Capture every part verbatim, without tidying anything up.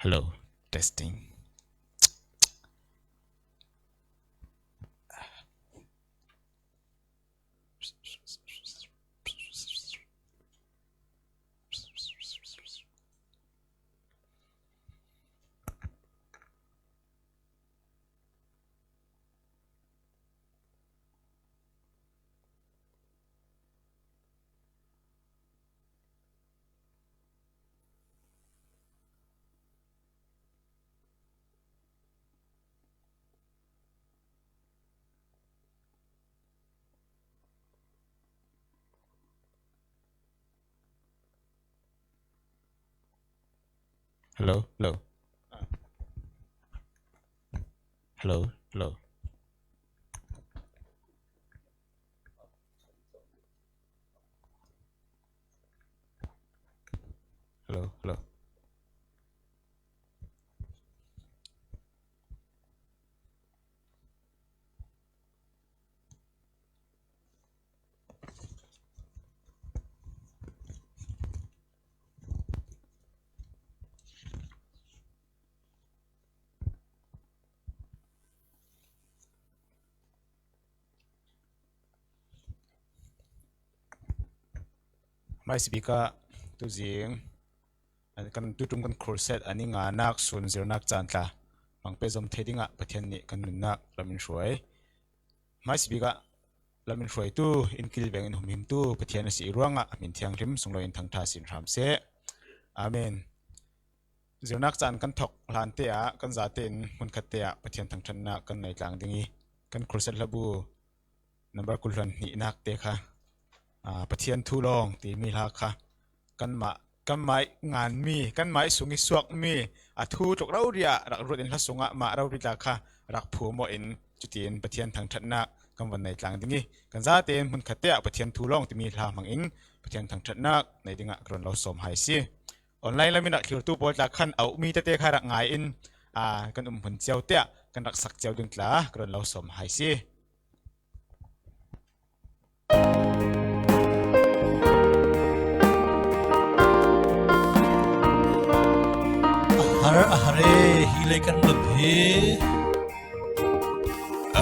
Hello, testing. Hello, hello. Hello, hello. Hello, hello. Hmaisabik ah tuzing, kan tutum kan khursat a ni nganak sun zirnak caan tla hmang pehzom thei dingah Pathian nih kan nunnak lam in hruai. Hmaisabik ah lam in hruaitu, in kilveng in humhimtu Pathian a si ruangah a min thianghlim sunglawi in thangṭha sin hram seh. Amen. Zirnak caan kan thawk hlante ah kan zate in hmunkhatte ah Pathian thangṭhatnak kan nei tlang ding i, kan khursat hlabu number kul hluan hnihnak te kha, aa, Pathian thu lawng timi hla kha kanmah, kanmah ih nganmi, kanmah ih sung ih suakmi a thu tluk rori ah rak ruat in hla sungah mah rori tla kha rak phuam aw in, cutin Pathian thangṭhatnak kan van nei tlang ding i, kan zate in hmunkhatte ah Pathian thu lawng timi hla hmangin Pathian thangṭhatnak nei dingah ka run lo sawm hai si. Online lam in rak thlirtu pawl tla khan a ukmi tete kha rak ngai in, aa, kan um hmun cio te ah kan rak sak cio ding tla ka run lo sawm hai si. A har a har e, hi lei kan nun hi. A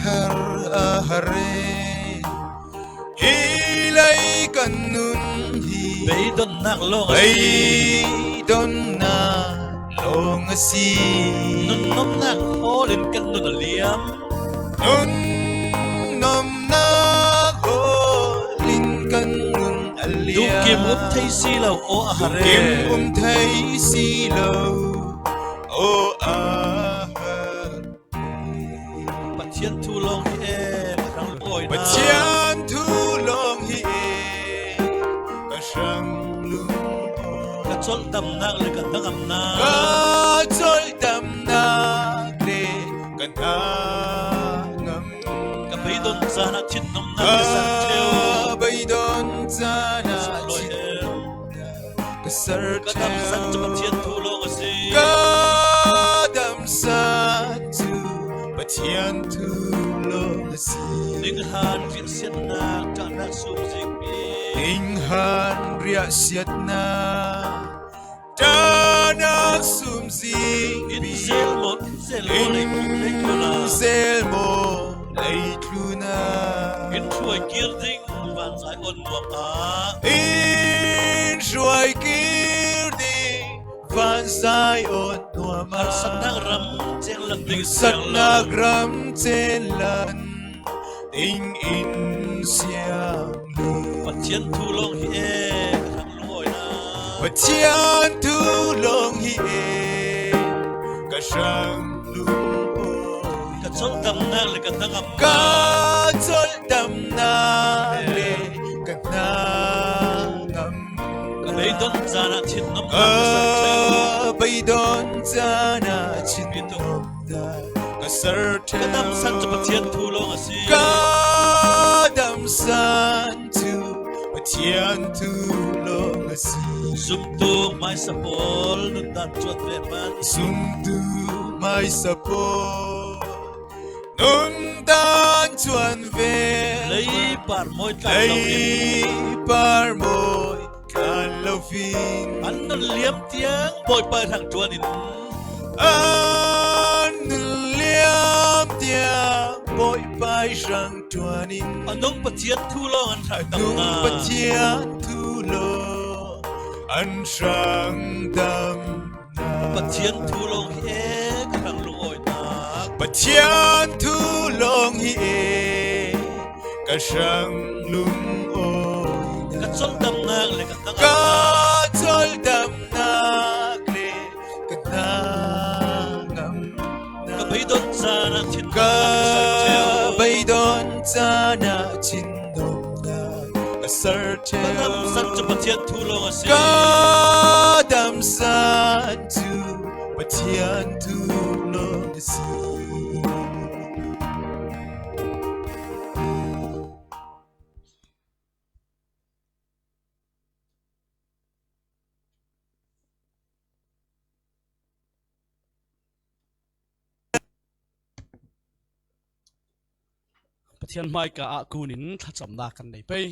har a har e, hi lei kan nun hi. Beidonnak lawng a si. Beidonnak lawng a si. Nunnomnak hawl in kan nun a liam. Nunnomnak hawl in kan nun a liam. Duhkim um thei si lo, aw a har e. Duhkim um thei si lo, aw a har. Pathian thu lawng hi e, ka hrang lungawina. Pathian thu lawng hi e, ka hrang lungawina. Ka colh damnak le ka hnangamnak. Ka colh damnak le ka hnangam. Ka beidon caan ah thinnomnak ka ser ṭheu. Ka beidon caan ah thinnomnak ka ser ṭheu. Ka damsan cu Pathian thu lawng a si. Ka damsan cu Pathian thu lawng a si. Ninghan riahsiatnak ṭahnak sum zikmi. Ninghan riahsiatnak ṭahnak sum zikmi. In zel maw, in zel maw, in zel maw, leitlun ah. In hruai kir ding vanzai awn nuam ah. In hruai kir ding vanzai awn nuam ah. Harsatnak ram cen lan ding, harsatnak ram cen lan ding in siang. Pathian thu lawng hi e, ka hrang lungawina. Pathian thu lawng hi e, ka hrang lungawina. Ka colh damnak le ka hnangamnak. Ka colh damnak le ka hnangam. Ka beidon caan ah thinnomnak ka ser ṭheu. Ka beidon caan ah thinnomnak ka ser ṭheu. Ka damsan cu Pathian thu lawng a si. Ka damsan cu Pathian thu lawng a si. Zumtu hmaisa pawl, nundan cuan ve hmanh. Zumtu hmaisa pawl, nundan cuan ve. Lei par mawi tlan lo in. Lei par mawi tlan lo An nun liam tiang Bawipa i hrang ṭuan in. An nun liam tiang Bawipa i hrang ṭuan in. A nung Pathian thu lawng an hrang tam na. Nung Pathian thu lawng an hrang tam na. Pathian thu lawng hi e ka hrang lungawina. Pathian thu lawng hi e ka hrang lungawina. Ka chawldamnak le ka hnangamna. Ka chawldamnak le ka hnangamna. Ka beidawng caan ah thinlung ka beidawng caan ah thinlung ka ser ṭheu. Ka damsan cu Pathian thu lawng a si. Ka damsan cu Pathian thu lawng a si. Pathian hmaika ah kunin thlacamnak kan nei pei.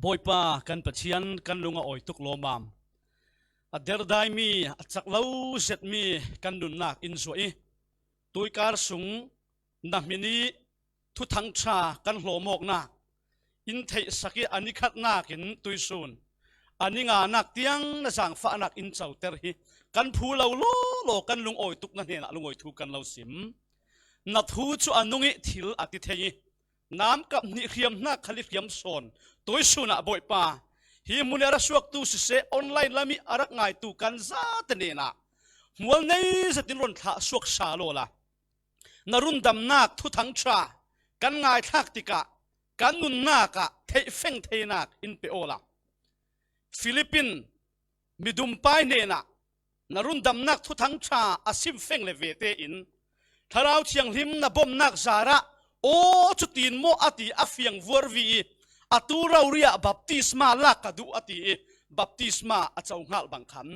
Bawipa kan Pathian, kan lung a awi tuk lawmmam. A derdaimi, a cak lo zetmi kan nunnak in zuah i, tuikar sung na hmin i thuthang ṭha kan hlawm awknak in theihsak i, a ni khatnak in tuisun a ni nganak tiang na zaangfahnak in coter hi kan phu lo lawlaw, kan lungawi tuk na hnenah lungawi thu kan lo sim. Na thu cu a nung i thil a ti thei i, namkap hnih hriamhnak khal i hriam sawn. Tuisun ah Bawipa, hi hmun i a ra suaktu siseh, online lam i a rak ngaitu kan zate hnenah hmual nei zetin rawn thlah suak sa lawla. Na rundamnak thuthang ṭha kan ngaithlak tikah kan nunnak ah theihfeng theinak in pe awla. Philippine midumpai hnenah na rundamnak thuthang ṭha a sim feng le ve tein Thlarau Thianghlim na bawmhnak zarah, aw, cutin maw a ti a fiang vuarvi i, a tu rori ah baptisma lak ka duh a ti i, baptisma a co hngalh bang khan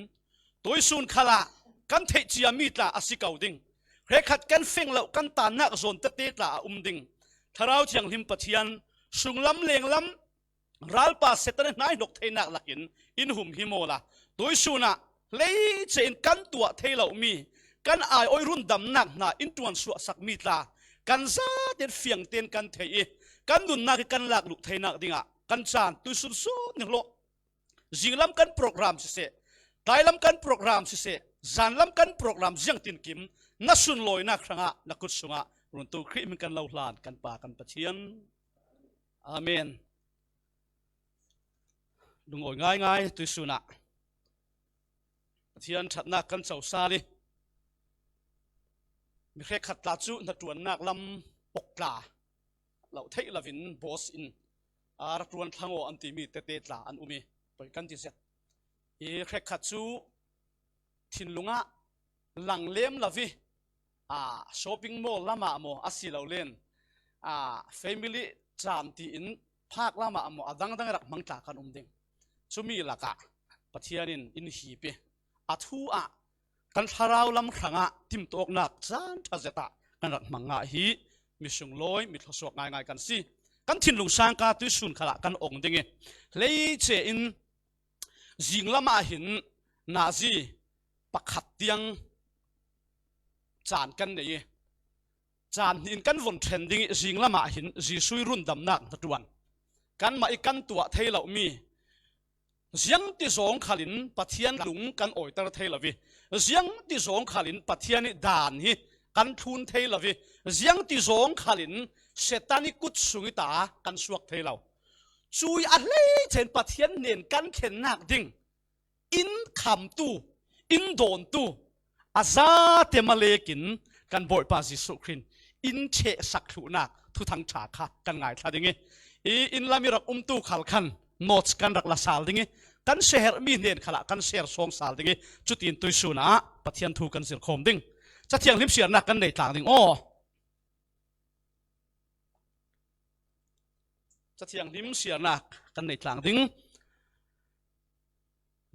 tuisun khalah kan theih ciami tla a si ko ding. Hrekkhat kan feng loh kan tannak zawn tete tla a um ding. Thlarau Thianghlim Pathian, sunglam lenglam ralpa Satan i hnaihnok theinak lakin in humhim awla. Tuisun ah hleice in kan tuah thei lomi, kan aiawh i rundamnak hna in ṭuansuahsakmi tla kan zaten fiangten kan theih i, kan nunnak i kan lak luh theinak dingah kan caan tuisun sun ni hlawh. Zinglam kan program siseh, tlailam kan program siseh, zanlam kan program ziangtinkim na sunlawinak hrangah na kut sungah runtu Khrih hmin kan lo hlan kan Pa kan Pathian. Amen. Lungawi ngaingai tuisun ah Pathian ṭhatnak kan co sal i, mi hrekkhat tla cu hnaṭuannak lam awk tla lo theih lovin boss in, a ra ṭuan thlang aw an timi tete tla an um i, poi kan ti zet. I hrekkhat cu thinlung ah langlem lo i, aa, shopping mall lamah maw a si lo len, aa, family caan tiin park lamah maw a dangdang rak hmang tla kan um ding. Cumi lakah Pathian in in hip i, a thu ah kan thlarau lam hrangah timtawknak caan ṭha zet ah kan rak hmang ngah hi. Mi sunglawi, mi thluasuak ngaingai kan si. Kan thinlung sangka tuisun khalah kan ong ding i, hleice in zinglam ah hin nazi pakhat tiang caan kan nei i, caan hnih in kan von ṭhen ding i, zinglam ah hin Jesuh i rundamnak hnaṭuan kanmah i kan tuah thei lomi, ziangti zawng khalin Pathian lung kan awiter thei lo i, ziangti zawng khalin Pathian i dan hi kan thlun thei lo i, ziangti zawng khalin Satan i kut sung i ta kan suak thei lo. Cui a hleice in Pathian hnen kan thlennak ding in khamtu, in dawntu, a zate malekin kan Bawipa Jesuh Khrih in ṭhehsak thluhnak thuthang ṭha kha kan ngaithla ding i, i inn lam i rak umtu khal khan notes kan rak la sal ding i, kan siaherhmi hnen khalah kan siar sawng sal ding i, cutin tuisun ah Pathian thu kan zirkhawm ding. Cathianghlim siarnak kan nei tlang ding aw. Cathianghlim siarnak kan nei tlang ding.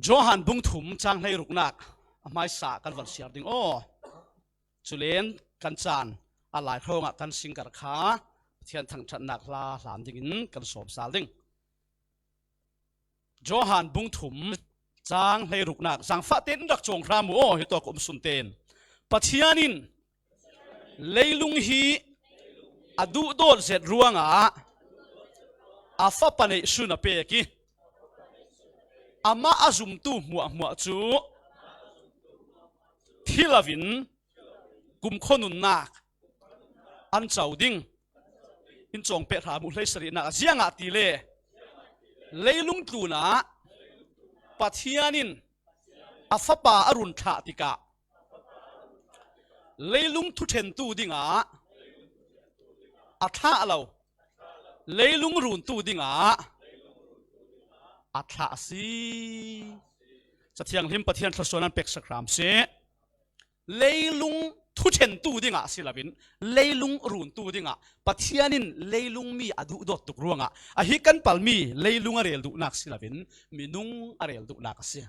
Johan bung thum cang hleiruknak a hmaisa kan van siar ding aw. Culen kan caan a lai hrawngah kan singkar kha Pathian thangṭhatnak hla hlan dingin kan sawm sal ding. Johan bung thum, chang hleirukna, zangfahte in rak cawng hram uh aw, hi tawk um sunte in. Pathian in leilung hi a duhdawt zet ruangah a Fapa neihsun a pek ih, amah a zumtu hmuahhmuah cu thi loin kumkhua nunnak an co ding. In cawng pek hram uh hleisarihnak ah, ziangahtile leilung tlunah Pathian in a Fapa a run thlah tikah leilung thuṭhentu dingah a thlah lo, leilung runtu dingah a thlah a si. Cathianghlim Pathian thluasuah nan peksak hram seh. Leilung thuṭhentu dingah si loin, leilung runtu dingah Pathian in leilung mi a duhdawt tuk ruangah, ahi kan palmi leilung a rel duhnak si loin, minung a rel duhnak a si.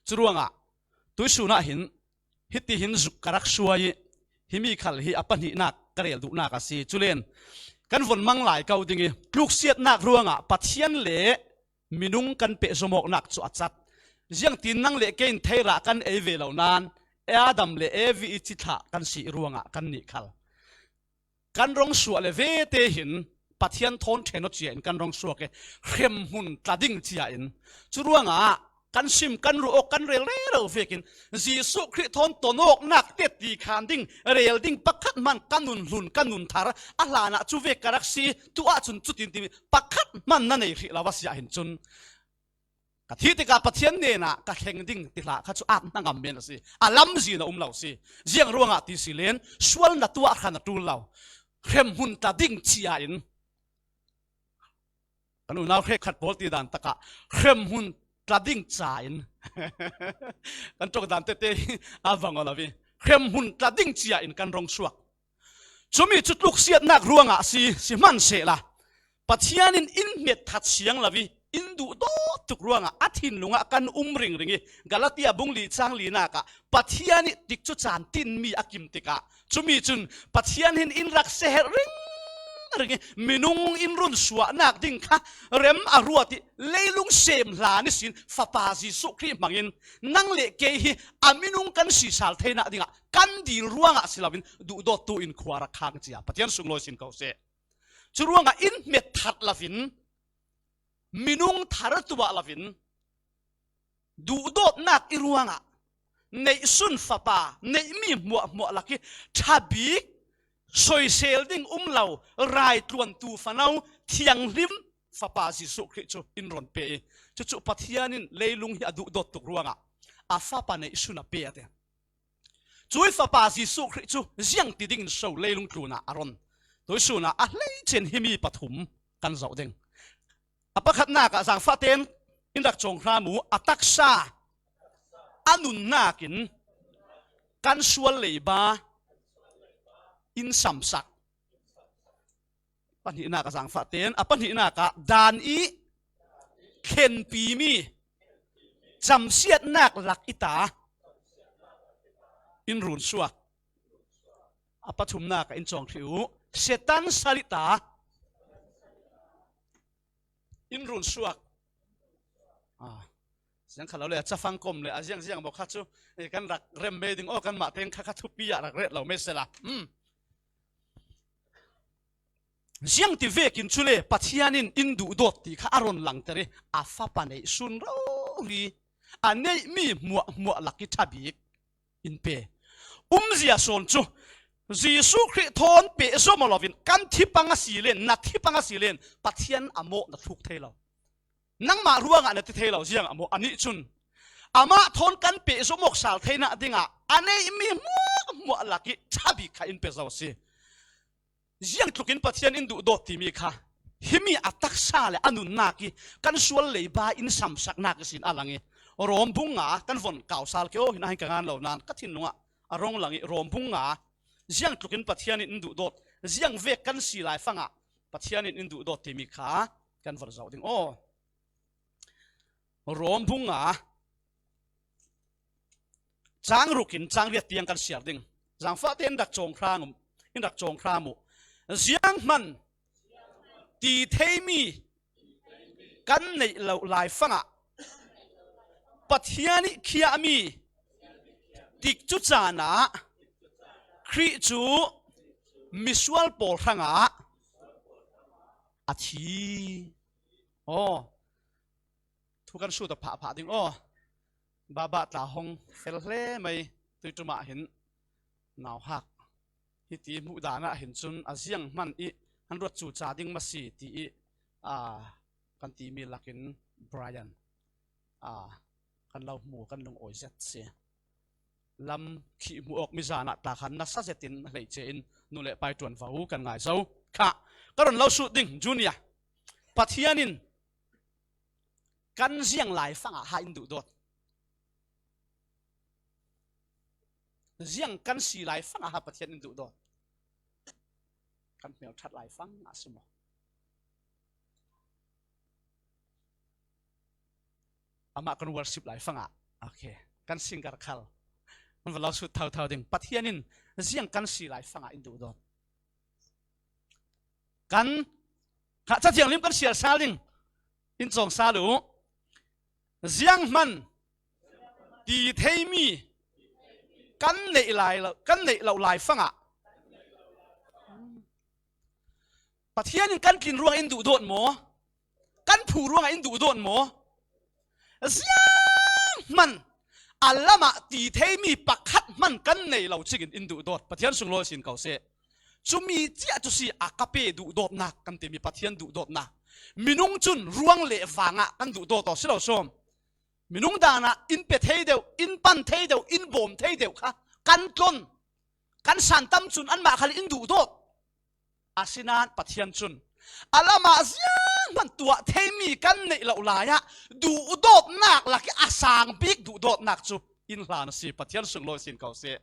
Curuangah tuihsun ah hin hiti hin zuk ka rak suai ih, himi khal hi a pahnihnak ka rel duhnak a si. Culen kan von mang lai ko ding ih, tluksiatnak ruangah Pathian le minung kan pehzom awknak cu a cat. Ziangtin nang le kei in theirah kan ei ve lo nain, Adam le Evi ih cithlah kan si ruangah kannih khal kan rong suah le vete hin Pathian thawn ṭhen aw cia in kan rong suak ih, hremhmun tla ding cia in. Curuangah kan sim, kan ruah awk, kan rel rero vekin Jesuh Khrih thawn ton awknak tetti khan ding, rel ding pakhat hman kan nun hlun, kan nun thar a hlanah cu vek ka rak si, tu ahcun cutin timi pakhat hman na nei hrih lo a si ahhin cun, ka thih tikah Pathian hnenah ka thleng ding ti hlah kha cu at hna ngam men a si. A lamzin a um lo si. Ziang ruangah ti si len, sual na tuah hran a ṭul lo. Hremhmun tla ding cia in, kan unau hrekkhat pawl ti dan takah hremhmun tla ding ca in kan ṭawk dan tete hi a bang aw lo ih, hremhmun tla ding cia in kan rong suak. Cumi cu tluksiatnak ruangah a si, si hmansehla Pathian in in hmet that siang lo ih, in duhdawt tuk ruangah a thinlung ah kan um ringring ih, Galatia bung li cang linak ah Pathian ih tikcu caan tinmi a kim tikah, cumi cun Pathian hin in rak seher ringring ih, minung in run suahnak ding kha rem a ruat ih, leilung sem hlan ihsin Fapa Jesuh Khrih hmangin nang le kei hi a minung kan si sal theinak dingah kan dil ruangah si loin duhdawttu in khua rak khang cia. Pathian sunglawi sin ko seh. Curuangah in hmet that loin, minung thar tuah loin, duhdawtnak i ruangah neihsun Fapa neihmi hmuahhmuah lak ih ṭha bik, soisel ding um lo, raitluantu fano, thianghlim Fapa Jesuh Khrih cu in rawn pe ih, cucu Pathian in leilung hi a duhdawt tuk ruangah a Fapa neihsun a pe a ti. Cuih Fapa Jesuh Khrih cu ziangti dingin so leilung tlunah a rawn? Tuihsun ah a hleice in himi pathum kan zoh ding. A pakhatnak ah zangfahte in rak cawng hram uh, a taksa a nunnak in kan sual leiba in samsak. Pahnihnak ah zangfahte in, a pahnihnak ah dan ih thlenpimi camsiatnak lak i ta in run suak. A pathumnak ah in cawng hrih uh, Satan sal i ta in run suak. Ah, ziang kha lo le, a cafang kom le a ziangziang bawk kha cu, eh, kan rak rem mei ding aw, kanmah teng kha kha thupi ah rak ret lo mei sela. Hmm. Ziangti vekin cule Pathian in in duhdawt ti kha a rawn langter ih, a Fapa neihsun rori, a neihmi hmuahhmuah lak ih ṭha bik in pe. Umzia sawn cu Jesuh Khrih thawn pehzom aw loin kan thipang a si len, na thipang a si len, Pathian a mawh na thluk thei lo. Nangmah ruangah na ti thei lo, ziangah maw? Anih cun amah thawn kan pehzom awk sal theinak dingah a neihmi hmuahhmuah lak ih ṭha bik kha in pe zo a si. Ziangtlukin Pathian in duhdawt timi kha himi a taksa le a nunnak ih kan sual leiba in samsaknak ihsin a lang ih, Rom bung nga kan von kau sal ke aw, hin ahin ka ngan lo nain ka thinlung ah a rong lang ih, Rom bung nga, ziangtlukin Pathian in in duhdawt, ziangvek kan si laifangah Pathian in in duhdawt timi kha kan von zoh ding aw. Rom bung nga, cang ruk in cang riat tiang kan siar ding. Zangfahte in rak cawng hram uh, in rak cawng hram uh. Zianghman ti theimi kan neih loh laifangah Pathian ih khiahmi tikcu canah Khrih cu misual pawl hrangah a thi. Aw, thu kan sut a phahphah ding aw. Babah tla hong fel hle mai, tuiṭum ah hin nauhak hiti hmuh dan ah hin cun a ziang hman ih an ruat cu ca ding maw si ti ih, aa, kan timi lakin Brian, aa, kan lo hmu, kan lungawi zet si. Lam khih hmuh awk mi zan ah tla khan nasa zetin hleice in nu le pai ṭuanvo kan ngai zo. Kha ka run lo sut ding, Junior. Pathian in kan ziang laifangah ha in duhdawt. Ziang kan si laifangah ha Pathian in duhdawt. Kan hmelṭhat laifangah si maw? Amah kan worship laifangah. Okay. Kan singer khal kan va lo sut thotho ding. Pathian in ziang kan si laifangah in duhdawt. Kan, kha, Cathiang lim kan siar sal ding. In cawng sal uh. Zianghman ti theimi kan neih lai lo, kan neih loh laifangah Pathian in kan tlin ruangah in duhdawt maw? Kan phu ruangah in duhdawt maw? Zianghman a lamah ti theimi pakhat hman kan nei lo cingin in duhdawt. Pathian sunglawi sin ko seh. Cumi ciah cu si a ka pe duhdawtnak kan timi Pathian duhdawtnak. Minung cun ruang le vangah kan duhdawt aw si lo sawm. Minung danah in pe thei deuh, in pan thei deuh, in bawm thei deuh kha kan tlon. Kan santam cun anmah khal in duhdawt. Asinain Pathian cun a lamah zianghman tuah theimi kan neih loh lai ah duhdawtnak lakih a sang bik duhdawtnak cu in hlan a si. Pathian sunglawi sin ko seh.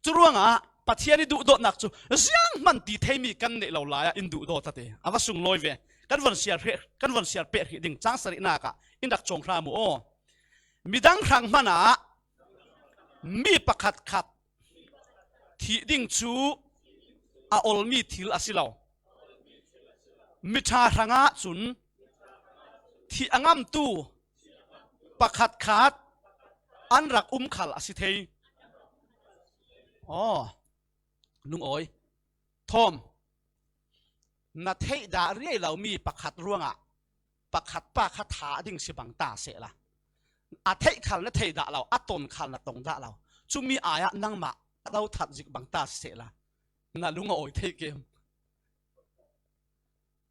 Curuangah Pathian ih duhdawtnak cu zianghman ti theimi kan neih lo lai ah in duhdawt a ti. A va sunglawi ve. Kan von siar hrih, kan von siar peh hrih ding cang sarihnak ah in rak cawng hram uh aw. Midang hrang hmanah mi pakhatkhat thih ding cu a olmi thil a si lo. Miṭha hrangah cun thih a ngamtu pakhatkhat an rak um khal a si thei. Aw, lungawi. Thawm, na theih dah riai lomi pakhat ruangah pakhat pa kha thah ding si bang ta sehla, a theih khal na theih dah lo, a ton khal na tong dah lo. Cumi ai ah nangmah a lo that zik bang ta sehla, na lung a awi thei kem?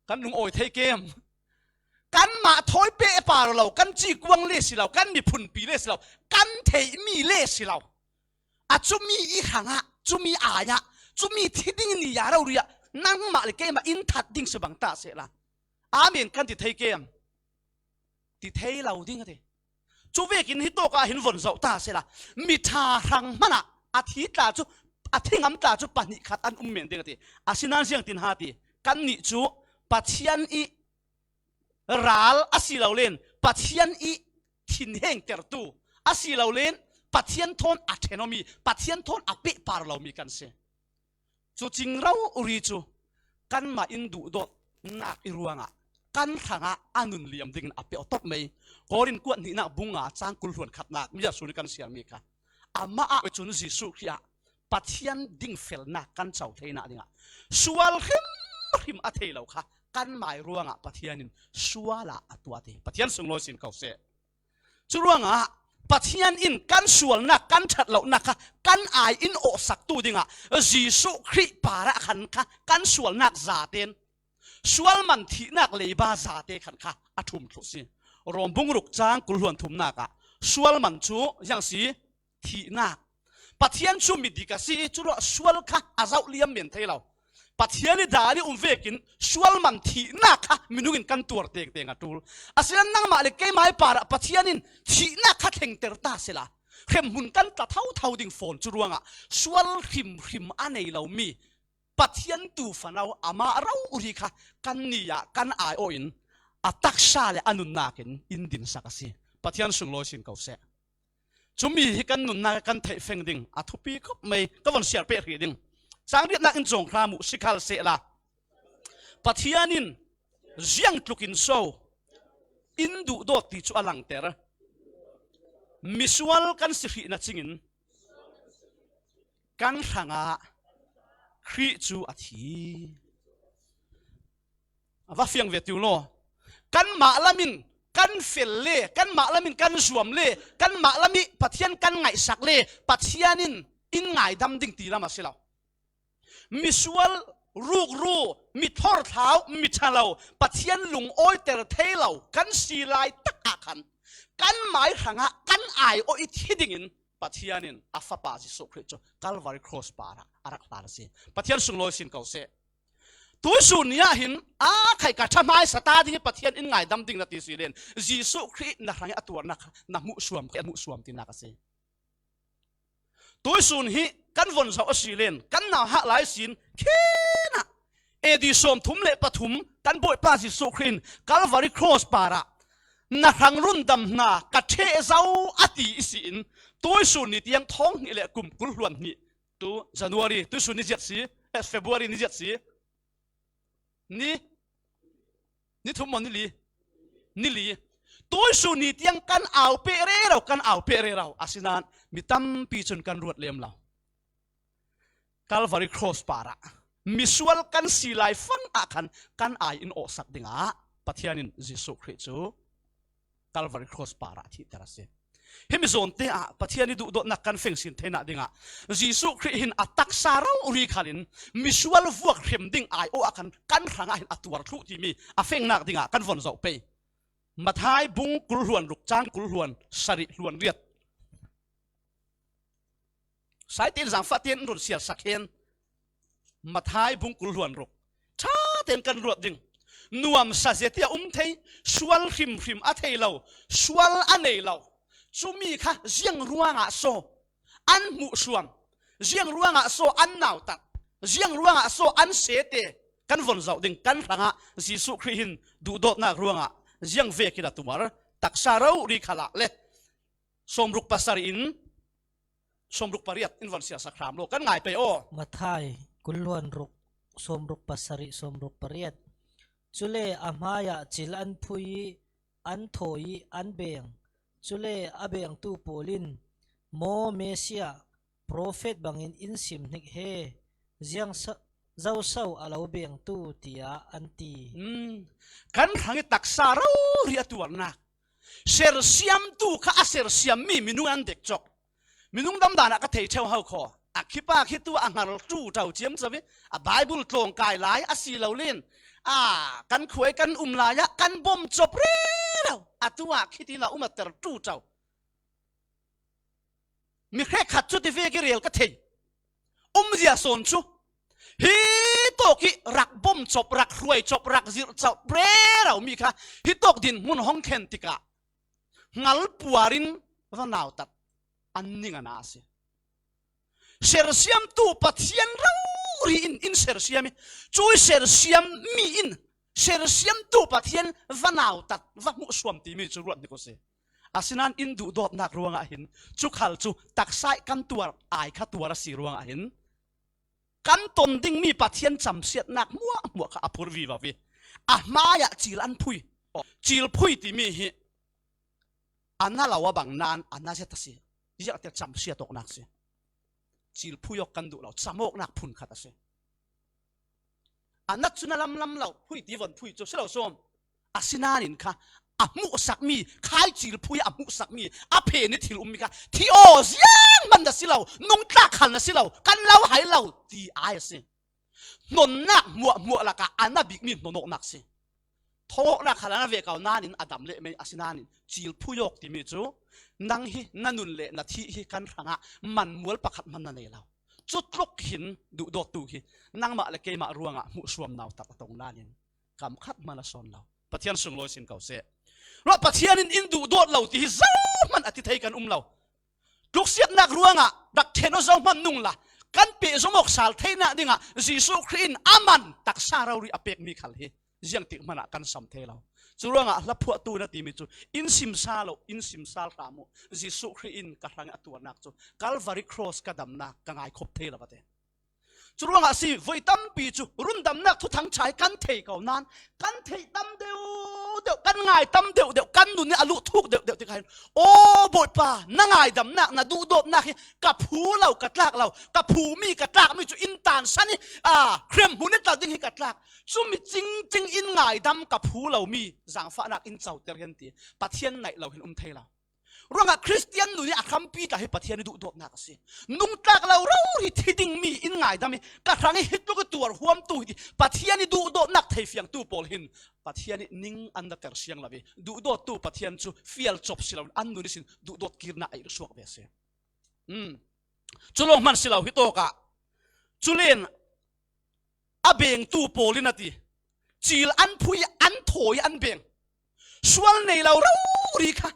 Kan lung awi thei kem? Kanmah thawi peh par lo, kan cikuang le si lo, kan miphunpi le si lo, kan theihmi le si lo. A cumi i hrangah, cumi ai-ah, cumi thi ding ni-ah rori-ah nangmah le keimah in that ding si bang ta sehla, amen kan ti thei kem? Ti thei lo ding a ti. Cu vekin hitawk ah hin von zoh ta sehla, miṭha hrang hmanah a thi tla cu, a thi ngam tla cu pahnih khat an um men ding a ti. Asinain ziangtin ha ti, kannih cu Pathian ih ral a si lo len Pathian ih thinhengtertu a si lo len Pathian thawn a ṭhen awmi, Pathian thawn a pehpar lomi kan si. Cu cing rori cu kanmah in duhdawtnak i ruangah kan hrangah a nun liam dingin a pe aw tawp mai. Korin kuat hnihnak bung nga cang kul hluan khatnak mi a sun i kan siarmi kha, amah ah cun Jesuh Khrih ah Pathian dingfelnak kan co theinak dingah sual hrimhrim a thei lo kha kanmai ruangah Pathian in sual ah a tuah ti. Pathian sunglawi sin ko seh. Curuangah Pathian in kan sualnak, kan ṭhat lonak kha kan ai in awhsaktu dingah Jesuh Khrih parah khan kha kan sualnak zaten sual man thihnak leiba zate khan kha a ṭhum thluh si. Rom bung ruk cang kul hluan thumnak ah sual man cu ziang si? Thihnak. Pathian cu mi dik a si, curuah sual kha a zoh liam men thei lo. Pathian ih dan ih um vekin sual man thihnak kha minung in kan tuar tengteng a ṭul. Asinain nangmah le keimah ih parah Pathian in thihnak kha thlengter ta sehla, hremhmun kan tla thotho ding fawn. Curuangah sual hrimhrim a nei lomi Pathian tu fano amah rori kha kannih ah kan ai aw in a taksa le a nunnak in in dinsak a si. Pathian sunglawi sin ko seh. Cumi hi kan nunnak kan theih feng ding a thupi khawp mai, ka von siar peh hrih ding. Cang riatnak in cawng hram uh si khal sehla, Pathian in ziang tlukin so in duhdawt ti chu a langter. Misual kan si hrihna cingin kan hrangah Khrih cu a thi. A va fiang ve tiu law. Kanmah lamin kan fel le, kanmah lamin kan zuam le, kanmah lam ih Pathian kan ngaihsak le, Pathian in in ngaidam ding ti lam a si lo. Misual, rukru, mi thorthlau, mi ṭha lo, Pathian lungawiter thei lo kan si lai takah khan kanmai hrangah kan aiawh ih thi dingin Pathian in a Fapa Jesuh Khrih cu Calvary Cross parah a rak hlan a si. Pathian sunglawi sin ko seh. Tuihsun ni ah hin, a khai ka ṭha hmaisa ta ding hi Pathian in ngaidam ding na ti si len, Jesuh Khrih na hrangih a tuarnak kha na hmuhsuam, kha hmuhsuam tinak a si. Tuihsun hi kan von zoh a si len, kan nauhak lai sin khinah A D sawmthum le pathum kan Bawipa Jesuh Khrih in Calvary Cross parah na hrang rundam hna ka ṭheh zo a ti i si in, tuihsun ni tiang thawng hnih le kum kul hluan hnih, tu January, tuihsun ni ziat si, eh, February ni ziat si. Ni, ni thum maw, ni li? Ni li. Tuihsun ni tiang kan au peh rero, kan au peh rero. Asinain mi tampi cun kan ruat lem lo. Calvary Cross parah misual kan si lai fangah khan kan ai in awhsak dingah Pathian in Jesuh Khrih cu Calvary Cross parah thihter a si. Himi zawnte ah Pathian ih duhdawtnak kan fengsin theinak dingah Jesuh Khrih hin a taksa rori khalin misual vuak hrem ding aiawh ah khan kan hrangah hin a tuar thluh timi a fengnak dingah kan von zoh pei. Matthai bung kul hluan ruk, cang kul hluan sarih hluan riat. Saitin zangfah tein run siarsak hen. Matthai bung kul hluan ruk. Ṭha tein kan ruat ding. Nuamsa zetia um thei, sual hrimhrim a thei lo, sual a nei lo. Cumi kha ziang ruangah so an hmuhsuam, ziang ruangah so an nautat, ziang ruangah so an sete kan von zoh ding. Kan hrangah Jesuh Khrih hin duhdawtnak ruangah ziang vekin a tuar, taksa rori khalah le sawmruk pasarih in sawmruk pariat in von siarsak hram law, kan ngai pei aw. Matthai kul hluan ruk, sawmruk pasarih, sawmruk pariat. Cule a hmaiah cil an phui ih an thawi ih an beng. Cule a bengtu pawl in, "Maw Messiah, profet bangin in sim hnik he, ziang sa-, zoso a lo bengtu," tiah an ti. Hmm. Kan hrangih taksa rori a tuarnak. Sersiamtu kha a sersiammi minung an dek cawk. Minung damdan ah ka thei ṭheu ho khaw. A khipa khi tu a hngar ṭuṭau ciamco ih a Baibal tlawng kai lai a si lo len, a kan khuai kan um lai ah kan bawm cop rero. Atu ah khiti la um a ter ṭuṭau. Mi hrekkhat cu ti vek ih rel ka thei. Umzia sawn cu hi tawk ih rak bawm cop, rak hruai cop, rak zirh cop rero mi kha hi tawk dinhmun hong khen tikah hngal puar in va nautat an ning a na a si. Sersiamtu Pathian rori in in sersiam ih, cuih sersiam mi in sersiamtu Pathian va nautat, va hmuhsuam timi cu ruat hnik uh si. Asinain in duhdawtnak ruangah hin cu khal cu taksa ih kan tuar, ai kha tuar a si ruangah hin kan ton dingmi Pathian camsiatnak hmuahhmuah kha a phurh vivo ih a hmaiah cil an phui. Aw, cil phui timi hi a na lo a bang nain a na zet a si. Ziahtiah camsiat awknak si. Cil phui awk kan duh lo, cam awknak phunkhat a si. A na cu na lamlam lo, phui ti von phui cu si lo sawm. Asinain kha a hmuhsakmi, khai cil phui a hmuhsakmi, a phen ih thil ummi kha thi aw ziang man na si lo, nungtlak khal na si lo, kan lo hai lo ti ai a si. Hnonnak hmuahhmuah lakah a na bikmi hnon awknak si. Thawngawknak khal a na ve ko nain a dam leh mei a si nain cil phui awk timi cu nang hi na nun le na thih hi kan hrangah manmual pakhat hman na nei lo. Cutluk hin duhdawttu hi nangmah le keimah ruangah hmuhsuam nautat a tong nain kam khat hman a sawn lo. Pathian sunglawi sin ko seh. Ruah Pathian in in duhdawt lo ti hi zohman a ti thei kan um lo. Tluksiatnak ruangah rak ṭhen aw zohman nung la, kan pehzom awk sal theinak dingah Jesuh Khrih in a man taksa rori a pekmi khal hi ziangtik hmanah kan sam thei lo. Curuangah hlaphuahtu na timi cu in simsa lo, in simsal hram uh. Jesuh Khrih in ka hrangih a tuarnak cu Calvary Cross ka damnak ka ngaikhop thei lo a ti. Curuangah si, voi tampi cu rundamnak thuthang ṭha hi kan thei ko nain, kan theih tam deuh deuh, kan ngai tam deuh deuh, kan nun nih a luh thuk deuh deuh tikah hin, aw Bawipa, na ngaidamnak, na duhdawtnak hi ka phu lo, ka tlak lo, ka phumi, ka tlakmi cu in tansan i, aa, hremhmun i tlak ding hi ka tlak. Cumi cingcing in ngaidam ka phu lomi zaangfahnak in coter hen ti Pathian naih lo hin um thei lo. Ruangah Khristian nun i a hrampi tla hi Pathian i duhdawtnak a si. Nungtlak lo rori thi dingmi in ngaidam i ka hrang i hi tluk i tuar huamtu hi ti Pathian i duhdawtnak theifiangtu pawl hin Pathian i ning an dater siang lo i duhdawttu Pathian cu fial cop si loin an nun ihsin duhdawt kirnak a i suak ve a si. Um. Cu lawng hman si lo hi tawkah. Culen a bengtu pawl in a ti. Cil an phui, an thawi, an beng. Sual nei lo rori kha,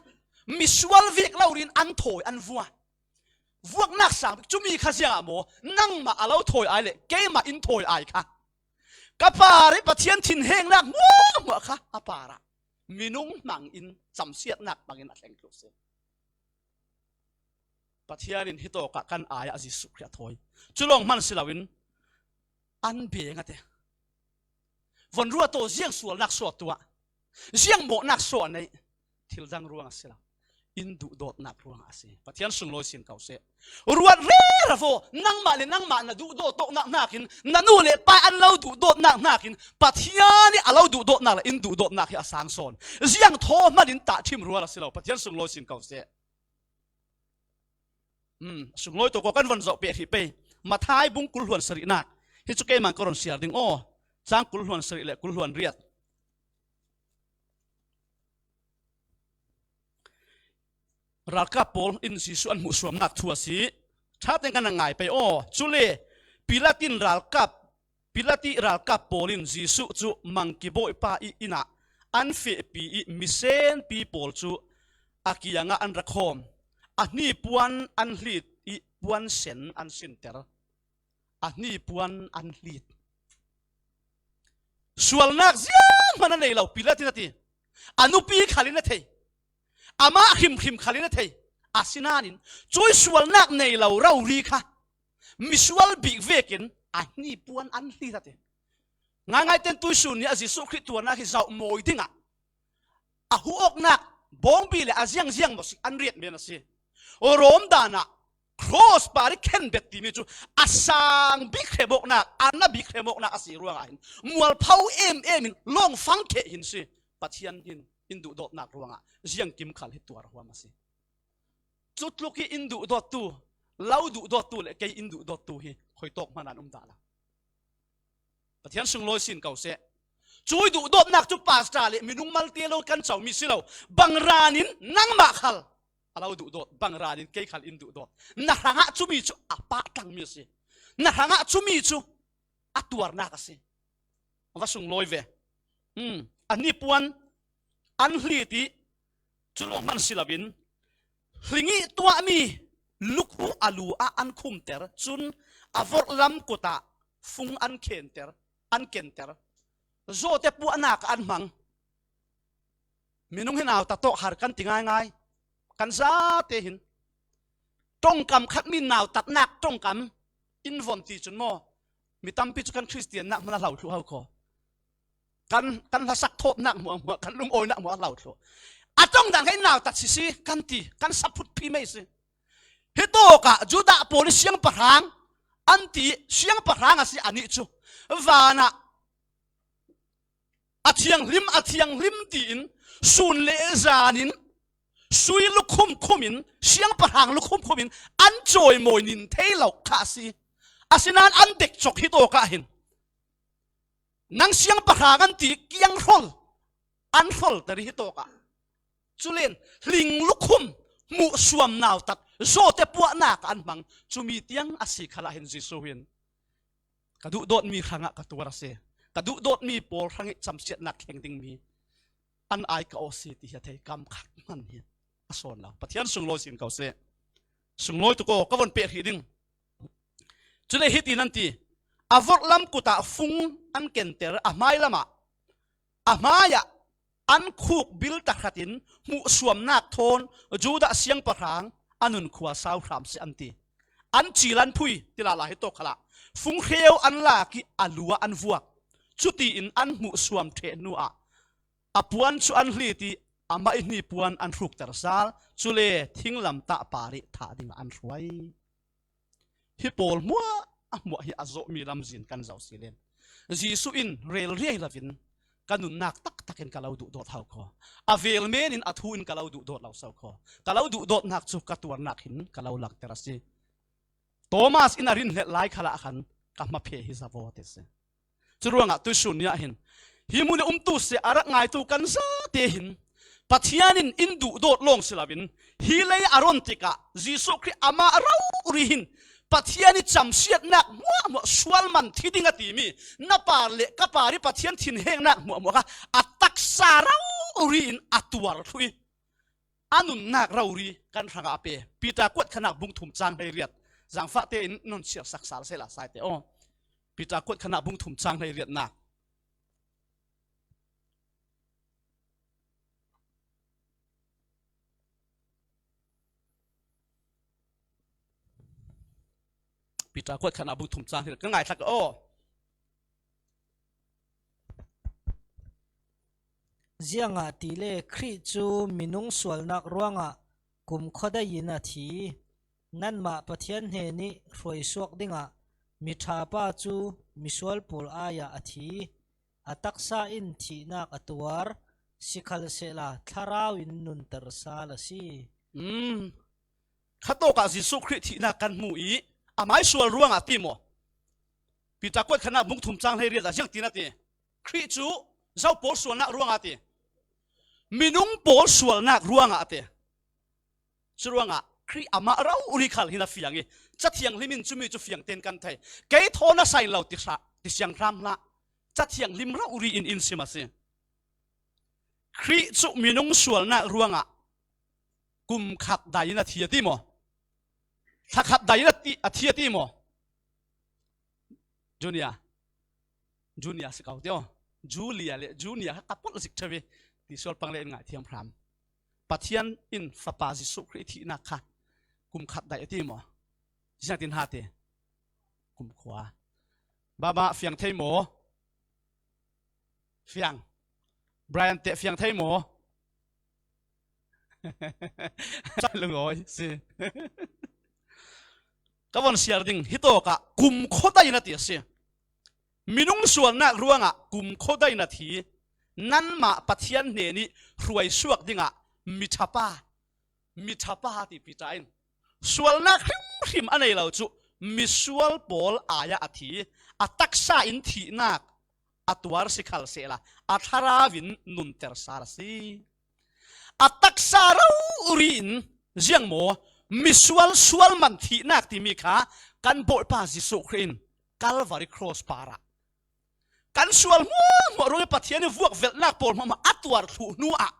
misual vek lorin an thawi, an vua. Vuaknak sang bik cumi kha ziangah maw, nangmah a lo thawi ai le keimah in thawi ai kha. Ka par i Pathian thinhengnak hmuahhmuah kha a parah minung hmangin, camsiatnak hmangin a thleng thluh si. Pathian in hi tawkah kan ai-ah Jesuh Khrih a thawi. Cu lawng hman si loin an beng a ti. Von ruat aw, ziang sualnak saw a tuah, ziang mawhnak saw a neih, thil dang ruang a si lo. In duhdawtnak ruangah a si. Pathian sunglawi sin ko seh. Ruat rero aw, nangmah le nangmah na duhdawt awknak hnakin, na nu le pa an lo duhdawtnak hnakin, Pathian i a lo duhdawtnak le in duhdawtnak hi a sang sawn. Ziang thaw hmanin tahṭhim rual a si lo. Pathian sunglawi sin ko seh. Hmm, sunglawi tawk aw, kan von zoh peh hrih pei. Matthai bung kul hluan sarihnak. Hi cu keimah ka ron siar ding aw. Cang kul hluan sarih le kul hluan riat. Ralkap pawl in Jesuh an hmuhsuamnak thu a si. Ṭha tein kan ngai pei aw. Cule Pilat in ralkap Pilat i ralkap pawl in Jesuh cu mangki bawipa i inn ah an fehpi i misenpi pawl cu a kiangah an ra khawm. A hnipuan an hlit i puan sen an sinter. A hnipuan an hlit. Sualnak zianghman a nei lo, Pilat in a ti. A nupi khal in a thei. Amah hrimhrim khal in a thei. Asinain cuih sualnak nei lo rori kha misual bik vekin a hnipuan an hlit a ti. Ngaingai ten tuihsun nih a Jesuh Khrih tuarnak hi zoh mawi dingah a huh awknak bawngbi le a ziangziang maw si an riat men a si. Rom dan ah cross par i khenbet timi cu a sang bik hrem awknak, a na bik hrem awknak a si ruangah hin mualpho em em in lawng fang kheh hin si. Pathian hin in duhdawtnak ruangah ziangkim khal hi tuar huam a si. Cutluk i in duhdawttu, lo duhdawttu le kei in duhdawttu hi khuitawk hmanh ah an um dah lo. Pathian sunglawi sin ko seh. Cuih duhdawtnak cu pastor le minung malte lo kan comi si lo. Bangranin nangmah khal a lo duhdawt, bangranin kei khal in duhdawt. Na hrangah cumi cu a pah tlangmi a si. Na hrangah cumi cu a tuarnak a si. Va sunglawi ve. Hmm. A hnipuan an hlit i cu lawng hman si loin hling i tuahmi lukhu a lu ah an khumter, cun a vorhlam kut ah fung an khenter, an kenter. Zawte puahnak an hmang. Minung hi nautat tawk har kan ti ngaingai. Kan zate hin ṭongkam khatmi nautatnak ṭongkam in von ti cun maw, mi tampi cu kan Khristiannak hmanh a hlo thluh ho kho. Kan, kan hlasak thawpnak hmuahhmuah, kan lungawinak hmuah a hlo thluh. A ṭongdan kha in nautat sisi kan ti, kan saphut phim ei si. Hi tawkah Judah pawl i siangpahrang an ti, siangpahrang a si anih cu. Vanah a thianghlim, a thianghlim tiin sun le zan in sui lukhum khum in, siangpahrang lukhum khum in an cawimawi nin thei lo kha a si. Asinain an dek cawk hi tawkah hin nang siangpahrang an ti kiang hrawl, an hrawlter hi tawkah. Culen hling lukhum hmuhsuam nautat zawte puahnak an hmang, cumi tiang a si khalah hin Jesuh hin ka duhdawtmi hrangah ka tuar a si. Ka duhdawtmi pawl hrangih camsiatnak thleng dingmi an ai ka aw si ti hi a thei, kam khat hmanh hi a sawn lo. Pathian sunglawi sin ko seh. Sunglawi tuk aw, ka von peh hrih ding. Cule hitin an ti, a vorhlam kut ah fung an kenter, a hmailam ah, a hmaiah an khuk bil tahratin hmuhsuamnak thawn Judah siangpahrang a nunkhua sau hram seh an ti. An cil an phui ti lala hi tawk khalah funghreu an lak ih a lu ah an vuak. Cutiin an hmuh suam ṭheh hnuah a puan cu an hlit ih amah ih hnipuan an hrukter sal. Cule thinglamtah par ih thah dingah an hruai. Hi pawl hmuahhmuah hi a zawhmi lamzin kan zoh si len. Jesuh in rel riai loin ka nunnak taktakin ka lo duhdawt hau khaw. A vel men in a thu in ka lo duhdawt lo so khaw. Ka lo duhdawtnak cu ka tuarnak hin ka lo langter a si. Thomas in a rinhlelh lai khalah khan ka hmaphe hi zavaw ti si. Curuangah tuihsun ni ah hin hi hmun ih umtu seh a rak ngaitu kan zate hin Pathian in in duhdawt lawng si loin hi lei a ron tikah Jesuh Khrih amah rori hin Pathian ih camsiatnak hmuahhmuah sual man thi ding a timi na par le ka par ih Pathian thinhengnak hmuahhmuah kha a taksa rori in a tuar thluh ih a nunnak rori kan hrangah a pe. Peter kuat khatnak bung thum cang hleiriat zangfahte in non siarsak sal sehla saite aw. Peter kuat khatnak bung thum cang hleiriatnak. Peter kuat khatnak bung thum cang hleiriat kan ngaithlak aw. Ziangahtile Khrih cu minung sualnak ruangah kumkhua dai in a thi. Nanmah Pathian hnenih hruaisuak dingah miṭha pa cu misual pawl ai-ah a thi. A taksa in thihnak a tuar, sikhalsehla thlarau in nunter sal a si. Mm. Khatawkah Jesuh Khrih thihnak kan hmu ih amai sual ruangah ti maw? Peter kuat khatnak bung thum cang hleiriat ah ziangtin a ti? Khrih cu zo pawl sualnak ruangah a ti? Minung pawl sualnak ruangah a ti. Curuangah Khrih amah rori khal hin a fiang ih Ca Thianghlim in cumi cu fiang tein kan thei. Kei thaw na sain lo ti hra-, ti siang hram hlah. Ca Thianghlim rori in in sim a si. Khrih cu minung sualnak ruangah kum khat dai in a thi a ti maw? Thla khat dai in a ti, a thi a ti maw? Junior. Junior si ko ti aw. Julia le Junior kha ka pulh zik ṭheu ih ti sual pang le in ngaithiam hram. Pathian in Fapa Jesuh Khrih thihnak kha kum khat dai a ti maw? Ziangtin ha ti? Kum khua. Baba fiang thei maw? Fiang. Brian teh fiang thei maw? Lungawi si. Ka von siar ding hi tawkah kum khua dai in a ti a si. Minung sualnak ruangah kum khua dai in a thi. Nanmah Pathian hnenih hruaisuak dingah miṭhapa, miṭhapa ti Peter in sualnak hrimhrim a nei lo cu misual pawl ai-ah a thi. A taksa in thihnak a tuar sikhalsehla a thlarau in nunter sal a si. A taksa rori in ziang maw? Misual sual man thihnak timi kha kan Bawipa Jesuh Khrih in Calvary cross parah kan sual hmuahhmuah ruangih Pathian ih vuakvelhnak pawl hmuahhmuah a tuar thluh hnuah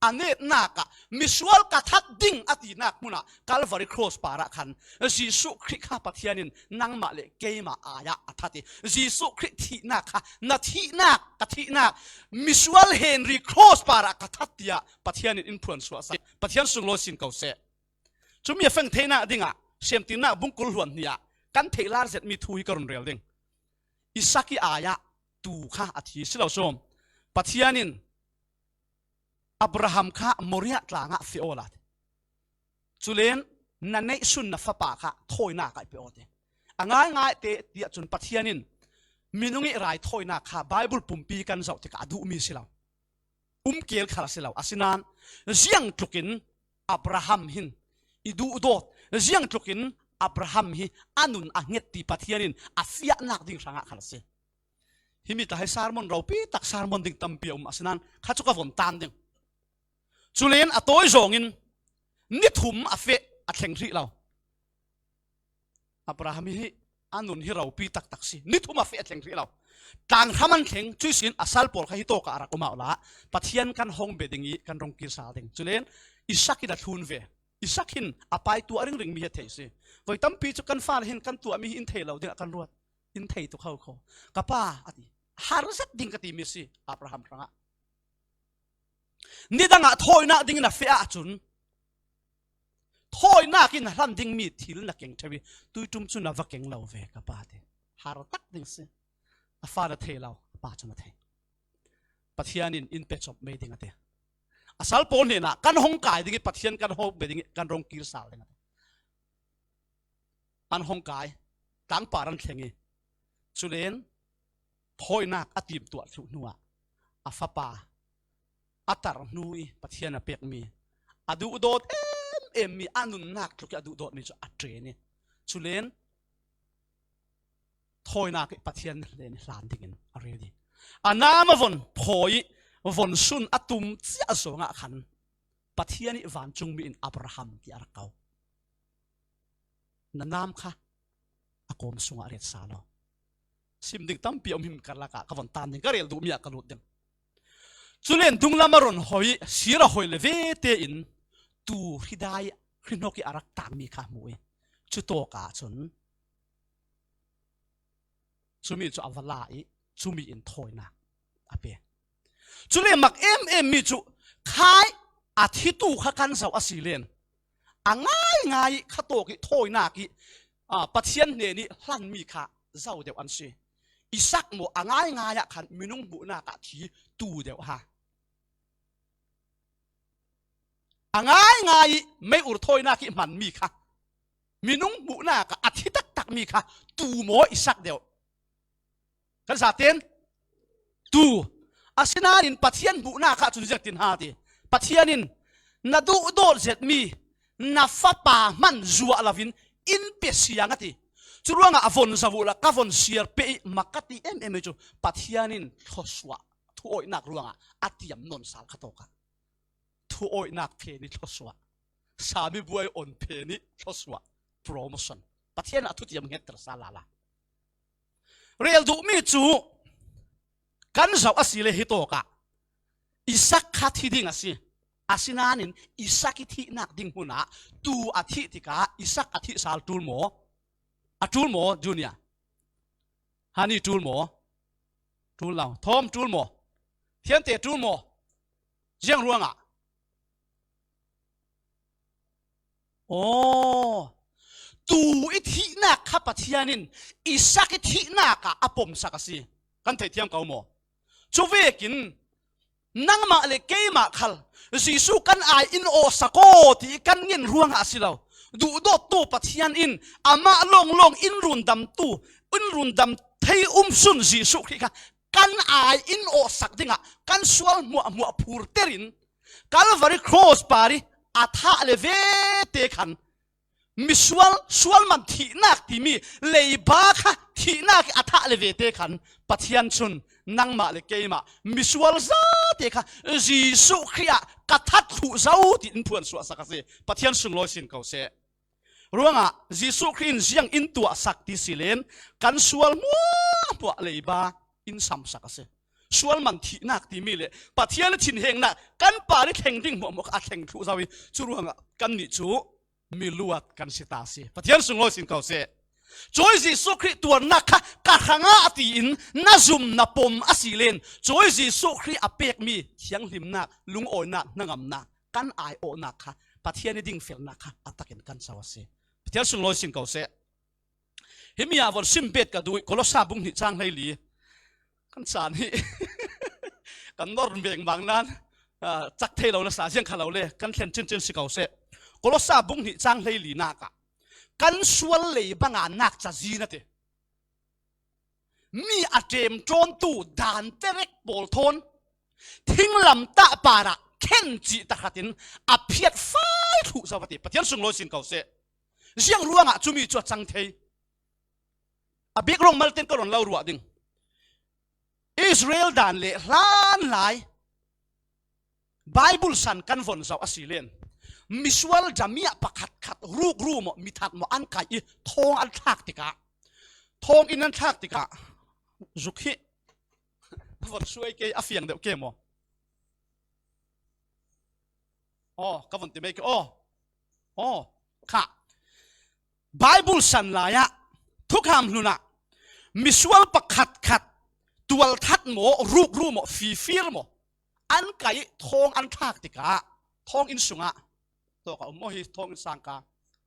a netnak ah misual ka that ding a tinak hmunah Calvary cross parah khan Jesuh Khrih kha Pathian in nangmah le keimah ai-ah a that ih Jesuh Khrih thihnak kha na thihnak, ka thihnak, misual Henry cross parah ka that tiah Pathian in in phuan suahsak. Pathian sunglawi sin ko seh. Cumi a feng theinak dingah Siamtinnak bung kul hluan hnih ah kan theih lar zetmi thu hi ka run rel ding. Isak ih ai-ah tu kha a thi si lo sawm. Pathian in Abraham kha Moriah tlangah feh awla ti. Culen na neihsun na fapa kha thawinak ah pe aw ti. A ngaingai te tiah cun Pathian in minung ih raithawinak kha Baibal pumpi kan zoh tikah a duhmi si lo. Um keel khal a si lo. Asinain ziangtlukin Abraham hin i duhdawt, ziangtlukin Abraham hi a nun a nget ti Pathian in a fiahnak ding hrangah khal a si. Himi tla hi sermon ropi tak sermon ding tampi a um asinain kha cu ka von tan ding. Culen a tawi zawngin ni thum a feh a thleng hrih lo. Abraham hi a nun hi ropi taktak si. Ni thum a feh a thleng hrih lo. Tlanghram an thleng, cuih sin a sal pawl kha hi tawkah a rak um awla Pathian kan hong bia ding ih kan rong kir sal ding. Culen Isak in a thlun ve. Isak hin a pa ih tuah ringring mi hi a thei si. Voi tampi cu kan fale hin kan tuahmi hi in thei lo dingah kan ruat. In thei tuk hau kho. Ka pa, a ti. Har zet ding ka timi si, Abraham hrangah. Nidangah thawinak dingin a feh ahcun, thawinak in a hlan dingmi thil na keng ṭheu ih, tuiṭum cu na va keng lo ve, ka pa ti. Har tak ding si. A fa na thei lo, a pa cu na thei. Pathian in in pe chop mei ding a ti. A sal pawl hnenah kan hong kai ding i Pathian kan hong pe ding i kan rong kir sal ding a ti. An hong kai, tlangpar an thleng i, culen thawinak a timtuah thluh hnuah a fapa a tar hnu i Pathian a pekmi, a duhdawt em em mi, a nunnak tluk i a duhdawtmi cu a ṭen i, culen thawinak i Pathian hnen i hlan dingin a rel i, a nam a von phawi i von sun a tum ciah zongah khan Pathian i vancungmi in Abraham tiah a rak ko. Na nam kha a kawm sungah ret sa law. Sim ding tampi a um him karlak ah ka von tan ding, ka rel duhmi ah ka lut ding. Culen dunglam a ron hoi, sir a hoi le ve tein tuu hridai hrihnok i a rak tangmi kha hmu i, cutawk ah cun cumi cu a va la i, cumi in thawinak a pe. Cule mak em em mi cu khai a thitu kha kan zoh a si len, a ngaingai i khatawk i thawinak i, aa, Pathian hnen i hlanmi kha zo deuh an si. Isak maw a ngaingai ah khan minung hmuhnak ah thi tu deuh ha. A ngaingai i mei ur thawinak i hmanmi kha, minung hmuhnak ah a thi taktakmi kha tu maw Isak deuh? Kan zaten tu. Asinain Pathian hmuhnak ah cun ziangtin ha ti. Pathian in na duhdawt zetmi na fapa hman zuah loin in pe siang a ti. Curuangah a von zoh uhla ka von siar pe i maka ti em em i cu Pathian in thluasuah, thuawihnak ruangah a tiam nawn sal kha tawk ah. Thuawihnak phen i thluasuah, sami buai on phen i thluasuah, promotion. Pathian a thutiam ngetter sal lala. Rel duhmi cu kan zoh a si le hi tawk ah Isak kha thi ding a si. Asinain Isak i thihnak ding hmun ah tu a thih tikah Isak a thih sal ṭul maw? A ṭul maw, Junior? Hani ṭul maw? Ṭul lo. Thawm ṭul maw? Thiante ṭul maw? Ziang ruangah? Aw, tu i thihnak kha Pathian in Isak i thihnak ah a pomsak a si. Kan theithiam ko maw? Cuvekin nangmah le keimah khal Jesuh kan ai in awhsak aw ti kan ngen ruangah a si lo. Duhdawttu Pathian in amah lawnglawng in rundamtu, in rundam thei um sun Jesuh Khrih kha kan ai in awhsak dingah kan sual hmuahhmuah phurter in Calvary Cross par i a thah le vete khan misual sual man thihnak timi leiba kha thihnak i a thah le vete khan Pathian cun nangmah le keimah misual zate kha Jesuh Khrih ah ka that thluh zo tiin phuan suahsak a si. Pathian sunglawi sin ko seh. Ruangah Jesuh Khrih in ziang in tuahsak ti si len kan sual hmuahhmuah leiba in samsak a si. Sual man thihnak timi le Pathian i thinhengnak kan par i thleng ding hmuahhmuah kha a thleng thluh zo i, cu ruangah kannih cu miluat kan si ta si. Pathian sunglawi sin ko seh. Cawi Jesuh Khrih tuarnak kha ka hrangah tiin na zum na pom a si len, cawi Jesuh Khrih a pekmi thianghlimnak, lungawinak, hnangamnak, kan aiawhnak kha Pathian i dingfelnak kha a takin kan co a si. Pathian sunglawi sin ko seh. Himi ah von sim bet ka duh i Kolosa bung hnih cang hleili. Kan caan hi kan nor veng bang nan, ah, cak thei lo nasa ziang kha lo le kan thlen cincin si ko seh. Kolosa bung hnih cang hleili nak ah kan sual lei banga nak ca zin a ti. Mi a ṭemṭawntu dan terek pawl thawn thinglamtah parah khen cih takhatin a phiat fai thluh zo a ti. Pathian sunglawi sin ko seh. Ziang ruangah cumi cu a cang thei? A bik ruang malte in ka ron lo ruah ding. Israel dan le hlanlai Bible san kan von zoh a si len, misual damiah pakhatkhat rukru maw, mithat maw an kai i thawng an thlak tikah, thawng in an thlak tikah, zuk hi a von suai ke, a fiang deuh ke maw? Aw, ka von ti mai ke aw. Aw, kha. Bible san lai ah, thukham hlun ah misual pakhatkhat tualthat maw, rukru maw, fifir maw, an kai i thawng an thlak tikah thawng inn sungah tawk a um aw hi, thawng inn sangka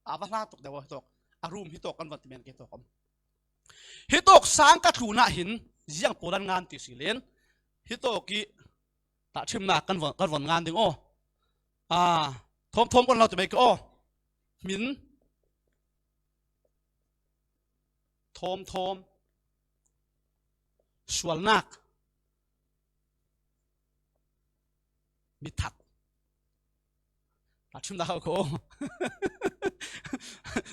a va hla tuk deuh aw hi tawk, a rum hi tawk kan van ti men ke tawk a um. Hitawk sang ka tlunah hin ziang pawl an ngan ti si len. Hitawk i tahṭhimna kan von, kan von ngan ding aw. A, thawmthawm kan lo ti mai ka aw. Hmin. Thawmthawm. Sualnak. Mithat. Tahṭhimna ho ko.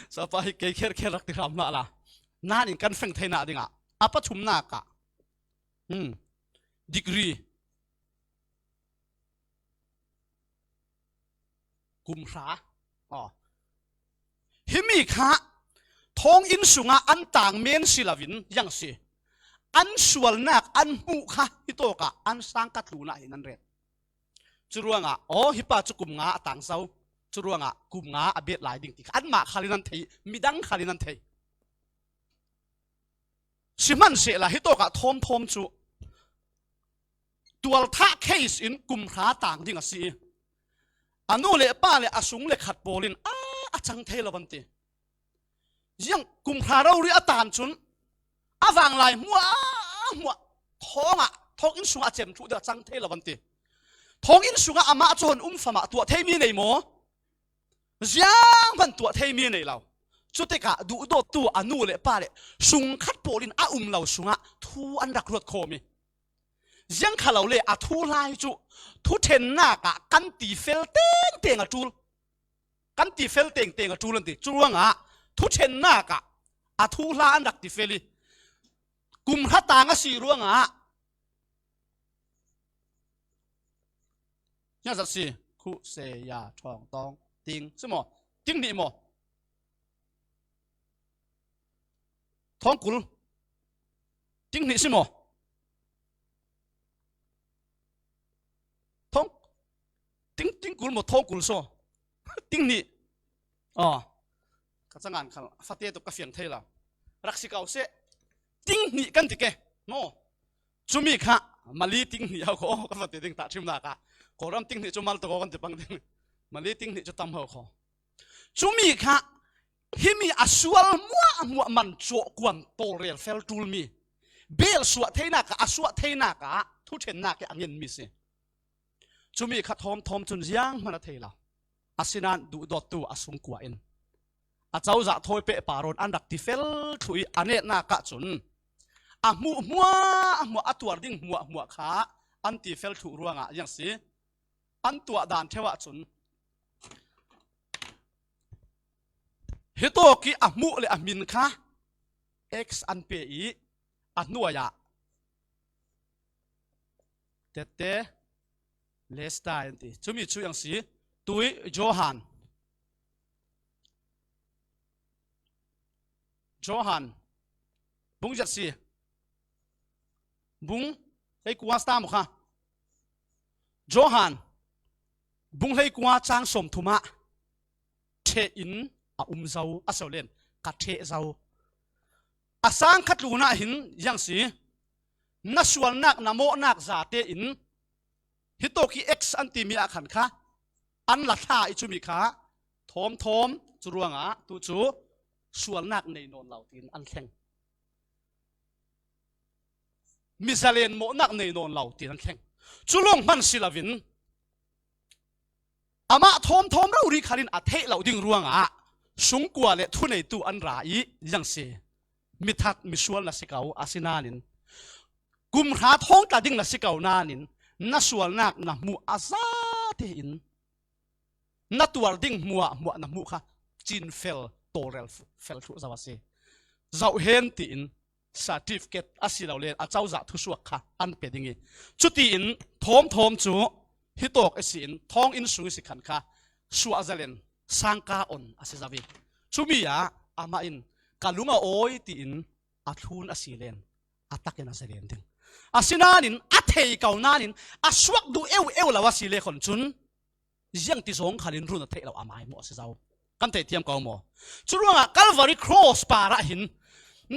Sapa hi kei kher kher rak ti hram hlah la. Nanin kan feng theihna dingah a pathumnak ah. Hmm. Degree. Kum hra. Aw. Himi kha thawnginn sungah an tang men si loin ziang si. An sualnak an hmuh kha hitawkah an sang ka tlunah hin an ret. Curuangah, aw, hi pa cu kum nga a tang zo. Curuangah kum nga a bet lai ding ti kha anmah khalin an thei, midang khalin an thei. Sihmanhsehlaw hitawkah thawmthawm cu tualthah case in kum hra tang ding a si i, a nu le pa le a sung le khat pawl in a, a cang thei lo an ti. Ziang kum hra rori a tan cun a vanglai hmuah hmuah thawngah, thawnginn sungah a cem thluh ding a cang thei lo an ti. Thawnginn sungah amah cu hun um famah tuah theimi nei maw? Zianghman tuah theimi nei lo. Cutikah duhdawttu a nu le pa le sungkhat pawl in a um lo sungah thu an rak ruat khawm i, ziang kha lo le a thuhlai cu thuṭhennak ah kan tifel tengteng a ṭul. Kan tifel tengteng a ṭul an ti. Curuangah thuṭhennak ah a thuhla an rak tifel i, kum hra tang a si ruangah Nyak zat si, khuh, se, ya, ṭhawng, tawng, ting, si maw? Ting hnih maw? Thawng kul. Ting hnih si maw? Thawng, ting, ting kul maw, thawng kul saw? Ting hnih. Aw. Ka cangan khal, a fate tuk ka fiang thei lo. Rak si ko seh. Ting hnih kan ti ke. Maw. Cumi kha, mali ting hnih ho ko, ka fate ding tahṭhimnak ah. Kawlram ting hnih cu mal tuk ko kan ti pang ding. Mali ting hnih cu tam ho ko. Cumi kha, himi a sual hmuahhmuah man cawh kuan tawlrel fel ṭulmi. Bel suah theinak ah, a suah theinak ah, thuṭhennak i a ngenmi si. Cumi kha thawmthawm cun zianghman a thei lo. Asinain duhdawttu a sungkua in a cozah thawi pehpar rawn an rak tifel thluh i a netnak ah cun a hmuh hmuahhmuah, a tuar ding hmuahhmuah kha an tifel thluh ruangah ziang si. An tuah dan ṭheu ah cun hitawk i a hmuh le a hmin kha X an pe i a hnuai ah Tete, Lesta an ti. Cumi cu ang si, tui, Johan. Johan. Bung zet si. Bung hleikua sta mu kha. Johan. Bung hleikua cang sawm thum ah. Ṭheh in a um zo, a so len, ka ṭheh zo. A sang kha tlunah hin ziang si, na sualnak, na mawhnak zate in, hitawk i X an timi ah khan kha, an la thla i cumi kha, thawmthawm, cu ruangah, tu cu, sualnak nei nawn lo tiin an thleng. Mi zalen mawhnak nei nawn lo tiin an thleng. Cu lawng hman si loin, amah thawmthawm rori khalin a theih loh ding ruangah sungkua le thuneitu an ra i ziang si. Mi that, mi sual na si ko, asinain kum hra thawngtla ding na si ko nain na sualnak na hmuh a zate in na tuar ding hmuahhmuah na hmuh kha cinfel, tawlrel fel thluh zo a si. Zoh hen tiin certificate a si lo len a cozah thusuak kha an pe ding i, cutiin thawmthawm cu hitawk i si in thawnginn sung i si khan kha suah zalen sangka on a si zo i, cumi ah amah in ka lung a awi tiin a thlun a si len a takin a zalen ding. Asinain a thei ko nain a suak duh eu eu lo a si le khon cun ziang ti zawng khalin run a theih lo a mai maw a si zo. Kan theithiam ko maw? Curuangah Calvary Cross parah hin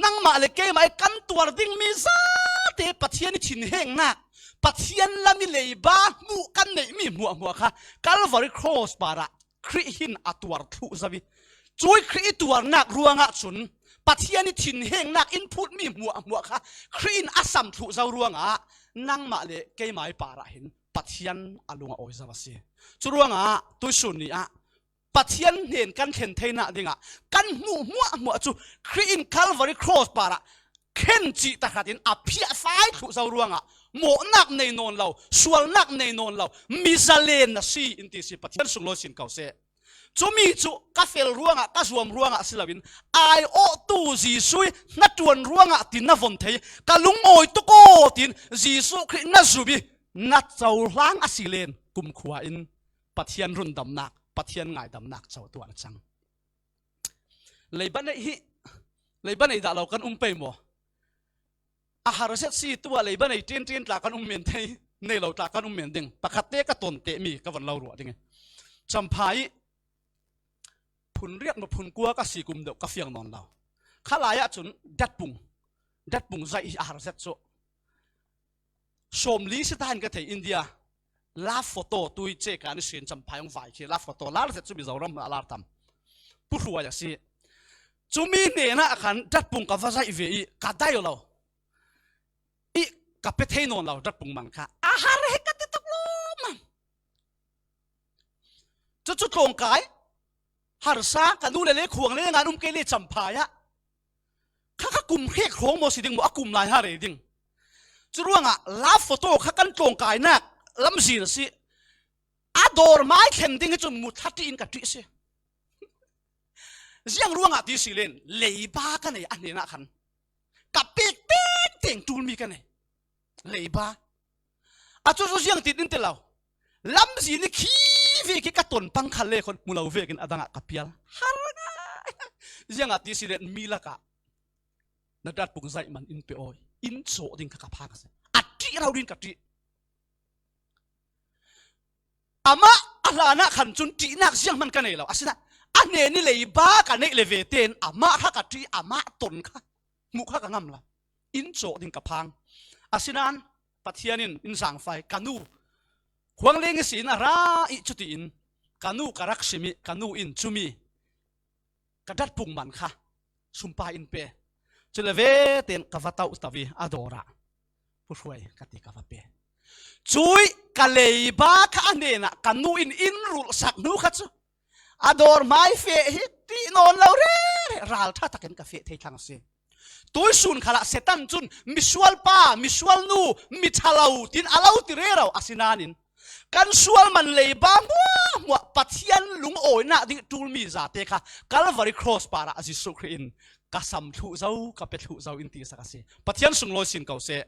nangmah le keimah i kan tuar dingmi zate Pathian i thinhengnak, Pathian lam i leiba hmuh kan neihmi hmuahhmuah kha Calvary Cross parah Khrih hin a tuar thluh zo i, cui Khrih i tuarnak ruangah cun Pathian i thinhengnak in phut mi hmuahhmuah kha Khrih in a sam thluh zo ruangah nangmah le keimah i parah hin Pathian a lung a awi zo a si. Cu ruangah tuisun ni ah Pathian hnen kan thlen theinak dingah kan hmuh hmuahhmuah cu Khrih in Calvary Cross parah khen cih tahratin a phiahfai thluh zo ruangah mawhnak nei nawn lo, sualnak nei nawn lo, mi zalen na si in ti si, Pathian sunglawi sin ko seh. Cumi cu ka fel ruangah, ka zuam ruangah si loin, aiawhtu Jesuh i hnaṭuan ruangah tin na von thei, ka lungawi tuk aw tiin Jesuh Khrih na zum i na cohlang a si len kumkhua in Pathian rundamnak, Pathian ngaidamnak co tuah na cang. Leiba neih hi, leiba nei dah lo kan um pei maw? A har zet si tuah leiba nei ṭinṭin tla kan um men thei, nei lo tla kan um men ding. Pakhat te ka ton teh mi ka von lo ruah ding i. Champha i phun riat maw phun kua ka si kum deuh ka fiang nawn lo. Kha lai ah cun datpung, datpung zaih hi a har zet cu. Sawmli si ta in ka thei India. Love photo tui ce kan i sin Champha i hong vai khi love photo lar zet cu Mizoram a lar tam. Pu Hruai a si. Cumi hnenah khan datpung ka va zaih ve i ka dai lo. I ka pe thei nawn lo datpung man kha. A har he ka ti tuk lo man. Cucu tlawngkai harsa ka nu le le khuang le ngan um kei le Champha ah. Kha kha kum hrek hrawng maw si ding maw, a kum lai ha rei ding. Cu ruangah love photo kha kan tlawngkainak lamzin a si. A dawr mai thlen ding hi cun mu thla ṭih in ka ṭih si. Ziang ruangah ti si len, leiba ka nei a hnenah khan. Ka pek tengteng ṭulmi ka nei. Leiba. A cu cu ziang tin in ti lo. Lamzin i khi vek i ka ton pang khal le khon hmu lo vekin a dangah ka pial. Har ngai. Ziangah ti si len mi lakah na datpung zaih man in pe aw. In cawh ding kha ka phang a si. A ṭih rau din ka ṭih. Amah a hlanah khan cun ṭihnak zianghman ka nei lo. Asinain a hnen i leiba ka neih le ve tein amah kha ka ṭih, amah ton kha hmuh kha ka ngam lo. In cawh ding ka phang. Asinain Pathian in in zaangfai ka nu khuang leng ihsin a ra i cutiin ka nu ka rak sim i ka nu in cumi ka datpung man kha sumpa in pe. Cule ve tein ka va tauh tau i a dawr ah Pu Hruai ka ti ka va pe. Cui ka leiba kha a hnenah ka nu in in rulhsak hnu kha cu a dawr hmai feh hi ti nawn lo rere ralṭha takin ka feh thei thlang a si. Tuisun khalah Satan cun misual pa, misual nu, mi ṭha lo tin a lo ti rero a si nain kan sual man leiba hmuahhmuah Pathian lungawinak ding ṭulmi zate kha Calvary Cross parah Jesuh Khrih in ka sam thluh zo, ka pe thluh zo in ti sak a si. Pathian sunglawi sin ko seh.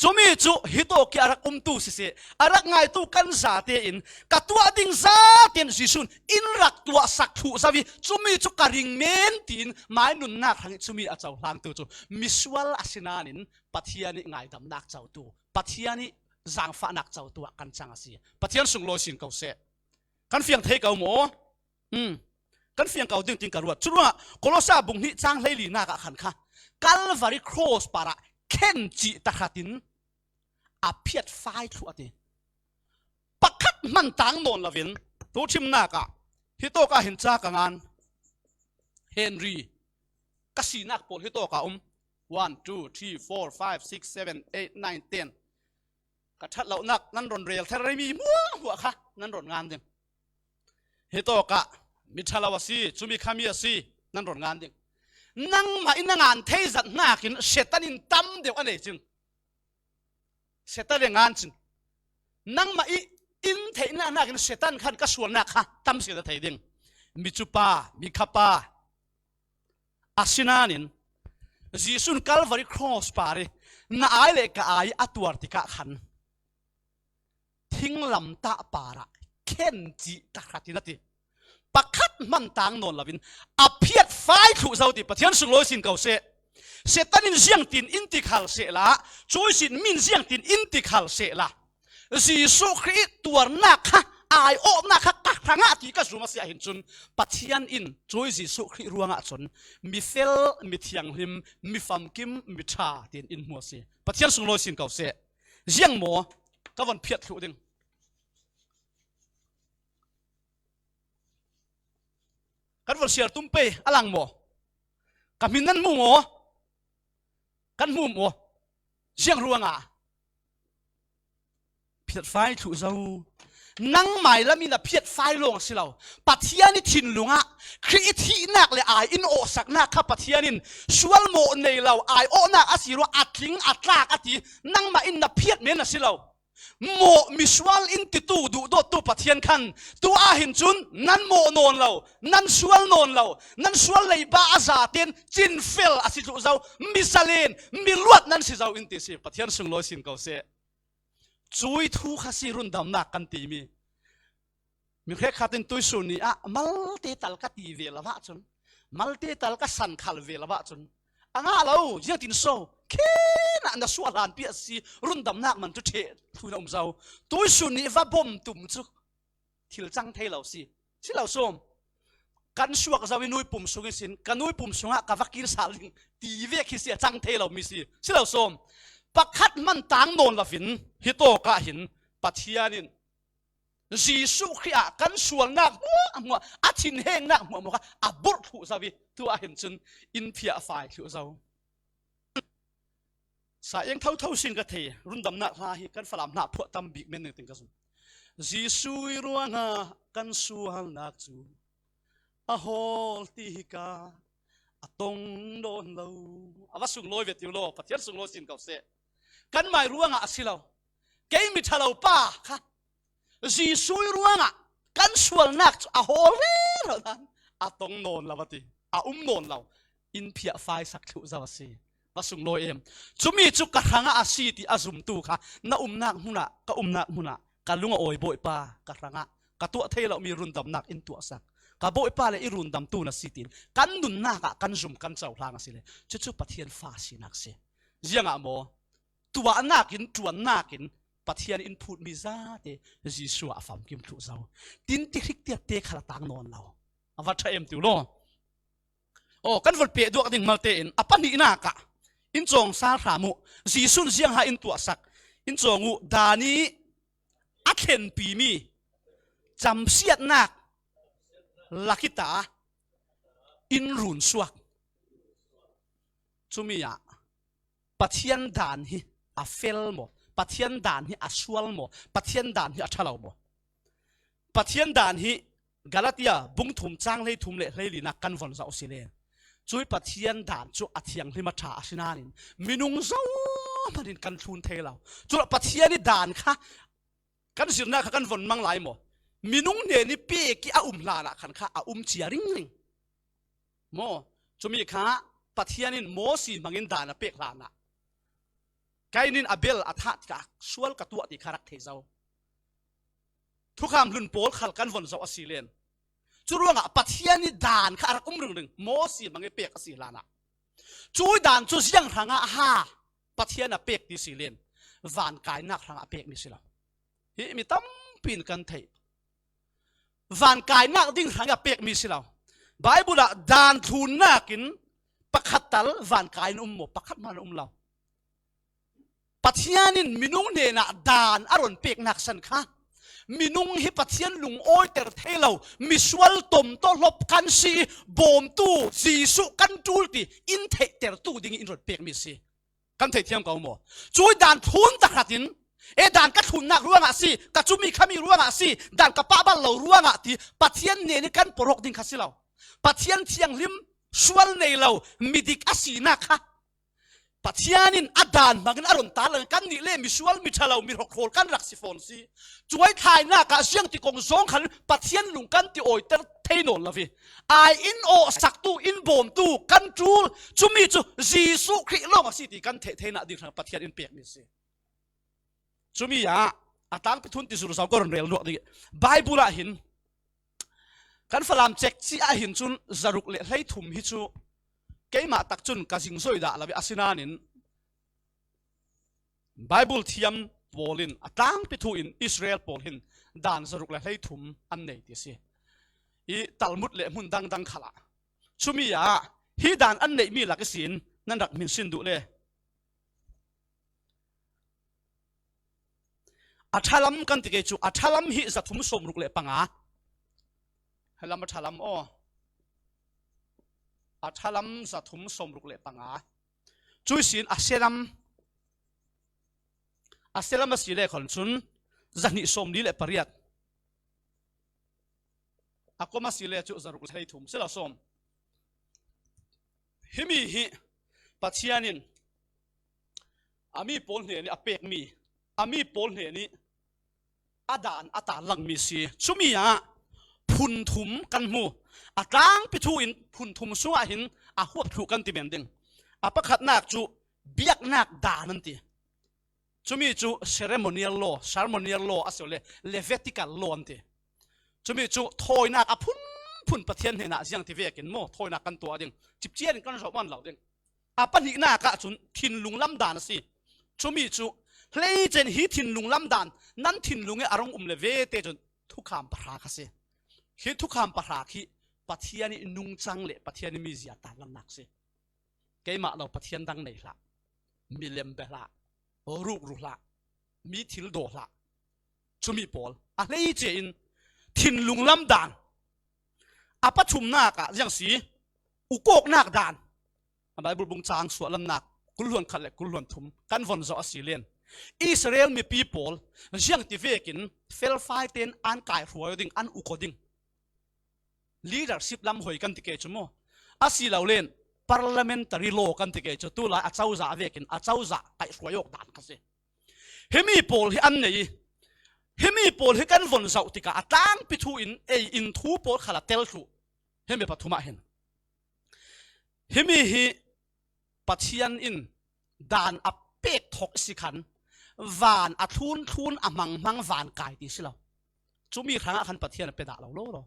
Cumi cu hitawk i a rak umtu siseh, a rak ngaitu kan zate in ka tuah ding zate in Jesuh in in rak tuahsak thluh zo i cumi cu ka ring men tiin mai nunnak hrang i cumi a cohlangtu cu misual a si nain Pathian i ngaidamnak cotu, Pathian i zaangfahnak cotu ah kan cang a si. Pathian sunglawi sin ko seh. Kan fiang thei ko maw? Um, kan fiang ko ding tiin ka ruat. Curuangah Kolosa bung hnih cang hleilinak ah khan kha Calvary Cross parah khen cih tahratin a phiatfai thluh a ti. Pakhat hman tang nawn lovin tu thimnak ah hitawk ah hin ca ka ngan. Henry ka sinak pawl hitawk ah um. One, two, three, four, five, six, seven, eight, nine, ten. Ka ṭhat lonak nan ron rel thar remi hmuahhmuah kha nan ron ngan ding. Hitawk ah mi ṭha lo a si, cumi kha mi a si, nan ron ngan ding. Nangmah in a ngan thei zat hnakin Satan in tam deuh a nei cin. Satan le ngan cin. Nangmah i in theihnak hnakin Satan khan ka sualnak kha tam si a thei ding. Mi cupa, mi khapa, a si nain Jesuh in Calvary Cross par i na ai le ka ai a tuar tikah khan thinglamtah parah khen cih tahratin a ti. Pakhat hman tang nawn lovin a phiatfai thluh zo ti Pathian sunglawi sin ko seh. Satan in ziangtin in ti khal sehla, cuisin min ziangtin in ti khal sehla, Jesuh Khrih tuarnak kha, aiawhnak kha ka hrangah ti ka zum a si ahhin cun Pathian in cui Jesuh Khrih ruangah cun mi fel, mi thianghlim, mi famkim, mi ṭha tiin in hmu a si. Pathian sunglawi sin ko seh. Ziang maw? Ka von phiat thluh ding. Kan von siar tum pei a lang maw? Ka hmin nan mu maw? Kan mu maw? Ziang ruangah phiatfai thluh zo. Nangmai lamin a phiatfai lawng a si lo. Pathian i thinlungah Khrih i thihnak le ai in awhsaknak kha Pathian in sual mawh nei lo, ai awhnak a si ruah a tling a tlak a ti. Nangmah in na phiat men a si lo. Mawh misual in titu duhdawttu Pathian khan tu ahhin cun nan mawh nawn lo, nan sual nawn lo, nan sual leiba a zaten cinfel a si thluh zo, mi zalen, mi luat nan si zo in ti si. Pathian sunglawi sin ko seh. Cui thu kha si rundamnak kan timi. Mi hrekkhat in tuisun ni ah malte tal ka ti ve lo ahcun, malte tal ka san khal ve lo ahcun a ngah lo, ziangtin so khenah na suah hlanpi a si, rundamnak man cu ṭheh thu na um zo. Tuisun ni va bom tum cu thil cang thei lo si. Si lo sawm. Kan suak zo i nui pum sung ihsin, ka nui pum sungah ka va kir sal ding ti vek hi si a cang thei lo mi si. Si lo sawm. Pakhat man tang nawn lovin hi tawk ah hin Pathian in Jesuh Khrih ah kan sualnak hmuahhmuah, a thinhengnak hmuahhmuah kha a burh thluh zo i tu ahhin cun in phiah a fai thluh zo. Sa eng thotho sin ka thei, rundamnak hla hi kan Falam hna phuah tam bik men ning ting ka zum. Jesuh i ruangah kan sualnak cu a hawl ti hi ka a tong nawn lo. A va sunglawi ve ti law, Pathian sunglawi sin ko seh. Kanmai ruangah a si lo. Kei mi ṭhalo pa kha Jesuh i ruangah kan sualnak cu a hawl rero nan a tong nawn lo a ti. A um nawn lo. In phiah faisak thluh zo a si. Va sunglawi em. Cumi cu ka hrangah a si ti a zumtu kha na umnak hmunah, ka umnak hmunah, ka lung a awi Bawipa, ka hrangah ka tuah thei lomi rundamnak in tuahsak. Ka Bawipa le i rundamtu na si tiin kan nunnak ah kan zum kan cohlang a si le. Cucu Pathian fa sinak si. Ziangah maw? Tuahnak in, ṭuannak in Pathian in phutmi zate Jesuh ah a famkim thluh zo. Tin ti hrik tiat te khal a tang nawn lo. A va ṭha em ti u law. Aw, kan von peh duak ding malte in a pahnihnak ah in cawng sal hram uh. Jesuh in ziangha in tuahsak in cawng uh, dan i a thlenpimi camsiatnak lakita in run suak. Cumi ah Pathian dan hi a fel maw? Pathian dan hi a sual maw? Pathian dan hi a ṭha lo maw? Pathian dan hi Galatia bung thum cang hlei thum le hlei linak kan von zoh si le. Cui Pathian dan cu a thianghlim a ṭha a si nain minung zohman in kan thlun thei lo. Culah Pathian i dan kha kan zirnak kha kan von mang lai maw? Minung hnen i pek i a um hlanah khan kha a um cia ringring. Maw? Cumi kha Pathian in Mosi hmangin dan a pek hlanah Kain in Abel a thah tikah sual ka tuah ti kha rak thei zo. Thukham hlun pawl khal kan von zoh a si len. Cu ruangah Pathian i dan kha a rak um ringring. Mosi hmangin pek a si hlanah. Cui dan cu ziang hrangah ha Pathian a pek ti si len. Van kainak hrangah a pekmi si lo. Hi mi tampi in kan theih. Van kainak ding hrangah a pekmi si lo. Baibal ah dan thlunnak in pakhat tal van kai in um maw? Pakhat hmanh um lo. Pathian in minung hnenah dan a ron peknak san kha minung hi Pathian lungawiter thei lo, misual tom tawh hlop kan si, bawmtu Jesuh kan ṭul ti in theihtertu ding in ron pekmi si. Kan theithiam ko maw? Cui dan thlun tahratin, e, dan ka thlunnak ruangah si, ka cumi khami ruangah si, dan ka pahbal lo ruangah ti Pathian hnen i kan porawk ding kha si lo. Pathian thianghlim sual nei lo midik a sinak kha Pathian in a dan hmangin a ron tar lo, kannih le misual, miṭha lo, mi hrokhrawl kan rak si fawn si. Cuai thlainak ah ziang ti kong zawng khan Pathian lung kan ti awiter thei nawn lo hi. Ai in awhsaktu, in bawmtu kan ṭul, cumi cu Jesuh Khrih lawng a si ti kan theih theinak ding hrang Pathian in pekmi a si. Cumi ah a tlangpi thun ti zur zo ka ron rel luak ding. Baibal ah hin kan Falam cekci ah hin cun zaruk le hleithum hi cu keimah tak cun ka zingzoi dah lo i a si nain Baibal thiam pawl in a tlangpi thu in Israel pawl hin dan zaruk le hleithum an nei ti a si. I Talmud le hmun dangdang khalah cumi ah hi dan an neihmi lak ihsin nan rak hminsin duh le. A ṭhalam kan ti kei cu, a ṭhalam hi zathum sawmruk le panga. Lam a ṭhalam aw. a thalam za thum sawmruk le panga. Cui sin a selam, a selam a si le khon cun za hnih sawmli le pariat. A kom a si le cu za ruk le hleithum si lo sawm. Himi hi Pathian in a mi pawl hnenih a pekmi, a mi pawl hnenih a dan a tarlangmi si. Cumi ah phun thum kan hmu. A tlangpi thu in phun thum sungah hin a huap thluh kan ti men ding. A pakhatnak cu biaknak dan an ti. Cumi cu ceremonial law, ceremonial law a si le Levitical law an ti. Cumi cu thawinak a phunphun Pathian hnenah ziang ti vekin maw thawinak kan tuah ding, cipcian in kan zoh man lo ding. A pahnihnak ah cun thinlung lamdan a si. Cumi cu hleice in hi thinlung lamdan nan thinlung i a rung um le ve te cun thukham pahra kha si. Hi thukham pahra khi Pathian i nungcang le Pathian i mizia tarlannak si. Keimah lo Pathian dang nei hlah, milem be hlah, rukru hlah, mi thil daw hlah. Cumi pawl a hleice in thinlung lamdan. A pathumnak ah ziang si, ukawknak dan. A Baibal bung cang suahlannak kulhluan khat le kulhluan thum kan von zoh a si len Israel mipi pawl ziang ti vekin felfai ten an kaihruai ding, an uko ding. Leadership lam hoi kan ti ke cu maw? A si lo len parliamentary law kan ti ke cu tulai a cozah vekin a cozah kaihruai awk dan kha si. Himi pawl hi an nei i, himi pawl hi kan von zoh tikah a tlangpi thu in ei in thu pawl khal a tel thluh. Himi pathum ah hin himi hi Pathian in dan a pek thawk si khan van a thlun thlun a hmang hmang van kai ti si lo. Cumi hrangah khan Pathian a pe dah lo lo lo.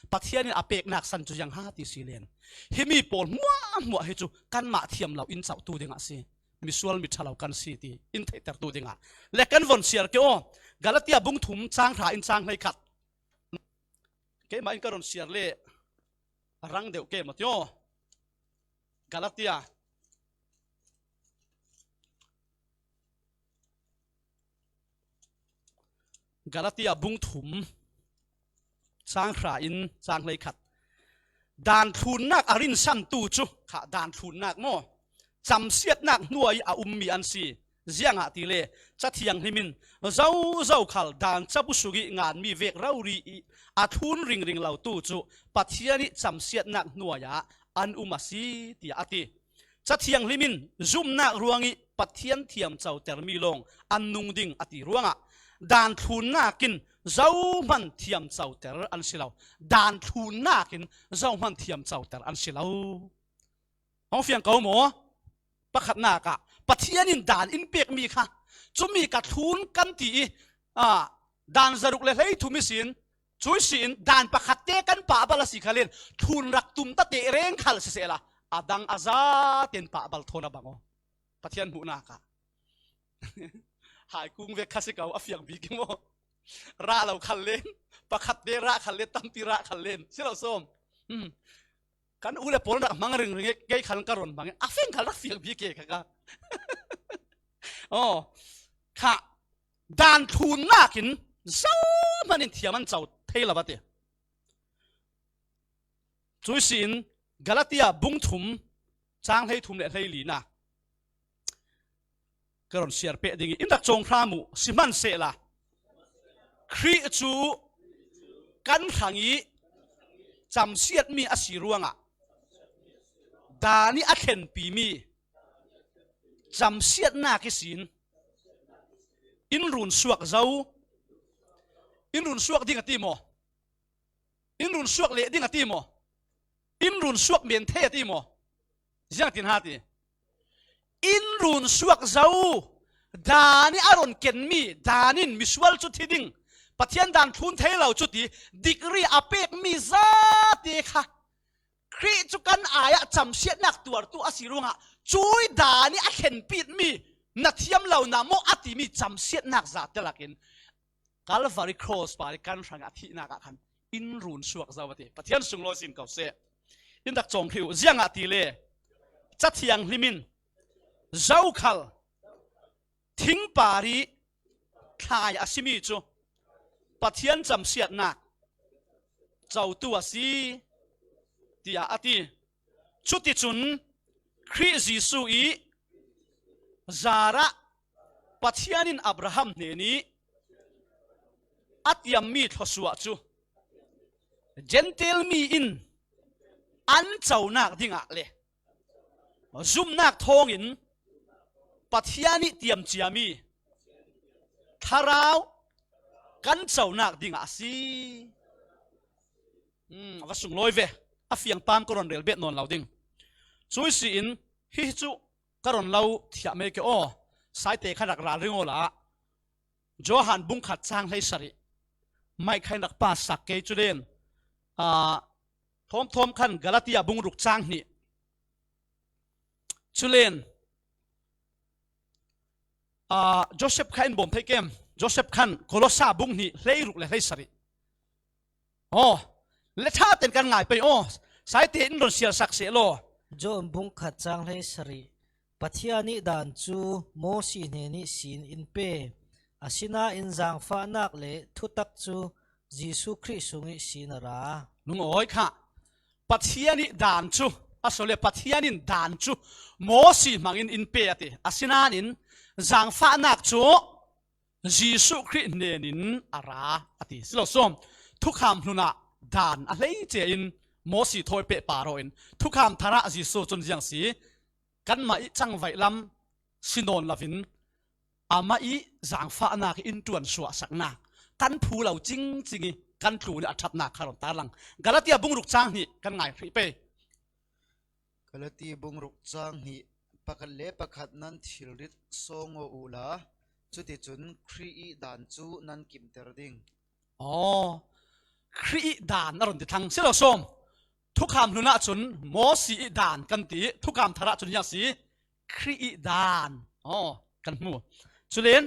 Pathian in a peknak san cu ziang ha ti si len. Himi pawl hmuahhmuah hi cu kanmah thiam lo in cauhtu dingah si. Misual mi ṭha lo kan si ti in theihtertu dingah le kan von siar ke aw. Galatia bung thum cang hra in cang hleikhat. Keimah in ka ron siar le a rang deuh ke maw ti aw. Galatia. Galatia bung thum, cang hra in cang hleikhat. Dan thlunnak a rinsantu cu kha dan thlunnak maw? Camsiatnak hnuai a ummi an si. Ziangahtile Cathiang hlimin zozo khal dan cabu sungih nganmi vek rori ih a thlun ringring lotu cu Pathian ih camsiatnak hnuai ah an um a si, tiah a ti. Cathiang hlimin zumnak ruangih Pathian thiamcotermi lawng an nung ding a ti ruangah dan thlunnak in zohman thiamcoter an si lo. Dan thlunnak in zohman thiamcoter an si lo. Hong fiang ko maw? Pakhatnak ah Pathian in dan in pekmi kha cumi ka thlun kan ti i, ah, dan zaruk le hleithum ihsin, cui si in dan pakhat te kan pahbal a si khalin thlun rak tum ta te reng khal sisehla a dang a za ten pahbal thawn a bang aw. Pathian hmuhnak ah hai kung vek kha si ko a fiang bik i maw? Rah lo khal len, pakhat te rah khal len, tampi rah khal len si lo sawm. Hmm. Kan u le pawl rak hmang ringring i kei khal ka ron hmang i a feng khal rak fiang bik e kha ka. Aw, kha dan thlunnak in zohman in thiam an co thei lo a ti. Cui si in Galatia bung thum cang hleithum le hleilinak ka ron siar peh ding i in rak cawng hram uh sihmansehla Khrih cu kan hrang i camsiatmi a si ruangah dan i a thlenpimi camsiatnak ihsin in run suak zo, in run suak ding a ti maw? In run suak leh ding a ti maw? In run suak men thei a ti maw? Ziangtin ha ti. In run suak zo. Dan i a ron kenmi, dan in misual cu thi ding, Pathian dan thlun thei lo cu ti, degree a pekmi zate kha Khrih cu kan ai ah camsiatnak tuartu a si ruangah cui dan i a thlenpitmi na thiam lo na maw a timi camsiatnak zate lakin Calvary Cross par i kan hrangah thihnak ah khan in run suak zo a ti. Pathian sunglawi sin ko seh. In rak cawng hrih uh. Ziangahtile Cathiang hlimin zokhal thingpar i thlai a simi cu Pathian camsiatnak cotu a si, tiah a ti. Cuticun Khrih Jesuh ih zarah Pathian in Abraham hnenih a tiammi thluasuah cu Gentile mi in an conak dingah le zumnak thawngin Pathian ih tiam ciami thlarau kan conak dingah a si. Hmm, a va sunglawi ve. A fiang pam ka ron rel bet nawn lo ding. Cui si in hi cu ka ron lo thiah mai ke aw. Saite kha rak ralring awla Johan bung khat cang hleisarih mai khain rak pa sak kei cu len. Ah, thawmthawm khan Galatia bung ruk cang hnih. Cu len, ah, Joseph kha in bawm thei kem? Joseph khan Kolosa bung hnih hleiruk le hleisarih. Aw, le ṭha ten kan ngai pei aw. Saite in ron sialsak seh law. John bung khat cang hleisarih. Pathian ih dan cu Mosi hnen ihsin in pe, asinain zangfahnak le thutak cu Jesuh Khrih sung ihsin a ra. Lungawi kha. Pathian ih dan cu, a sole Pathian in dan cu Mosi hmangin in pe a ti. Asinain zangfahnak cu Jesuh Khrih hnenin a ra a ti. Si lo sawm, thukham hlun ah dan a hleice in Mosi thawi peh par aw in thukham thar ah Jesuh cun ziang si, kanmah ih cangvaih lam si nawn loin amah ih zangfahnak ih in ṭuan suahsaknak kan phu lo cingcing ih kan tlun ih a ṭhatnak kha ron tarlang. Galatia bung ruk cang hnih kan ngai hrih pei. Galati bung ruk cang hnih, pakhat le pakhat nan thilrit sawng aw uhla, cuticun Khrih ih dan cu nan kimter ding. Aw, Khrih ih dan a run ti thlang si lo sawm. Thukham hlun ahcun Mosi ih dan kan ti ih, thukham thar ahcun ziang si, Khrih ih dan. Aw, kan hmu. Culen,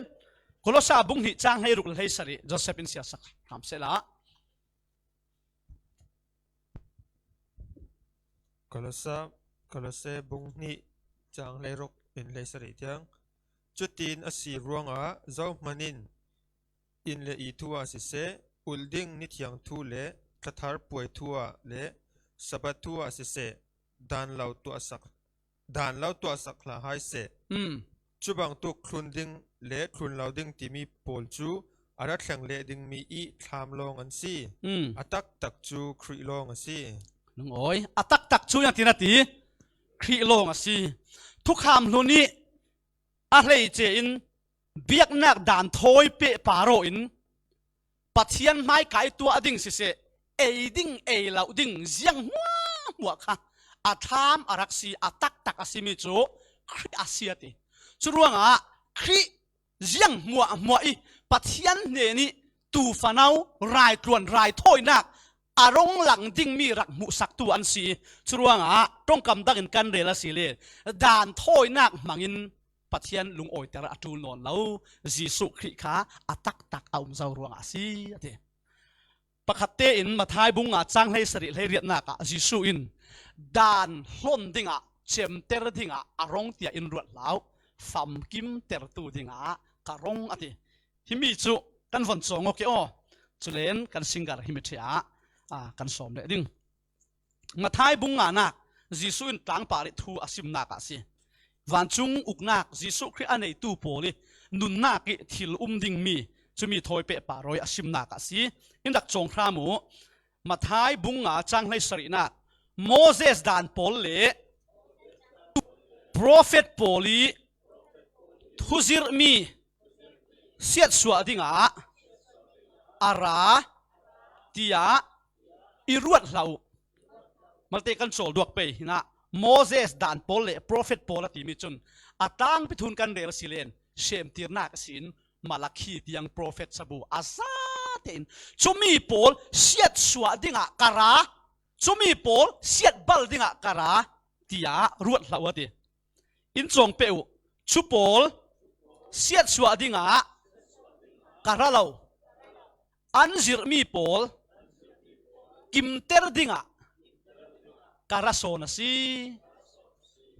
Kolosa bung hnih cang hleiruk le hleisarih, Joseph in siasak hram sehla. Kolosa, Kolose bung hnih cang hleiruk in hleisarih tiang. Cutin a si ruangah zohman in inn le i thu ah siseh, ulh ding nithiang thu le thathar puai thu ah le Sabbath thu ah siseh, dan lo tuahsak dan lo tuahsak hlah hai seh. Mm. Cubangtuk thlun ding le thlun lo ding timi pawl cu a ra thleng leh dingmi ih thlam lawng an si. Mm. A taktak cu Khrih lawng a si. Lungawi, a taktak cu ziang tin a ti, Khrih lawng a si. Thukham hlun ih a hleice in biaknak dan thawi peh par aw in Pathian hmaika ih tuah ding siseh, ei ding, ei lo ding, ziang hmuahhmuah kha a thlam a rak si, a taktak a simi cu Khrih a si a ti. Curuangah Khrih ziang hmuahhmuah ih Pathian hnenih tuufanau, raitluan, raithawinak a rung lang dingmi rak hmuhsaktu an si. Curuangah ṭongkam dangin kan rel a si le dan thawinak hmangin Pathian lungawiter a ṭul nawn lo, Jesuh Khrih kha a taktak a um zo ruangah a si, a ti. Pakhat tein Matthai bung nga cang hleisarih hleiriatnak ah Jesuh in dan hlon dingah, cemter dingah a rong tiah in ruat hlah uh, famkimtertu dingah ka rong a ti. Himi cu kan von cawng aw ke aw. Culen kan singar himi ṭheh ah, ah, kan sawm leh ding. Matthai bung nganak Jesuh in tlangpar ih thu a simnak ah a si. Vancung uknak Jesuh Khrih a neitu pawl ih nunnak ih thil um dingmi cumi thawi peh par aw ih a simnak ah a si. In rak cawng hram uh. Matthai bung nga cang hleisarihnak Moses dan pawl le profet pawl ih thuzirhmi siatsuah dingah a ra tiah i ruat hlah uh. Malte kan cawl duak pei hinah Moses dan pawl le profet pawl a timi cun a tangpi thun kan rel si len semtirnak a sin Malakhi tiang profet sabu a zate in cumi pawl siatsuah dingah ka ra, cumi pawl siatbal dingah ka ra tiah ruat hlah uh a ti. In cawng peh uh, cu pawl siatsuah dingah ka ra lo, an zirhmi pawl kimter dingah ka ra sawn a si.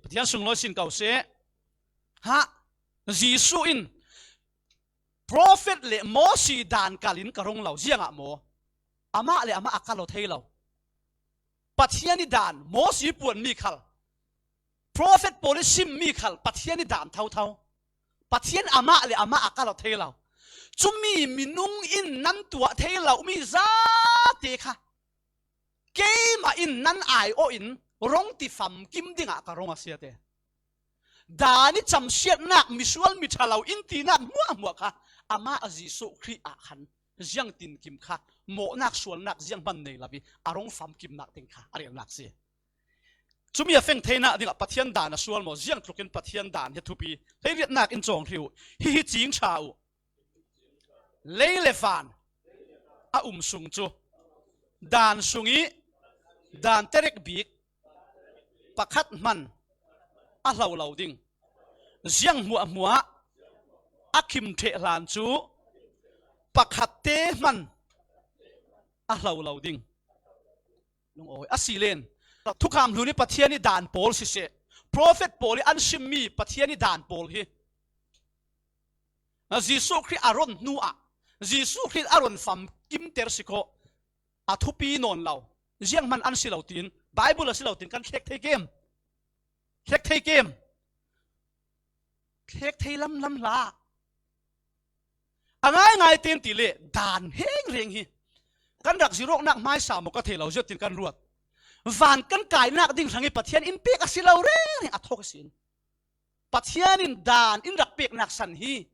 Pathian sunglawi sin ko seh. Ha, Jesuh in profet le Mosi dan kalin ka rung lo, ziangah maw? Amah le amah a kal aw thei lo. Pathian ih dan, Mosi puanmi khal Prophet pawl i simmi khal Pathian i dan thotho. Pathian amah le amah a kal aw thei lo. Cumi minung in nan tuah thei lo mi zate kha keimah in nan ai aw in rong ti famkim dingah ka rong a siate. Dan i camsiatnak misual miṭha lo in tinak hmuahhmuah kha amah a Jesuh Khrih ah khan ziang tinkim kha mawhnak sualnak zianghman nei lo i a rong famkimnak ding kha a relnak si. Cumi a feng theinak dingah Pathian dan a sual maw? Ziangtlukin Pathian dan hi thupi. Hleiriatnak in cawng hrih uh. Hihi cing ṭha uh. Lei le van a um sung cu dan sung i dan terek bik pakhat hman a hlo lo ding. Ziang hmuahhmuah a khim ṭheh hlan cu pakhatte hman a hlo lo ding. Lungawi a si len. Thukham hlun i Pathian i dan pawl siseh, prophet pawl i an simmi Pathian i dan pawl hi Jesuh Khrih a ron hnu ah Jesuh Khrih a ron famkimter si khawh a thupi nawn lo. Zianghman an si lo tiin, Bible a si lo tiin kan thlek thei kem? Thlek thei kem? Thlek thei lamlam hlah. A ngaingai tein ti le dan hengreng hi kan rak zirawknak hmaisa maw ka thei lo ziat tiin kan ruat. Van kan kainak ding hrang i Pathian in pek a si lo rengreng a thawk a sin. Pathian in dan in rak peknak san hi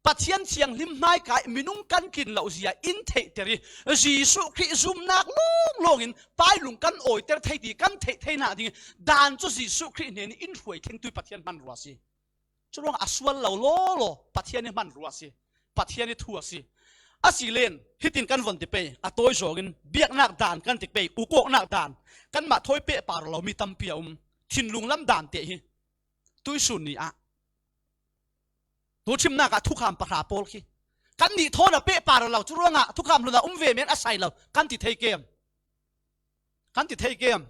Pathian thianghlim hmaikai minung kan kin loh zia in theihter i Jesuh Khrih zumnak lawnglawng in pailung kan awiter thei ti kan theih theinak ding i dan cu Jesuh Khrih hnen i in hruai thlengtu i Pathian hmanrua si. Curuangah a sual lo lawlaw Pathian i hmanrua si. Pathian i thu a si. A si len hitin kan von ti pei, a tawi zawngin biaknak dan kan ti pei, ukawknak dan, kanmah thawi pehpar lo mi tampi a um. Thinlung lam dan te hi tuisun ni ah tuchimnak ah thukham pahra pawl khi kannih thawn a pehpar lo, curuangah thukham hlun ah um ve men a sai lo kan ti thei kem? Kan ti thei kem?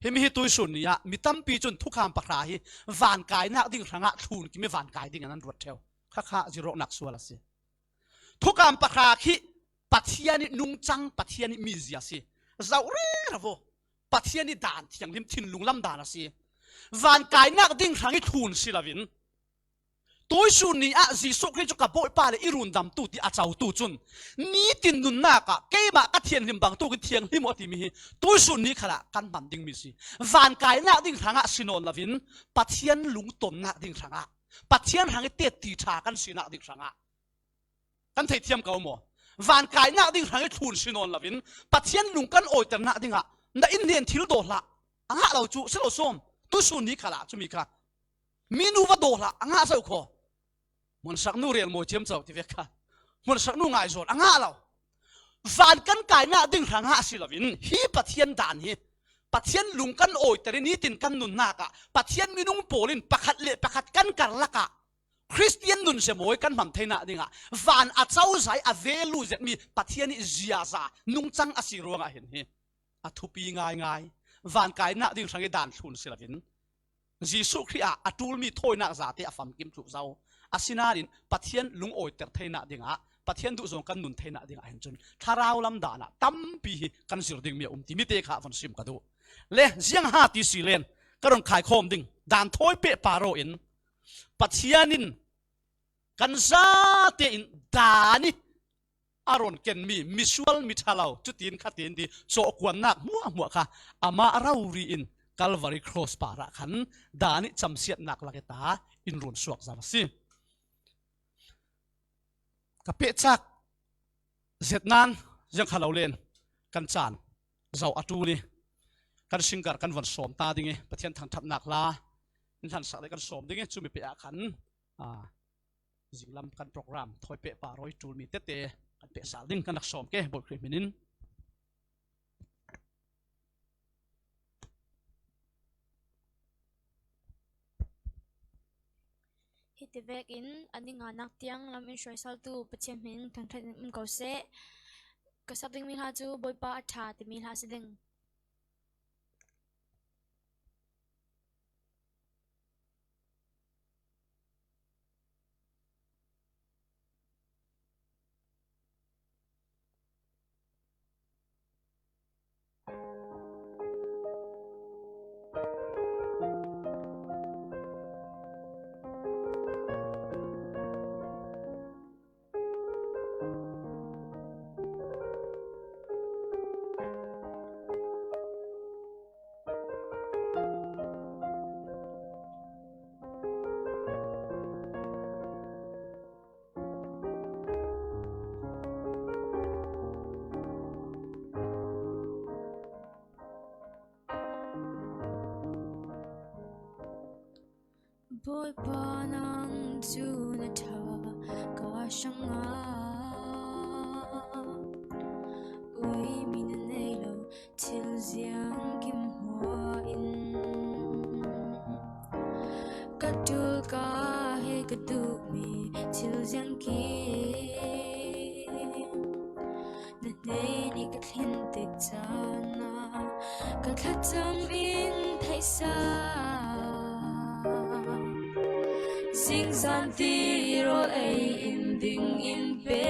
Himi hi tuisun ni ah mi tampi cun thukham pahra hi van kainak ding hrangah thlun kim i van kai ding an an ruat ṭheu. Khakha zirawknak sual a si. Thukham pahra khi Pathian i nungcang, Pathian i mizia a si. Zoh rero aw. Pathian i dan thianghlim thinlung lam dan a si. Van kainak ding hrang i thlun si loin tuisun ni ah Jesuh Khrih cu ka Bawipa le i rundamtu ti a cotu cun nitin nunnak ah keimah ka thianghlim bangtuk in thianghlim uh a timi hi tuisun ni khalah kan hman dingmi si. Van kainak ding hrangah si nawn loin Pathian lungtonnak ding hrangah, Pathian hrang i tetti ṭha kan sinak ding hrangah kan theithiam ko maw? Van kainak ding hrang i thlun si nawn loin Pathian lung kan awiternak dingah na in hnen thil daw hlah. A ngah lo cu si lo sawm. Tuisun ni khalah cumi kha mi nu va daw hlah, a ngah zo kho. Hmunsaknu relmawi thiam co ti vek kha. Hmunsaknu ngaihzawn a ngah lo. Van kan kainak ding hrangah si loin hi Pathian dan hi Pathian lung kan awiter i nitin kan nunnak ah Pathian minung pawl in pakhat le pakhat kan karlak ah Khristian nun semawi kan hman theinak dingah van a cozai a velu zetmi Pathian i ziaza nungcang a si ruangah hin hi a thupi ngaingai. Van kainak ding hrang i dan thlun si loin Jesuh Khrih ah a ṭulmi thawinak zate a famkim tluk zo. Asinain Pathian lungawiter theinak dingah, Pathian duhzawng kan nun theinak dingah hin cun thlarau lam danah tampi hi kan zir dingmi a um timi te kha von sim ka duh. Le ziang ha ti si len ka run khaikhawm ding dan thawi pehpar aw in Pathian in kan zate in dan i a run kenmi misual miṭha lo cutin khatin ti cawhkuannak hmuahhmuah kha amah rori in Calvary Cross parah khan dan i camsiatnak lak i ta in run suak zo a si. Ka pehcak zet nan ziang kha lo len kan caan zo a ṭul i kan singer kan von sawm ta ding i Pathian thangṭhatnak hla in hlansak le kan sawm ding i cumi peh ah khan, aa, zinglam kan program thawi pehpar aw i ṭulmi tete kan pehsal ding kan rak sawm ke, Bawi Khrih hmin in. Hiti vekin a ni nganak tiang lam in hruaisaltu Pathian hmin thangṭhat in um ko seh. Ka sak dingmi hla cu Bawipa a ṭha timi hla a si ding. Bawipa, nang cu na ṭha ka hrang a, ui mi na nei lo thil ziang kim hmua in, ka ṭul ka he ka duhmi thil ziang kim na hnen i ka thleng tik caan ah ka thlacam in theihsa. Zingzan ti rawl ei in ding in pe,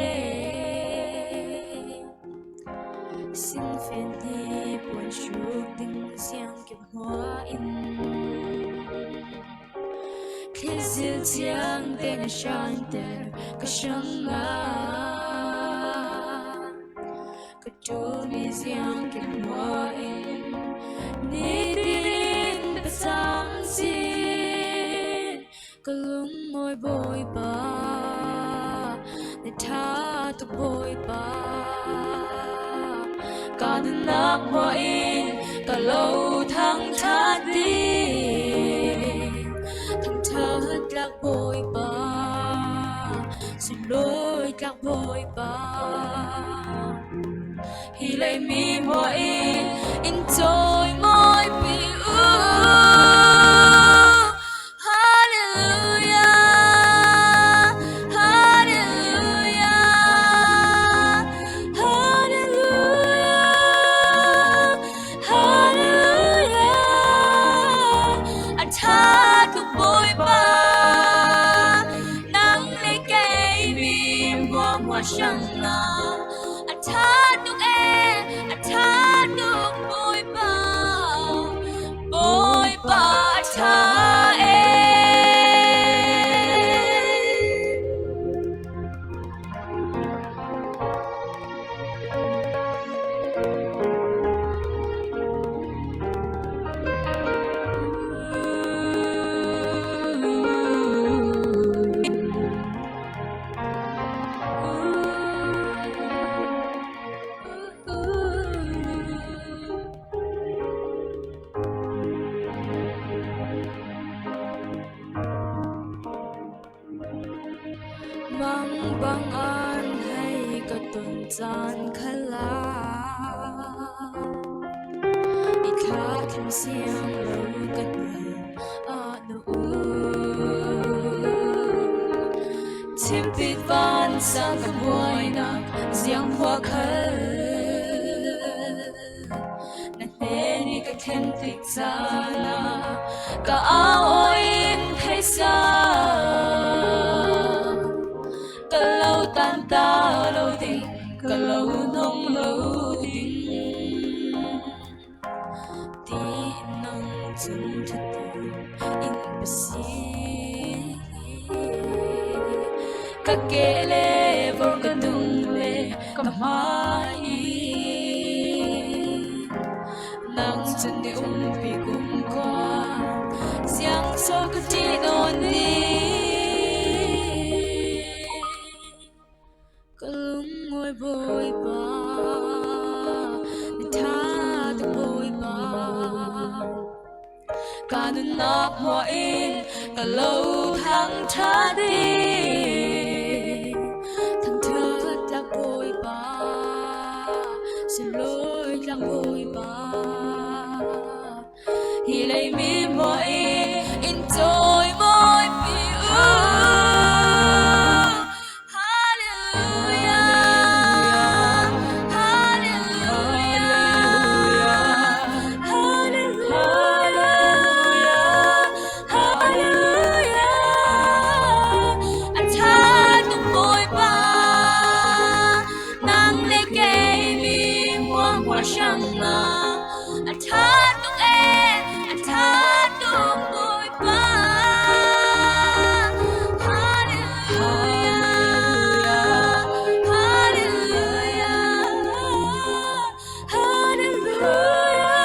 sinfen hi puan hruk ding ziang kim hmua in, thil zil ciang te na hranter ka hrang a, ka ṭulmi ziang kim hmua in, nitin ka cang sin. Ka lungmawi Bawipa, na ṭha tuk Bawipa, ka nunnak hmua in ka lo thangṭhat ding. Thangṭhat tlak Bawipa, sunlawi tlak Bawipa, hi lei mi hmua in in cawimawipi u. Hallelujah, hallelujah, hallelujah, hallelujah. A ṭha tuk Bawipa, nang le kei mi hmuahhmuah hrang a, a ṭha tuk e, a ṭha tuk Bawipa, Bawipa a ṭha e. Mangbang an hei ka ton caan khalah i thla thim siang lo ka hna ah na um. Chimpit vansang ka buainak ziang hmua khal na hnen i ka thlen tik caan ah ka au aw in theihsa. Ka lo tan ta lo ding, ka lo hnong lo ding, tiin nang cun ṭhatu in ka si. Ka keh le vor ka dung le ka hmai in nang cun i umpi kumkhua ziang so ka ṭih nawn ding. Ka lungmawi Bawipa, na ṭha tuk Bawipa, ka nunnak hmuah in ka lo thangṭhat ding. Thangṭhat tlak Bawipa, sunlawi tlak Bawipa, hi lei mi hmuah in in cawimawipi u. Hallelujah, hallelujah, hallelujah, hallelujah. A ṭha tuk Bawipa, nang le kei mi hmuahhmuah hrang a, a ṭha tuk e, a ṭha tuk Bawipa. Hallelujah, hallelujah, hallelujah,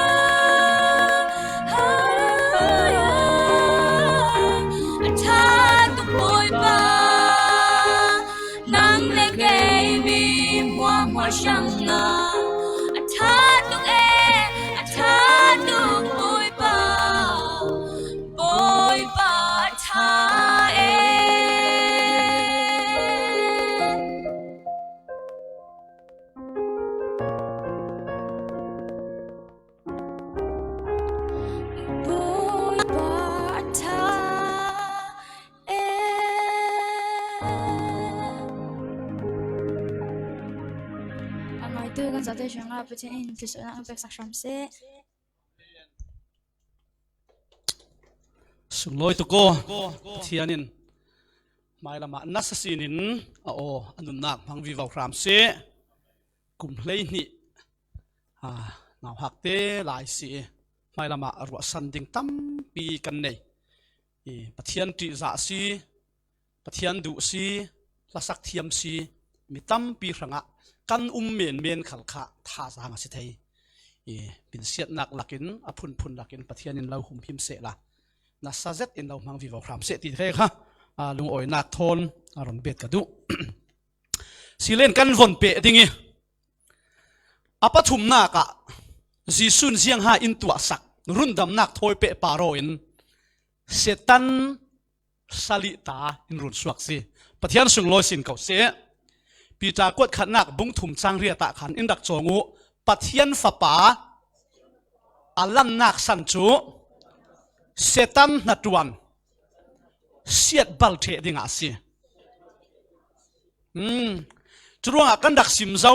hallelujah. A ṭha tuk Bawipa, nang le kei mi hmuahhmuah hrang a, a ṭha tuk e, a ṭha tuk Bawipa, Bawipa a ṭha Tu kan zawhte hrianga Pathian in thluachuahna a peksak hram seh. Sunglawi tuk aw, Pathian in hmai lamah nasa sinin a aw a nunnak hmang vivo hram seh. Kum hleihnih, a, nauhakte lai si hmai lamah ruahsan ding tampi kan nei. I, Pathian ṭihzah si, Pathian duh si, hlasak thiam si, mi tampi hrangah kan um menmen khal kha thazang a si thei. I, pinsiatnak lakin, a phunphun lakin Pathian in lo humhim sehla, nasa zet in lo hmang vivo hram seh ti thei kha, a, lungawinak thawn a rawn bet ka duh. Silen kan von peh ding i, a pathumnak ah Jesu'n ziangha in tuahsak rundamnak thawi peh par aw in Satan salih ta in run suak si. Pathian sunglawi sin ko seh. Peter kuat khatnak bung thum chang riat ah khan in rak chawng uh, Pathian Fapa a lannak san chu Satan hnaṭuan siatbal ṭheh dingah a si. Hmm. Churuangah kan rak sim zo.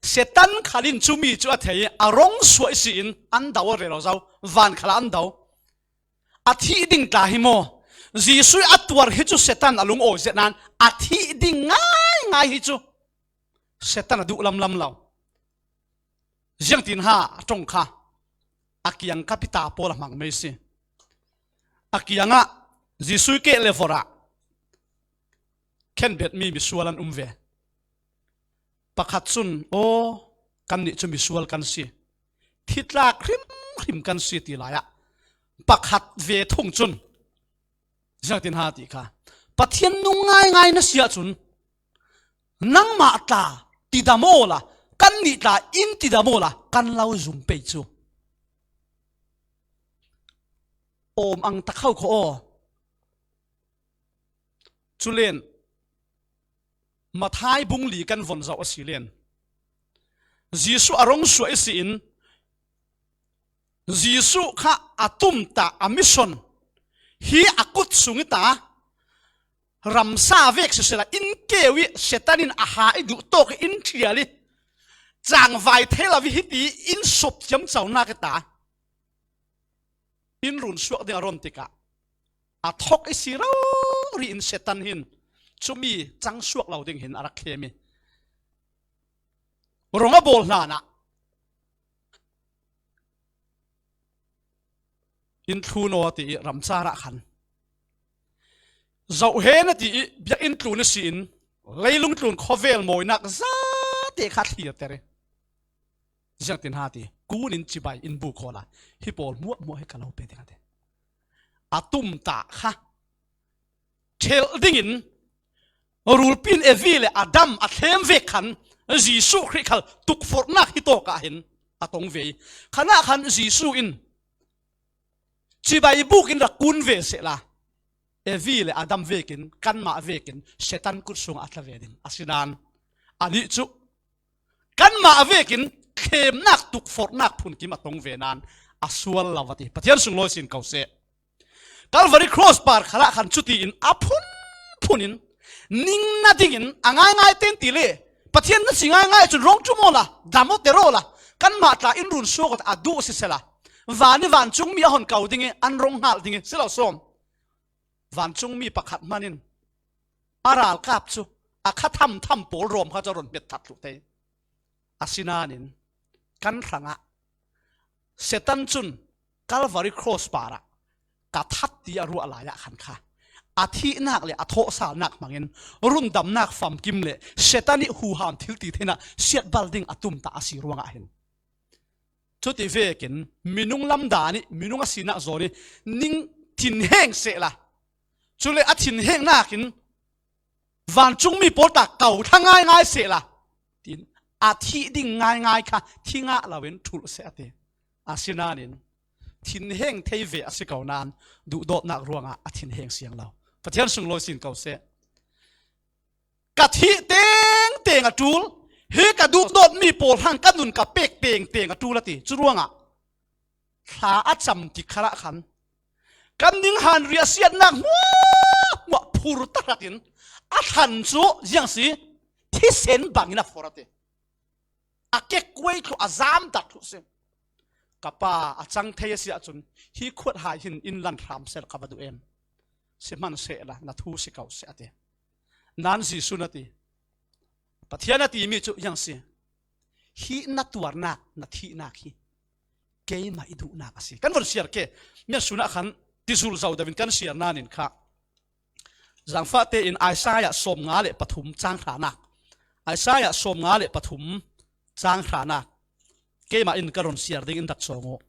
Satan khalin cumi chu a thei, a rawng suah si in an do a rel zo, van khalah an do. A thih ding tla hi maw? Jesu a tuar hi chu Satan a lungawi zet nan a thih ding ngaingai hi chu. Satan a duh lamlam lo. Ziangtin ha a ṭong kha? A kiang kapita pawl a hmang mei si. A kiangah Jesu keh le vorah khenbet mi misual an um ve. Pakhat chun, aw, kannih chu misual kan si, thitlak hrim hrim kan si ti laiah, pakhat ve thung chun ziangtin ha ti kha, Pathian nung ngaingai na si ah chun nangmah tla tidam awla, kannih tla in tidam awla kan lo zum pei chu. Awm ang tak ho khaw aw. Chulen Mathai bung li kan von zoh a si len, Jesu a rawng suah i si in, Jesu kha a tum ta, a mission hi a kut sung i ta, ramsa vek sisela in keu i, Satan in a ha i duh tawk i, in thial i, changvai thei lo i hiti in sop thiam chaunak i ta. In run suak ding a rawn tikah a thawk i si rori in Satan hin chumi chang suak lo ding hin a rak khem i, rawng a bawl hlanah in thlun aw ti i, ramchar ah khan zoh hen a ti i, biak in tlun i si in, leilung tlun khawvel mawinak zate kha thlirter i. Ziangtin ha ti, kun in chibai in buk khawla, hi pawl muah muah hi ka lo pe ding a ti. A tum ta kha thelh dingin rulpin Evi le Adam a thlem vek khan Jesu Khrih khal tukforhnak hi tawkah hin a tong ve i, khanah khan Jesu in chibai buk in rak kun ve sehla, Evi le Adam vekin, kanmah vekin Satan kut sungah a tla ve ding a si nan, anih chu kanmah vekin thlemnak tukforhnak phunkim a tong ve nan a sual lo a ti. Pathian sunglawi sin ko seh. Calvary Cross par khalah khan chutiin a phunphunin, ningna dingin a ngaingai ten ti le, Pathian na si ngaingai chun rawng tum awla, dam aw ter awla, kanmah tla in run suak awt a duh sisela, van i vancung mi a hon kau ding i, an rawng nghal ding i, si lo sawm. Vancung mi pakhat hmanin a ralkap chu a kha tham tham pawl rawm kha chu a rawn hmet that thluh thei. A si nanin kan hrangah Satan chun Calvary Cross parah ka that ti a ruah laiah khan kha, a thihnak le a thawhsalnak hmangin rundamnak famkim le Satan i huham thil ti theihna siatbal ding a tum ta a si ruangah hin, chuti vekin minung lam dan i minung a sinak zawn i ning thinheng sehla, chule a thinhengnakin vancung mi pawl ta kau thla ngaingai sehla, tin a thih ding ngaingai kha thi ngah loin thulh seh a ti. A si nanin thinheng thei ve a si ko nan, duhdawtnak ruangah a thinheng siang lo. Pathian sunglawi sin ko seh. Ka thih tengteng a ṭul, hi ka duhdawt mi pawl hang ka nun ka pek tengteng a ṭul a ti. Churuangah thla a cham ti khalah khan kan ning han riahsiatnak hmuahhmuah phur tahratin a thlan chu ziang si, thisen bangin a forh a ti. A kekuai thluh, a zam dat thluh si. Ka pa, a cang thei a si ahcun hi khuat hai hin in lan hram sel ka va duh em. Sihmanhsehlaw na thu si ko seh, a ti. Nan Jesuh na ti. Pathian a timi cu ziang si. Hi na tuarnak, na thihnak hi keimah i duhnak a si. Kan von siar ke. Mian sunah khan tizul zo deuh in kan siar nain kha. Zangfah tein Isaiah sawmnga le pathum cang hranak. Isaiah sawmnga le pathum cang hranak. Keimah in ka run siar ding in rak cawng uh.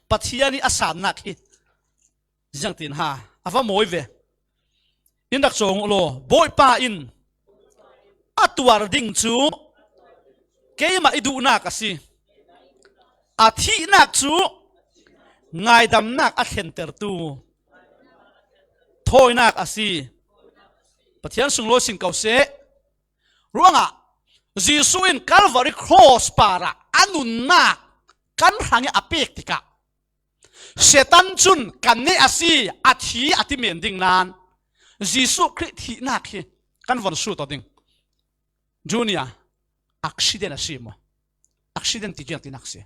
Pathian i a sannak hi ziangtin ha, a va mawi ve. In rak cawng uh law, Bawipa in a tuar ding cu keimah i duhnak a si. A thihnak cu ngaidamnak a thlentertu thawinak a si. Pathian sunglawi sin ko seh. Ruangah Jesuh in Calvary Cross parah a nunnak kan hrangih a pek tikah Satan cun kan neh a si, a thi a ti men ding nan Jesuh Khrih thihnak hi kan von sut aw ding. Junior, accident a si maw? Accident ti ziangtinak si.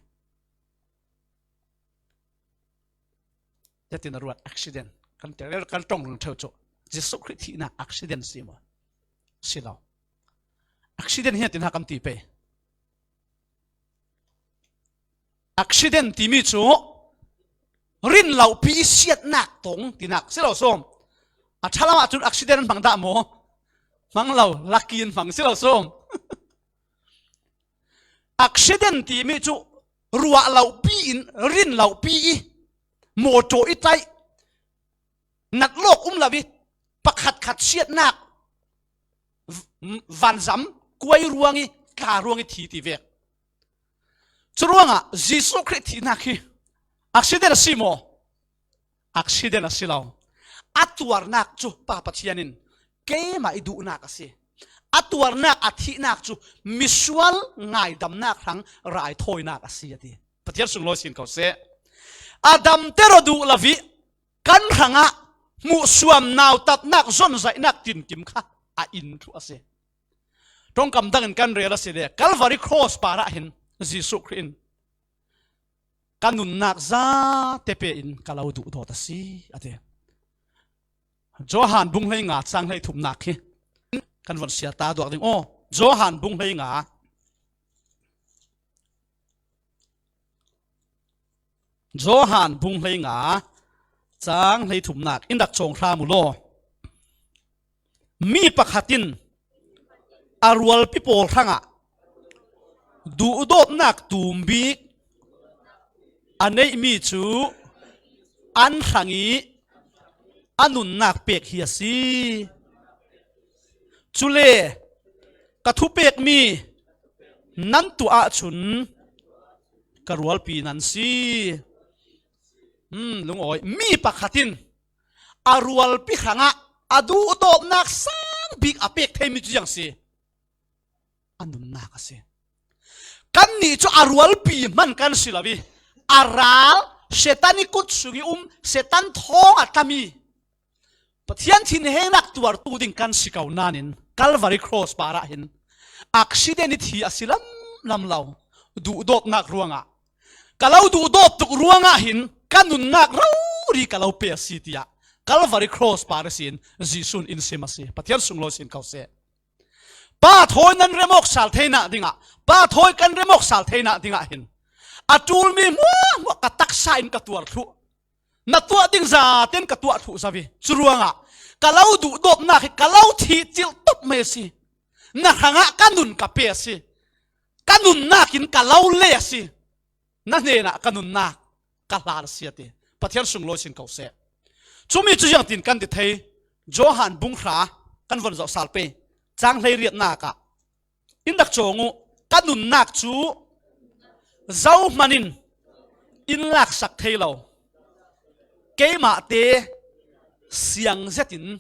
Ziangtin a ruat accident kan ti rel kan ṭong rung ṭheu cu Jesuh Khrih thihnak accident si maw? Si lo. Accident hi ziangtin ha kan ti pei. Accident timi cu rin lopi siatnak tong tinak si lo sawm. A ṭhalam ahcun accident an hmang dah maw? Hmang lo, lucky in hmang si lo sawm. Accident timi cu ruah lopi in rin lopi i mawṭaw i tlaih, natlawk um lo i pakhatkhat siatnak, v-, vanzam kuai ruang i tla ruang i thi ti vek. Curuangah Jesuh Khrih thihnak hi accident a si maw? Accident a si lo. A tuarnak cu Pa Pathian in keimah i duhnak a si. A tuarnak, a thihnak cu misual ngaidamnak hrang raithawinak a si a ti. Pathian sunglawi sin ko seh. A damter aw duh lo i kan hrangah hmuhsuam nautatnak, zonzaihnak tinkim kha a in thluh a si. Ṭongkam dangin kan rel a si le Calvary Cross parah hin Jesuh Khrih in ka nunnak zate pe in ka lo duhdawt a si, a ti. Johan bung hleinga cang hleithumnak hi kan von siar ta duak ding. Aw, Johan bung hleinga. Johan bung hleinga cang hleithumnak in rak cawng hram u law. Mi pakhat in a rualpi pawl hrangah duhdawtnak tum bik a neihmi cu an hrang i a nunnak pek hi a si. Cule ka thupekmi nan tuah ahcun ka rualpi nan si. Hmm, lungawi, mi pakhat in a rualpi hrangah a duhdawtnak sang bik a pek theimi cu ziang si. A nunnak a si. Kannih cu a rualpi hman kan si lo i, a ral, Satan i kut sung i um, Satan thawng a tlami Pathian thinhengnak tuartu ding kan si ko nain Calvary Cross parah hin accident i thi a si lamlam lo. Duhdawtnak ruangah, ka lo duhdawt tuk ruangah hin ka nunnak rori ka lo pe a si, tiah Calvary Cross par ihsin Jesuh in in sim a si. Pathian sunglawi sin ko seh. Pa thawi nan remawk sal theinak dingah, Pa thawi kan remawk sal theinak dingah hin a ṭulmi hmuahhmuah ka taksa in ka tuar thluh. Na tuah ding zaten ka tuah thluh zo i, curuangah ka lo duhdawtnak hi ka lo thih cilh tuk mai a si. Na hrangah ka nun ka pe a si. Ka nunnak in ka lo leh a si. Na hnenah ka nunnak ka hlan a si, a ti. Pathian sunglawi sin ko seh. Cumi cu ziangtin kan ti thei? Johan bung hra kan von zoh sal pei. Cang hleiriatnak ah in rak cawng uh, ka nunnak cu zohman in in laksak thei lo. Keimahte siang zetin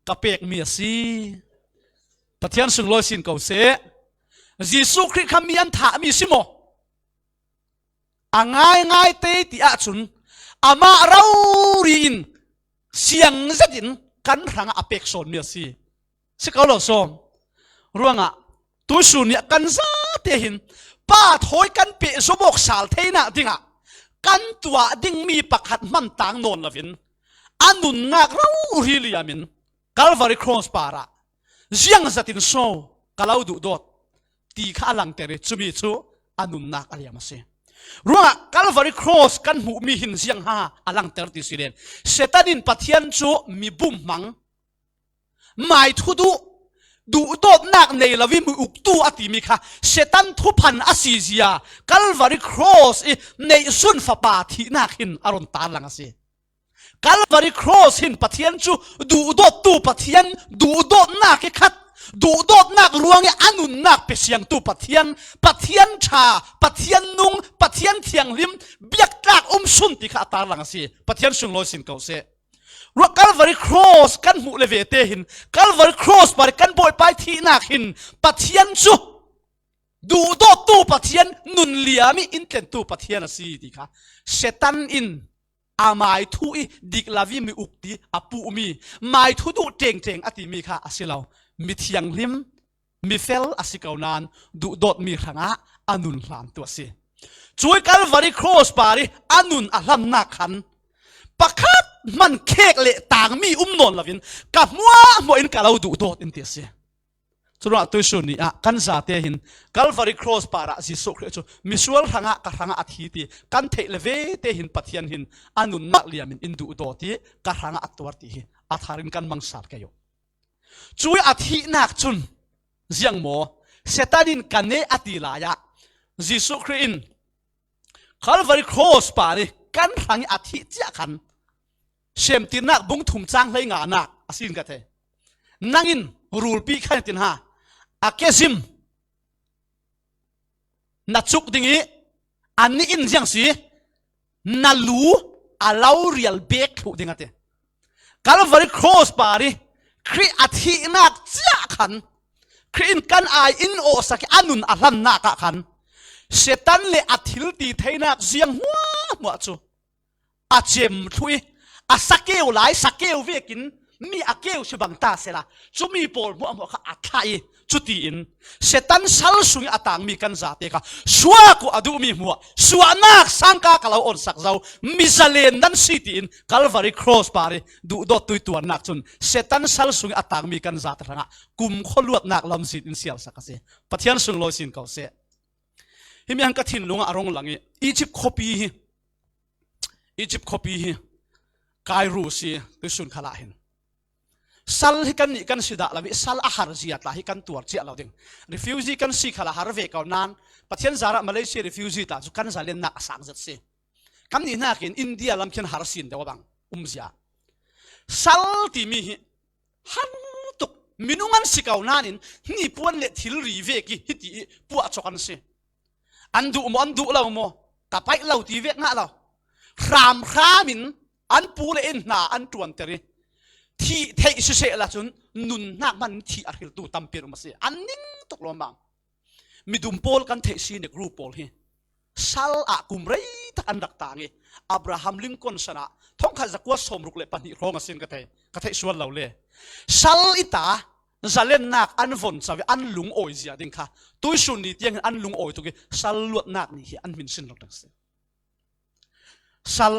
ka pekmi a si. Pathian sunglawi sin ko seh. Jesuh Khrih kha mi an thahmi si maw? A ngaingai te ti ahcun amah rori in siang zetin kan hrangah a pek sawnmi a si. Si ko lo sawm. Ruangah tuisun nih kan za te hin, Pa thawi kan peh zawbawk sal theihna dingah kan tuah ding mi pakhat hman tang nawn lovin, a nunnak rori liamin Calvary Cross parah, "Ziang zatin so ka lo duhdawt?" ti kha a langter i, cumi chu a nunnak a liam a si. Ruangah Calvary Cross kan hmuh mi hin ziang ha a langter ti si len, Satan in Pathian chu mi bum hmang, maithu duh, duhdawtnak nei lo i mi uktu a timi kha Satan thuphan a si zia Calvary Cross i neihsun fapa thihnak hin a run tarlang a si. Calvary Cross hin Pathian chu duhdawttu Pathian, duhdawtnak i khat, duhdawtnak ruangin a nunnak pe siangtu Pathian, Pathian ṭha, Pathian nung, Pathian thianghlim, biaktlak um sun ti kha a tarlang a si. Pathian sunglawi sin ko seh. Ruah Calvary Cross kan hmuh le ve te hin, Calvary Cross par i kan Bawipa i thihnak hin Pathian chu duhdawttu Pathian, nun liam i intlentu Pathian a si ti kha Satan in a maithu i dik lo i mi uk ti a puh mi, maithu duh ṭengṭeng a timi kha a si lo. Mi thianghlim, mi fel a si ko nan, duhdawt mi hrangah a nun hlantu a si. Cui Calvary Cross par i a nun a hlannak khan pakhat hman khek leh tang mi um nawn lovin, "Ka hmuahhmuah in ka lo duhdawt," in ti a si. Curuangah tuisun ni ah kan zate hin Calvary Cross parah Jesuh Khrih chu misual hrangah, ka hrangah a thi ti kan theih le ve te hin Pathian hin a nunnak liamin in duhdawt i ka hrangah a tuar ti hi a tharin kan mangsa kei uh. Cui a thihnak cun ziang maw, Satan in ka ne a ti lai ah Jesuh Khrih in Calvary Cross par i kan hrang i a thih ciah khan, Semtirnak bung thum cang hleinganak a sin ka thei. Nang in rulpi khan tin ha, a kezim na cuk ding i, a nih in ziang si, na lu a lo rial bek thluh ding a ti. Calvary Cross par i Khrih a thihnak ciah khan, Khrih in kan ai in awhsak i a nun a hlannak ah khan, Satan le a thil ti theinak ziang hmuahhmuah cu a cem thluh i, a sakeu lai, sakeu vekin mi a keu si bang ta sela, cumi pawl hmuahhmuah kha a thlah i, cutiin Satan sal sung i a tangmi kan zate kha suak uh a duhmi hmuah, suahnak sangka ka lo onsak zo, mi zalen nan si tiin Calvary Cross par i duhdawttu i tuarnak cun Satan sal sung i a tangmi kan zate hrangah kumkhua luatnak lamzin in sialsak a si. Pathian sunglawi sin ko seh. Himi hang ka thinlung ah a rung lang i Egypt khuapi hi, Egypt khuapi hi Cairo si, tuisun khalah hin. Sal hi kan nih kan si dah lo i, sal a har zia tla hi kan tuar ciah lo ding. Refugee kan si khalah har ve ko nan, Pathian zarah Malaysia refugee tla cu kan zalennak a sang zet si. Kan nih hnakin India lam khin har sin deuh a bang um zia. Sal timi hi har tuk, minung an si ko nain hnipuan le thilri vek i hiti i puah cawk an si. An duh maw, an duh lo maw, ka paih lo ti vek ngah lo. Hramhram in an pu le in hna an ṭuanter i thih theih sisehla cun nunnak hman thih a hriltu tampi an um a si. An ning tuk lawmmam. Midum pawl kan theih si, Negro pawl hi sal ah kum rei tak an rak tang i, Abraham Lincoln san ah thongkhat zakua sawmruk le pahnih hrawng a sin ka thei, ka theih sual lo le. Sal i ta zalennak an von co i an lungawi zia ding kha tuisun ni tiang hin an lungawi tuk i, sal luatnak ni hi an hmin sin lo ding si. Sal,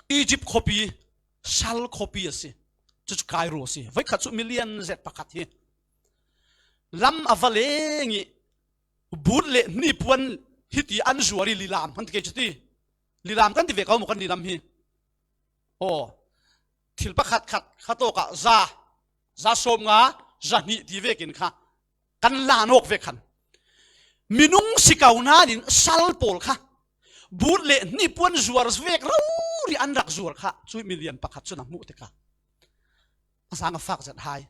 Egypt khuapi, sal khuapi a si. Cucu Cairo a si. Voikhat cu milian zet pakhat hi lam a va leng i, but le hnipuan hiti an zuar i, lilam kan ti kei cu ti. Lilam kan ti ve ko maw kan lilam hi? Aw, thil pakhat khat kha tawkah za, za sawm nga, za hnih ti vekin kha kan lan awk ve khan. Minung si ko nain sal pawl kha but le hnipuan zuar vek rori an rak zuar kha, cui milian pakhat cun a hmuh tikah a zang a fak zet hai.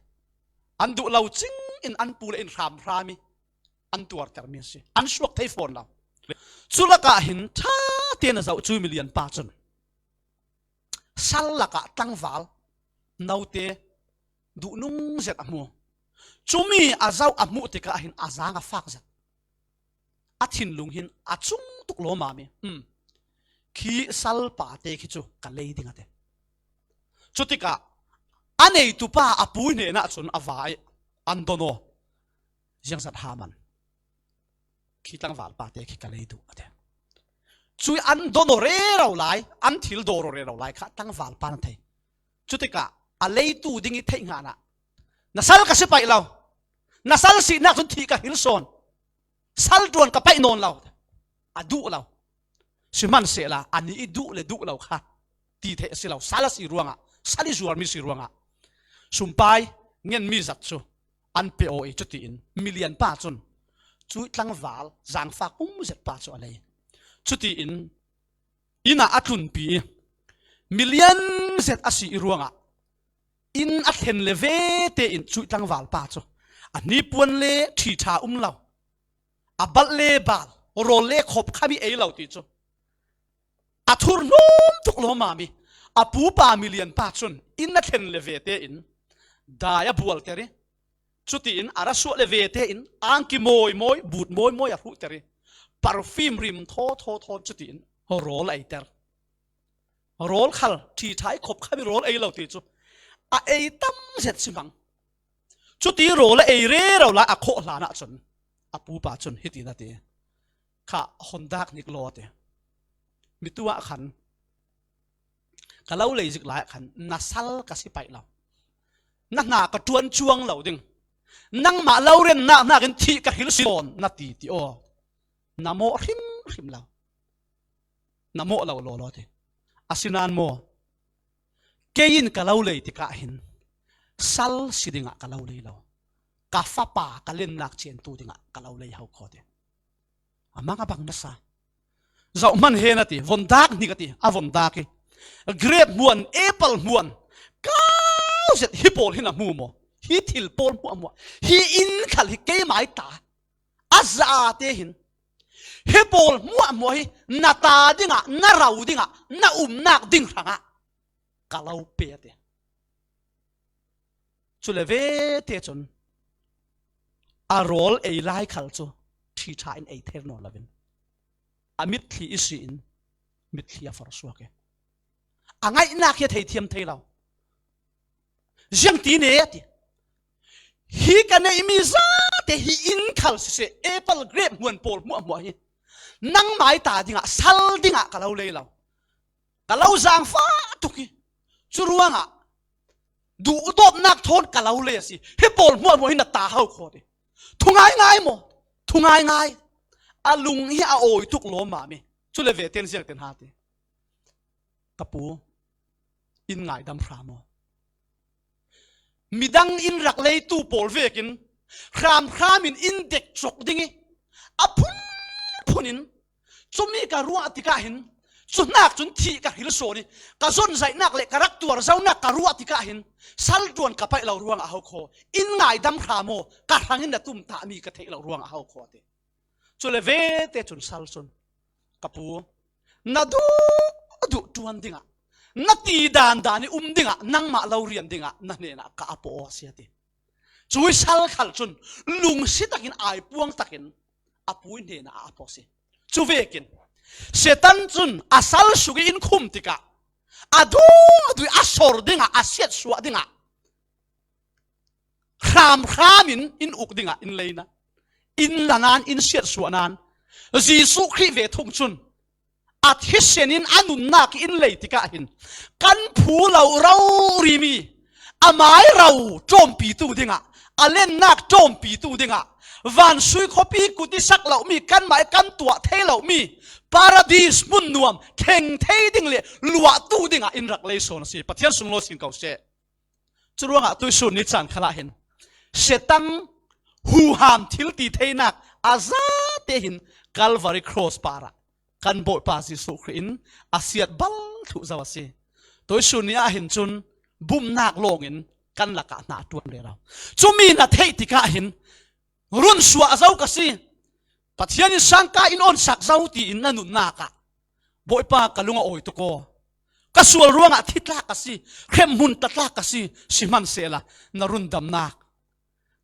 An duh lo cing in an pu le in hramhram i an tuartermi an si. An suak thei fawn lo. Cu lakah hin ṭha tein a zoh cui milian pa cun sal lakah tlangval note duhnung zet a hmu. Cumi a zoh a hmuh tikah hin a zang a fak zet. A thinlung hin a cung tuk lawmmam i, um, khi sal pate khi cu ka lei ding a ti. Cutikah a neitu pa a pu hnenah cun a va i, "An don aw, ziangzat ha man?" khi tlangval pate khi ka lei duh a ti. Cui an dawnaw rero lai, an thil dawraw rero lai kha tlangval pan a thei. Cutikah a leitu ding i theih nganah, na sal ka si paih lo, na sal sihnak cun thih ka hil sawn, sal tuan ka paih nawn lo, a duh lo. Sihmanhsehla a nih i duh le duh lo kha ti theih a si lo, sal a si ruangah, sal i zuarmi si ruangah sumpai ngenmi zat cu an pe aw i, cutiin milian pa cun cui tlangval zangfak um zet pa cu a lei. Cutiin inn ah a tlunpi i, milian zet a si i ruangah inn a thlen le ve tein cui tlangval pa cu a hnipuan le ṭhi ṭha um lo, a balh le bal, rawl le khop khami ei lo ti cu a thur hnawm tuk lawmam i, a pupa milian pa cun inn a thlen le ve tein dai a bualter i, cutiin a ra suah le ve tein angki mawi mawi, but mawi mawi a hruhter i, parfim rim thaw thaw thawn cutiin rawl a eiter. Rawl khal ṭhi ṭha i khop khami rawl ei lo ti cu a ei tam zet si hmang. Cuti rawl a ei rero lai a khawh hlan ahcun a pupa cun hitin a ti, kha hondak hnik law a ti. Mi tu ah khan ka lo lei zik lai ah khan na sal ka si paih lo, na hna ka ṭuan cuang lo ding, nangmah lo riannak hnakin thih ka hil sawn na ti ti aw, na mawh hrimhrim lo. Na mawh lo lawlaw ti. Asinan maw, kei in ka lo lei tikah hin sal si dingah ka lo lei lo, ka fapa ka lennak ciantu dingah ka lo lei ho khaw ti. A mang a bang nasa. Zoh hman hen a ti, vondak hnik a ti, a vondak i, grep hmuan, apple hmuan, kau zet hi pawl hin a hmu maw? Hi thil pawl hmuahhmuah, hi inn khal hi keimai ta a za te hin, hi pawl hmuahhmuah hi na ta dingah, na ro dingah, na umnak ding hrangah ka lo pe a ti. Cule vete cun a rawl ei lai khal cu ṭhi ṭha in ei ther nawn loin a mitthli i si in mitthli a forsuak i, a ngaihnak hi a theithiam thei lo. Ziangti ne a ti. Hi ka neihmi zate hi inn khal siseh, apple, grep hmuan pawl hmuahhmuah hi nangmai ta dingah, sal dingah ka lo lei lo. Ka lo zangfah tuk i, cu ruangah duhdawtnak thawn ka lo lei a si. Hi pawl hmuahhmuah hi na ta ho khaw ti. Thu ngaingai maw? Thu ngaingai. A lung hi a awi tuk lawmam i, cule vete in ziangtin ha ti. Ka pu, in ngaidam hram aw. Midang in rak leitu pawl vekin hramhram in in dek cawk ding i, a phunphun in, cumi ka ruah tikah hin, cu hnak cun thih ka hil sawn i, ka zonzaihnak le ka rak tuar zonak ka ruah tikah hin, sal tuan ka paih lo ruangah ho khaw, in ngaidam hram aw, ka hrangin na tumtahmi ka theih lo ruangah ho khaw ti. Cule vete cun sal cun, ka pu, na duh duh ṭuan dingah, na ti dan dan i um dingah, nangmah lo rian dingah na hnenah ka a pawh aw a si a ti. Cui sal khal cun lungsi takin, aipuang takin a pu i hnenah a a pawh a si. Cu vekin Satan cun a sal sung i in khum tikah a duh duh i a sor dingah, a siatsuah dingah, hramhram in in uk dingah in lei nan, in la nan, in siatsuah nan, Jesuh Khrih ve thung cun a thisen in a nunnak i in lei tikah hin kan phu lo rorimi, a mai ro ṭawmpitu dingah, a lennak ṭawmpitu dingah, vansui khuapi kut i sak lomi, kanmah i kan tuah thei lomi Paradis hmun nuam thleng thei ding le luahtu dingah in rak lei sawn a si. Pathian sunglawi sin ko seh. Curuangah tuihsun ni caan khalah hin Satan huham thil ti theinak a zate hin Calvary Cross parah kan Bawipa Jesuh Khrih in a siat bal thluh zo a si. Tuihsun ni ah hin cun bumnak lawngin kan lakah hna a ṭuan rero. Cumi na theih tikah hin run suah zo ka si. Pathian in sangka in onsak zo tiin na nunnak ah, Bawipa, ka lung a awi tuk aw. Ka sual ruangah thi tlak ka si, hremhmun tla tlak ka si, sihmanhsehla na rundamnak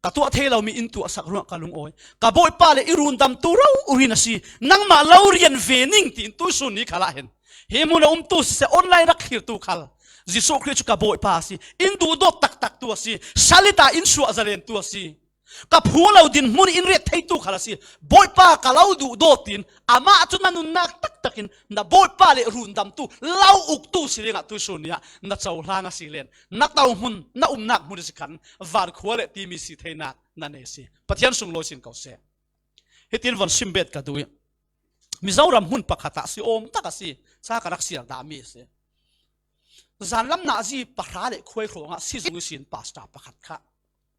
ka tuah thei lomi in tuahsak ruangah ka lungawi. Ka Bawipa le i rundamtu rori na si, nangmah lo rian ve ning tiin tuihsun ni khalah hin hi hmun a umtu siseh, online rak thlirtu khal Jesuh Khrih cu ka Bawipa a si, in duhdawt taktaktu a si, salita in suah zalentu a si. Ka phu lo dinhmun in riat theitu khat a si. Bawipa ka lo duh dawt in, amah cu na nunnak taktakin na Bawipa le rundamtu, lo uktu si dingah tuisun ni ah na cohlang a si len, na tohmun, na umnak hmun a si khan, van khua le timi si theinak na nei si. Pathian sunglawi sin ko seh. Hitin von sim bet ka duh ih, Mizoram hmun pakhat ah si awm tak a si, ca ka rak siar dahmi a si. Zanlam nazi pahra le khuai hrawngah sizung ihsin pastor pakhat kha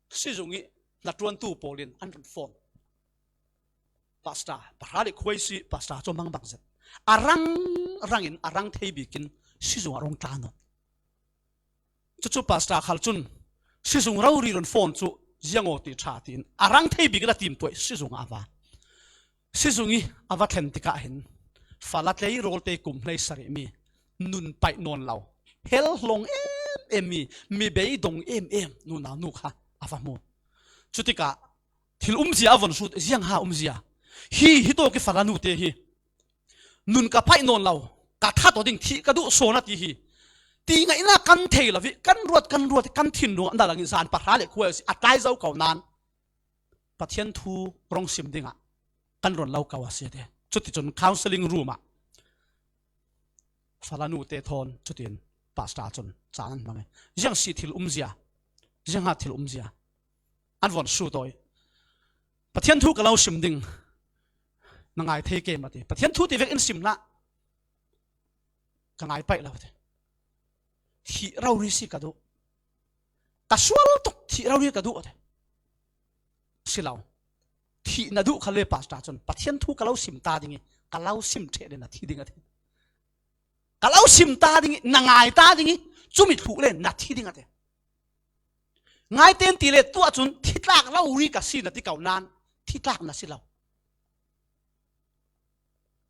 sizung ih hnaṭuantu pawl in an run fawn. Pastor pahra le khuai si, pastor cu mangbang zet. A rang rangin a rang thei bikin sizung a rung tla nawn. Cucu pastor khal cun sizung rori run fawn cu ziangaw ti ṭha tiin a rang thei bikin a timtuai sizung ah a va. Sizung ih a va thlen tikah hin fala tlei rawl te kum hleisarihmi nun paih nawn lo, hel hlong em em mi, mi beidong em em nunau nu kha a va hmu. Cutikah thil umzia a von sut, ziang ha umzia. Hi, hi tawk ih fala nu te hi nun ka paih nawn lo, ka that aw ding, thih ka duh sawn a ti hi. Ti ngaihnak kan thei lo ih kan ruat, kan ruat ih kan thin ruang a na langin zan pahra le khuai a si, a tlai zo ko nain Pathian thu rung sim dingah kan run lo ko a si a ti. Cuticun counselling room ah fala nu te thawn cutin pastor cun caan an hmang ih, ziang si thil umzia, ziang ha thil umzia an von sut aw ih, Pathian thu ka lo sim ding, na ngai thei kem a ti. Pathian thu ti vek in sim hlah. Ka ngai paih lo a ti. Thih rori si ka duh. Ka sual tuk, thih rori ka duh a ti. Si lo. Thih na duh kha le pastor cun Pathian thu ka lo sim ta ding ih, ka lo sim ṭheh le na thi ding a ti. Ka lo sim ta ding ih, na ngai ta ding ih, cumi thluh le na thi ding a ti. Ngai ten ti le tuah cun thi tlak lo ri ka si na ti ko nain thi tlak na si lo.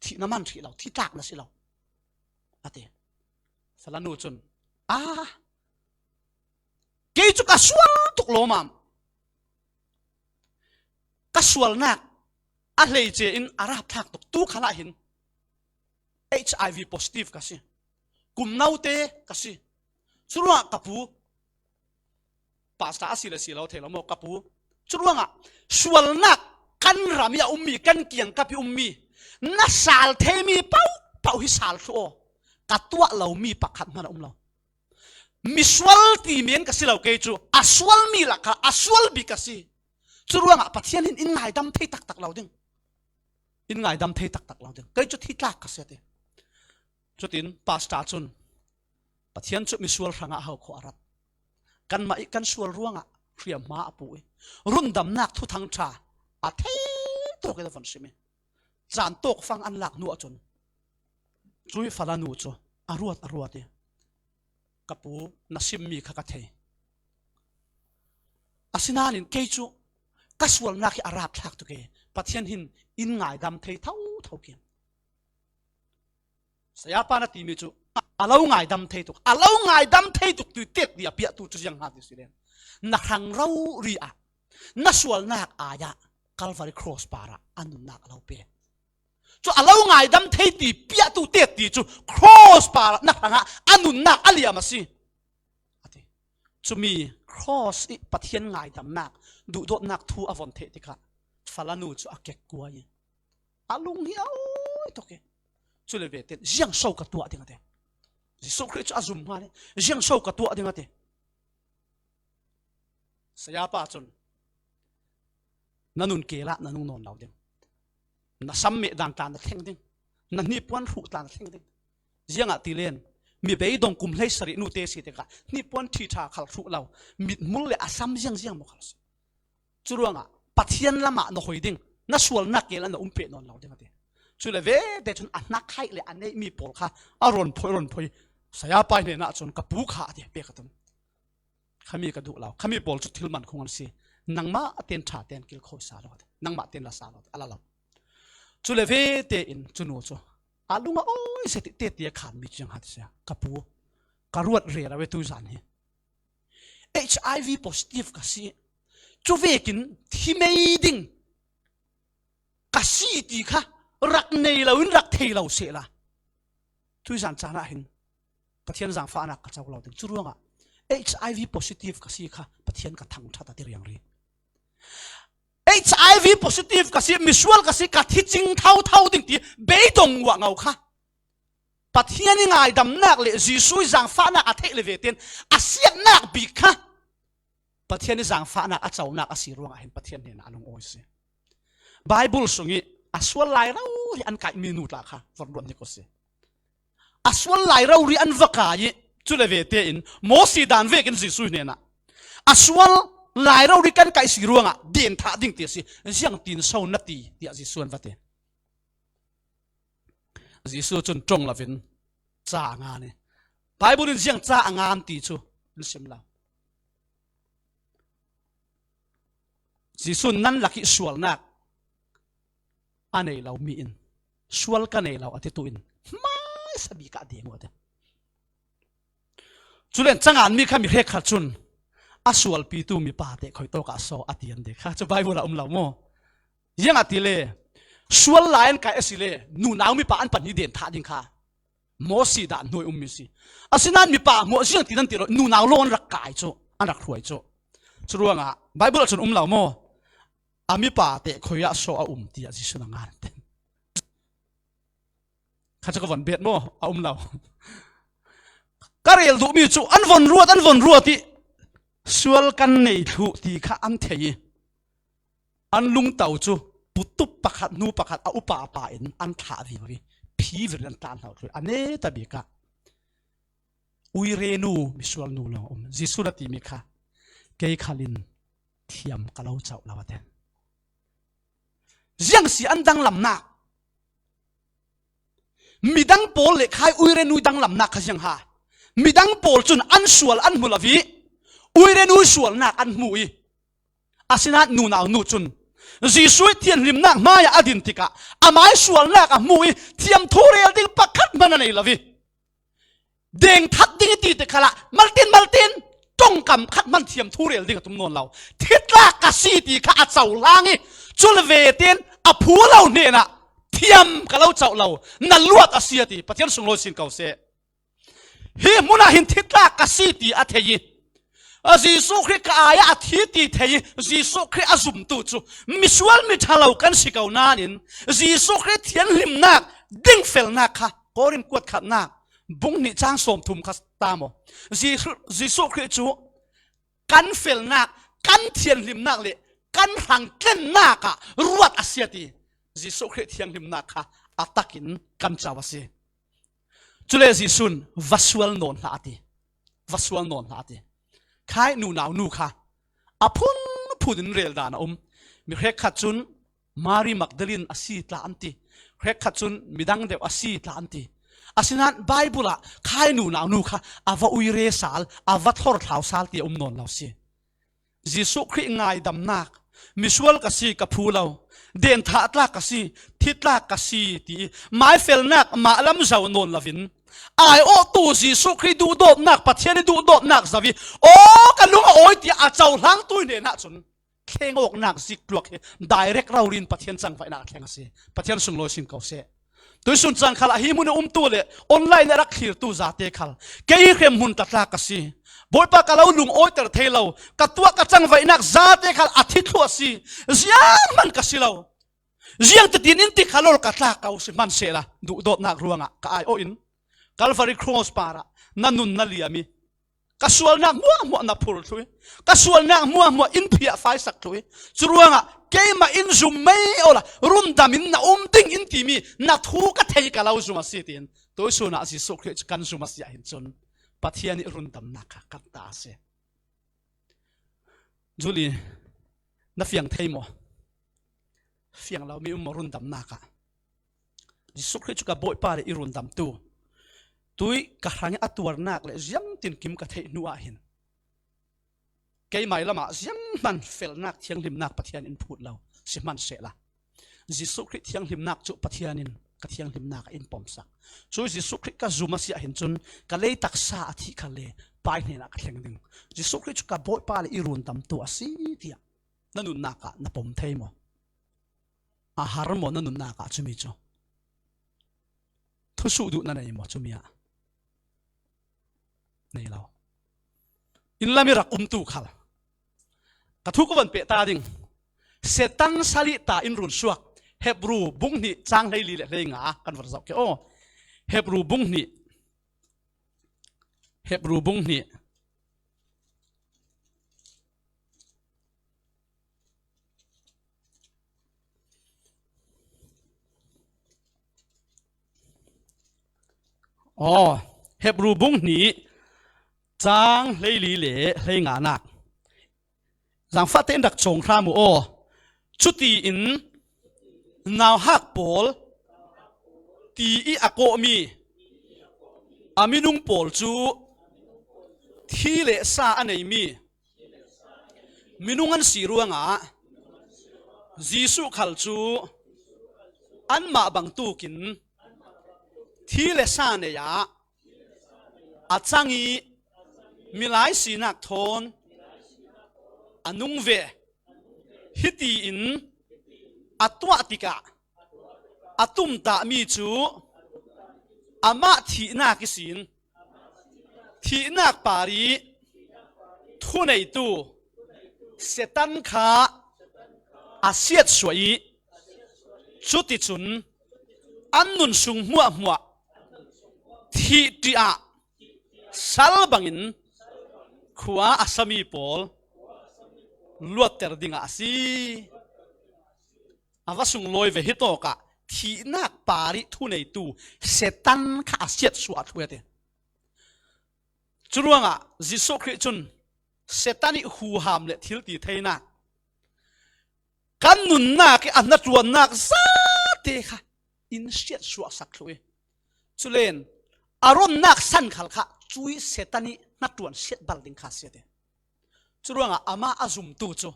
Thih na man hrih lo, thi tlak na si lo, a ti. Fala nu cun, a, kei cu ka sual tuk lawmam. Ka sualnak a hleice in a rapthlak tuk. Tu khalah hin H I V positive ka si. Kum note ka si. Curuangah ka pu, pastor a si le si lo thei lo maw, ka pu. Curuangah sualnak kan ram ih a ummi, kan kiangkap ih ummi, na sal theimi paohpaoh hi sal thluh aw. Ka tuah lomi pakhat hmanh a um lo. Misual ti men ka si lo kei cu, a sualmi lakah a sual bik ka si. Curuangah Pathian hin in ngaidam thei taktak lo ding. In ngaidam thei taktak lo ding. Kei cu thi tlak ka si a ti. Cutin pastor cun, Pathian cu misual hrangah ho khawh a rat. Kanmah ih kan sual ruangah hriamhma a puh ih, rundamnak thuthang ṭha a thei tawk ih a von sim ih, caan tawkfang an lak hnu ahcun, cui fala nu cu a ruat, a ruat ih, ka pu, na simmi kha ka thei. Asinain kei cu ka sualnak hi a rapthlak tuk ih, Pathian hin in ngaidam thei thotho kei. Sayapa na timi cu a lo ngaidam thei tuk, a lo ngaidam thei tuk tu tet ni a piahtu cu ziang hna ti si len, na hrang rori ah na sualnak ai ah Calvary cross parah a nunnak a lo pe. Cu a lo ngaidam thei ti piahtu tet ti cu cross parah na hrangah a nunnak a liam a si, a ti. Cumi cross ih Pathian ngaidamnak, duhdawtnak thu a von theih tikah fala nu cu a kek kuai ih, a lung hi a awi tuk ih, cule ve ten, ziang so ka tuah ding a ti. Jesuh Khrih cu a zum hnga le, ziang so ka tuah ding a ti. Sayapa cun, na nun kel ah na nung nawn lo ding. Na sam meh dan tla na thleng ding. Na hnipuan hruh tla na thleng ding. Ziangahtile mi beidong kum hleisarih nu te si tikah hnipuan ṭhi ṭha khal hruh lo, mithmul le a sam ziangziang maw khal si. Curuangah Pathian lamah na hoi ding, na sualnak kel ah na um peh nawn lo ding a ti. Cule vete cun a hnakhaih le a neihmi pawl kha a ron phoi, ron phoi. Sayapa hnenah cun ka pu kha a ti, pek a tum. Khami ka duh lo. Khami pawl cu thil man khung an si. Nangmah a ten ṭha ten kilkhawi sa lo, nangmah ten la sa lo, a la lo. Cule vete in cu nu cu a lung a awi zet ih tete a khanmi cu ziang ha ti sia, ka pu, ka ruat rero ih tuzan hi H I V positive ka si. Cu vekin thi mei ding ka si ti kha rak nei loin rak thei lo sehla, tuizan caan ah hin Pathian zaangfahnak ka co lo ding. Curuangah H I V positive ka si kha Pathian ka thangṭhat a ti riangri. H I V positive ka si, misual ka si, ka thi cing thauthau ding ti beidong uah ngau kha. Pathian i ngaidamnak le Jesuh i zangfahnak a theih le vete in a siatnak bik kha Pathian i zangfahnak a conak a si ruangah hin Pathian hnenah a lungawi si. Bible sungih a sual lai rori an kaihmi nu tla kha vorluat nik uh si. A sual lai rori an va kai ih, cule vete in Mosi dan vekin Jesuh hnenah a sual lai rori kan kaih si ruangah den thah ding ti a si. Ziangtin so na ti, tiah Jesuh an va ti. Jesuh cun ṭong loin ca a ngan ih, Bible in ziang ca a ngan ti cu in sim lo. Jesuh nan lakih sualnak a nei lomi in sual ka nei lo a titu in hmaisa bik ah deng uh a ti. Cule canganmi kha mi hrekkhat cun a sualpitu mipa te khoi tawkah so a ti an dek kha cu Bible ah um lo maw? Ziangahtile sual lai an kaih asile nunau mipa an pahnih den thah ding kha Mosi dah hnuai ummi si. Asinain mipa hmuah ziangtin an ti lo, nunau law an rak kai cu, an rak hruai cu. Curuangah Bible ah cun um lo maw? A mipa te khoi ah so a um tiah Jesuh na ngan te. Kha cu ka von bet maw? A um lo. Ka rel duhmi cu an von ruat, an von ruat ih sual kan nei thluh ti kha an thei ih an lungto cu putup pakhat, hnu pakhat a upa pa in an thlah vivo ih phivir in an tlan hlo thluh ih a neta bik ah uirenu misual nu lawng a um. Jesuh na timi kha kei khal in thiam ka lo coh lo a ti. Ziang si an danglamnak. Midang pawl le khai uirenu danglamnak kha ziang ha. Midang pawl cun an sual an hmu lo ih uirenu sualnak an hmu ih asinain nunau nu cun Jesuh ih thianhlimnak hmaiah a din tikah amai sualnak a hmu ih thiam thu rel ding pakhat hman a nei lo ih deng that ding i ti te khalah maltin maltin ṭongkam khat hman thiam thu rel ding a tum nawn lo. Thitlak ka si ti kha a cohlang ih cul vetin a phu lo hnenah thiam ka lo coh lo, na luat a si a ti. Pathian sunglawi sin ko seh. Hi hmunah hin thitlak ka si ti a thei ih a Jesuh Khrih ka ai ah a thi ti thei ih Jesuh Khrih a zumtu cu misual miṭha lo kan si ko nain Jesuh Khrih thianhlimnak dingfelnak kha Korin kuat khatnak bung hnih cang sawmthum kha ta maw? Jesuh, Jesuh Khrih cu kan felnak, kan thianhlimnak le kan hrangtlennak ah ruat a si a ti. Jesuh Khrih thianghlimnak kha a takin kan co a si. Cule Jesuh in va sual nawn hlah a ti. Va sual nawn hlah a ti. Khai nunau nu kha a phunphun in rel dan a um. Mi hrekkhat cun Mari Magdalin a si tla an ti. Hrekkhat cun midang deuh a si tla an ti. Asinain Bible ah khai nunau nu kha a va uire sal, a va thorthlau sal ti a um nawn lo si. Jesuh Khrih ngaidamnak, misual ka si, ka phu lo, denthatlak ka si, thitlak ka si ti maifelnak mah lam zo nawn loin, aiawhtu Jesuh Khrih duhdawtnak, Pathian ih duhdawtnak zo ih aw ka lung a awi tiah a cohlangtu hnenah cun thleng awknak zikluak hi direct rori in Pathian cangvaihnak a thleng a si. Pathian sunglawi sin ko seh. Tuihsun cang khal ah hi hmun a umtu le online a rak thlirtu zate khal kei hi hremhmun tlatlak ka si. Bawipa ka lo lungawiter thei lo, ka tuah ka cangvaihnak zate khal a thi thluah si. Zianghman ka si lo. Ziang titin in ti kha lawl ka tlak ko si hmansehla duhdawtnak ruangah ka aiawh in Calvary Cross parah na nun na liam ih ka sualnak hmuahhmuah na phur thluh ih, ka sualnak hmuahhmuah in phiahfaisak thluh ih, curuangah keimah in zum mei awla rundam in na um ding in timi na thu ka thei ka lo zum a si, tiin tuihsun ah Jesuh Khrih cu kan zum a si ahhin cun Pathian ih rundamnak kha kan ta a si. Julie, na fiang thei maw? Fiang lo mi um maw rundamnak ah? Jesuh Khrih cu ka Bawipa le i rundamtu. Tuih ka hrang ih a tuarnak le ziangtin kim ka theih hnu ah hin keimai lamah zianghman felnak thianghlimnak Pathian in phut lo si hmansehla, Jesuh Khrih thianghlimnak cu Pathian in ka thianghlimnak ah in pomsak. Cu Jesuh Khrih ka zum a si ahhin cun ka lei taksa a thih khal le Pa ih hnenah ka thleng ding. Jesuh Khrih cu ka Bawipa le i rundamtu a si tiah na nunnak ah na pom thei maw? A har maw na nunnak ah cumi cu? Thusuh duh na nei maw cumi ah? Nei lo. Inn lam ih rak umtu khal ka thu ka van peh ta ding. Satan salih ta in run suak. Hebru bung hnih chang hleili le hleinga kan va zauh ke aw. Hebru bung hnih. Hebru bung hnih. Aw, Hebru bung hnih chang hleili le hleinganak. Zangfahte in rak cawng hram uh aw. Cutiin nauhak pawl ti ih a kawhmi a minung pawl cu thi le sa a neimi minung an si ruangah Jesuh khal cu anmah bangtukin thi le sa nei ah a cang ih milai sinak thawn a nung ve. Hitiin a tuah tikah a tumtahmi cu amah thihnak ihsin thihnak par ih thuneitu Satan kha a siatsuah ih cuticun an nun sung hmuahhmuah thih ṭih ah sal bangin khua a sami pawl luatter dingah a si. A va sunglawi ve hi tawkah thihnak par ih thuneitu Satan kha a siatsuah a thu a ti. Curuangah Jesuh Khrih cun Satan ih huham le thil ti theinak kan nunnak ih a hnaṭuannak zate kha in siatsuahsak thluh ih, culen a ronnak san khal kha cuih Satan ih hnaṭuan siat bal ding kha a si a ti. Curuangah amah a zumtu cu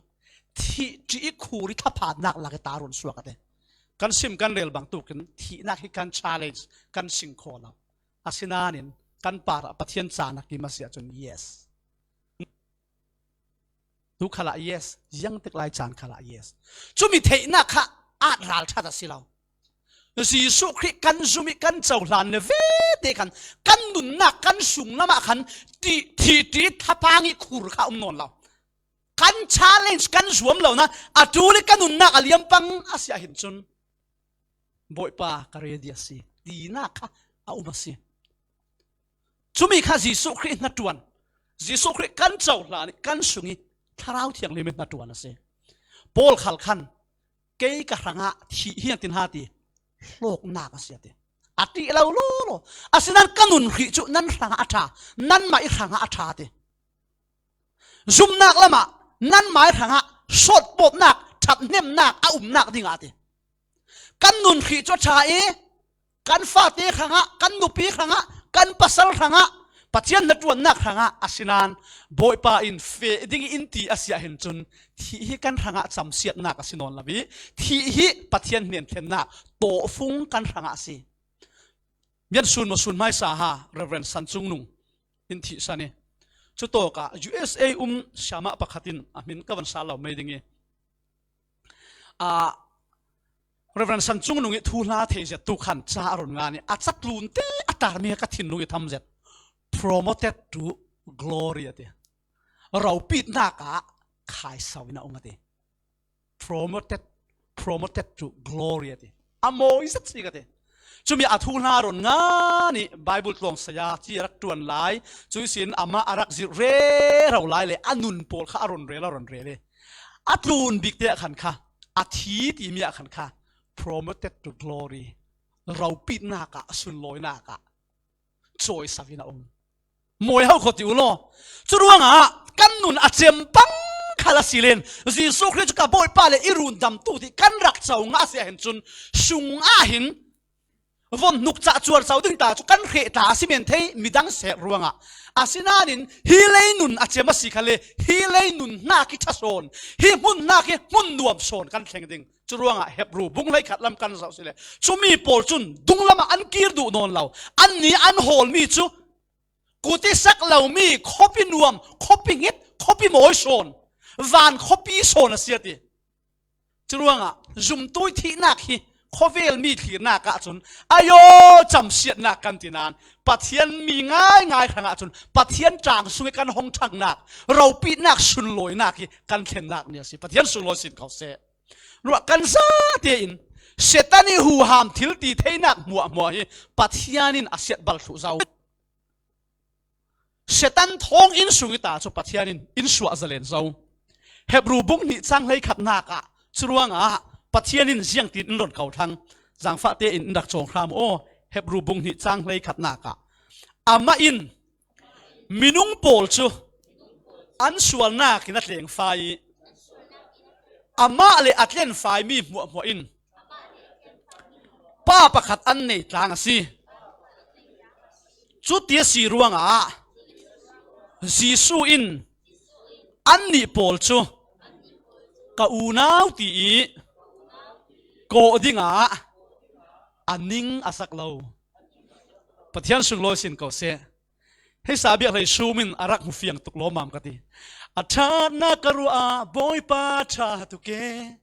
thih ṭih ih khur ih thaphannak lak ih ta ron suak a ti. Kan sim kan rel bangtukin thihnak hi kan challenge kan sing kho lo. Asinain kan parah Pathian caan a kim a si ahcun yes. Tu khalah yes, ziangtik lai caan khalah yes. Cumi theihnak kha at ralṭhat a si lo. Jesuh Khrih kan zum ih kan cohlan le vete khan kan nunnak kan sunglam ah khan ṭih, thih ṭih thapang ih khur kha um nawn lo. Kan challenge kan zuam lo na a ṭul ih kan nunnak a liampang a si ahhin cun Bawipa ka ready a si tinak kha a um a si. Cumi kha Jesuh Khrih hnaṭuan, Jesuh Khrih kan cohlan ih kan sung ih Thlarau Thianghlim ih hnaṭuan a si. Paul khal khan kei ka hrangah thih hi a tin ha ti hlawknak a si a ti. A ṭih lo lawlaw. Asinain ka nun hrih cu nan hrangah a ṭha, nanmah ih hrangah a ṭha a ti. Zumnak lamah nanmah ih hrangah sawtpawtnak, ṭhathnemnak a umnak dingah a ti. Kan nun hrih cu a ṭha ih kan fate hrangah, kan nupi hrangah, kan pasal hrangah, Pathian hnaṭuannak hrangah a si nain Bawipa in feh ding ih in ti a si ahhin cun thih hi kan hrangah camsiatnak a si nawn lo ih thih hi Pathian hnen thlennak tawhfung kan hrangah a si. Mian sun maw sun hmaisa ha Reverend San Cung Nung in thihsan ih cutawkah U S A um siamah pakhat in a hmin ka van sal lo mei ding ih, aa, Reverend San Cung Nung ih thuhla thei zet tu khan ca a run ngan ih a catlunte a tarmi ka thinlung ih tham zet. Promoted to glory a ti. Ropitnak ah khaisau in a um a ti. Promoted, promoted to glory a ti. A mawi zet si ka ti. Cumi a thuhla run ngan ih Bible tlawng saya ci a rak ṭuan lai. Cuihsin amah a rak zirh rero lai le a nun pawl kha a run rel, a run rel ih a tlun bikte ah khan kha, a thi timi ah khan kha promoted to glory, ropitnak ah, sunlawinak ah cawisau in a um. Mawi ho kho ti uh law. Curuangah kan nun a cem pang khal a si len Jesuh Khrih cu ka Bawipa le i rundamtu ti kan rak co ngah a si ahhin cun sung ah hin von hnuk cah cuarco ding ta cu kan hreh ta a si men thei midang sek ruangah. Asinain hi lei nun a cem a si kha le hi lei nun hnak hi ṭha sawn, hi hmun hnak hi hmun nuam sawn kan thleng ding. Curuangah Hebru bung hleikhat lam kan zoh si le cumi pawl cun dunglam ah an kir duh nawn lo. Annih an hawlmi cu kut ih sak lomi khuapi nuam, khuapi ngit, khuapi mawi sawn, van khuapi sawn a si a ti. Curuangah zumtu ih thihnak hi khuavel mi thlirnak ahcun ayo camsiatnak kan ti nain Pathian mi ngaingai hrangah cun Pathian ṭaang sung ih kan hong ṭhangnak, ropitnak, sunlawinak hi kan thlennak ni a si. Pathian sunglawi sin ko seh. ruah kan zate in Satan i huham thil ti theinak hmuahhmuah hi Pathian in a siat bal thluh zo. Satan thawng in sung i ta cu Pathian in in suah zalen zo. Hebru bung hnih cang hleikhatnak ah curuangah Pathian in ziangtin in ron ko thlang. Zangfahte in in rak cawng hram aw. Hebru bung hnih cang hleikhatnak ah amah in minung pawl cu an sualnak in a tlengfa i amah le a tlenfai mi hmuahhmuah in pa pakhat an nei tlang a si. Cuti a si ruangah Jesuh in annih pawl cu ka unau ti i kawh dingah a ning a sak lo. Pathian sunglawi sin ko seh. Hei sa biak hlei sum in a rak hmu fiang tuk lawmam ka ti. A ṭhatnak ka ruah ah Bawipa ṭha tuk e.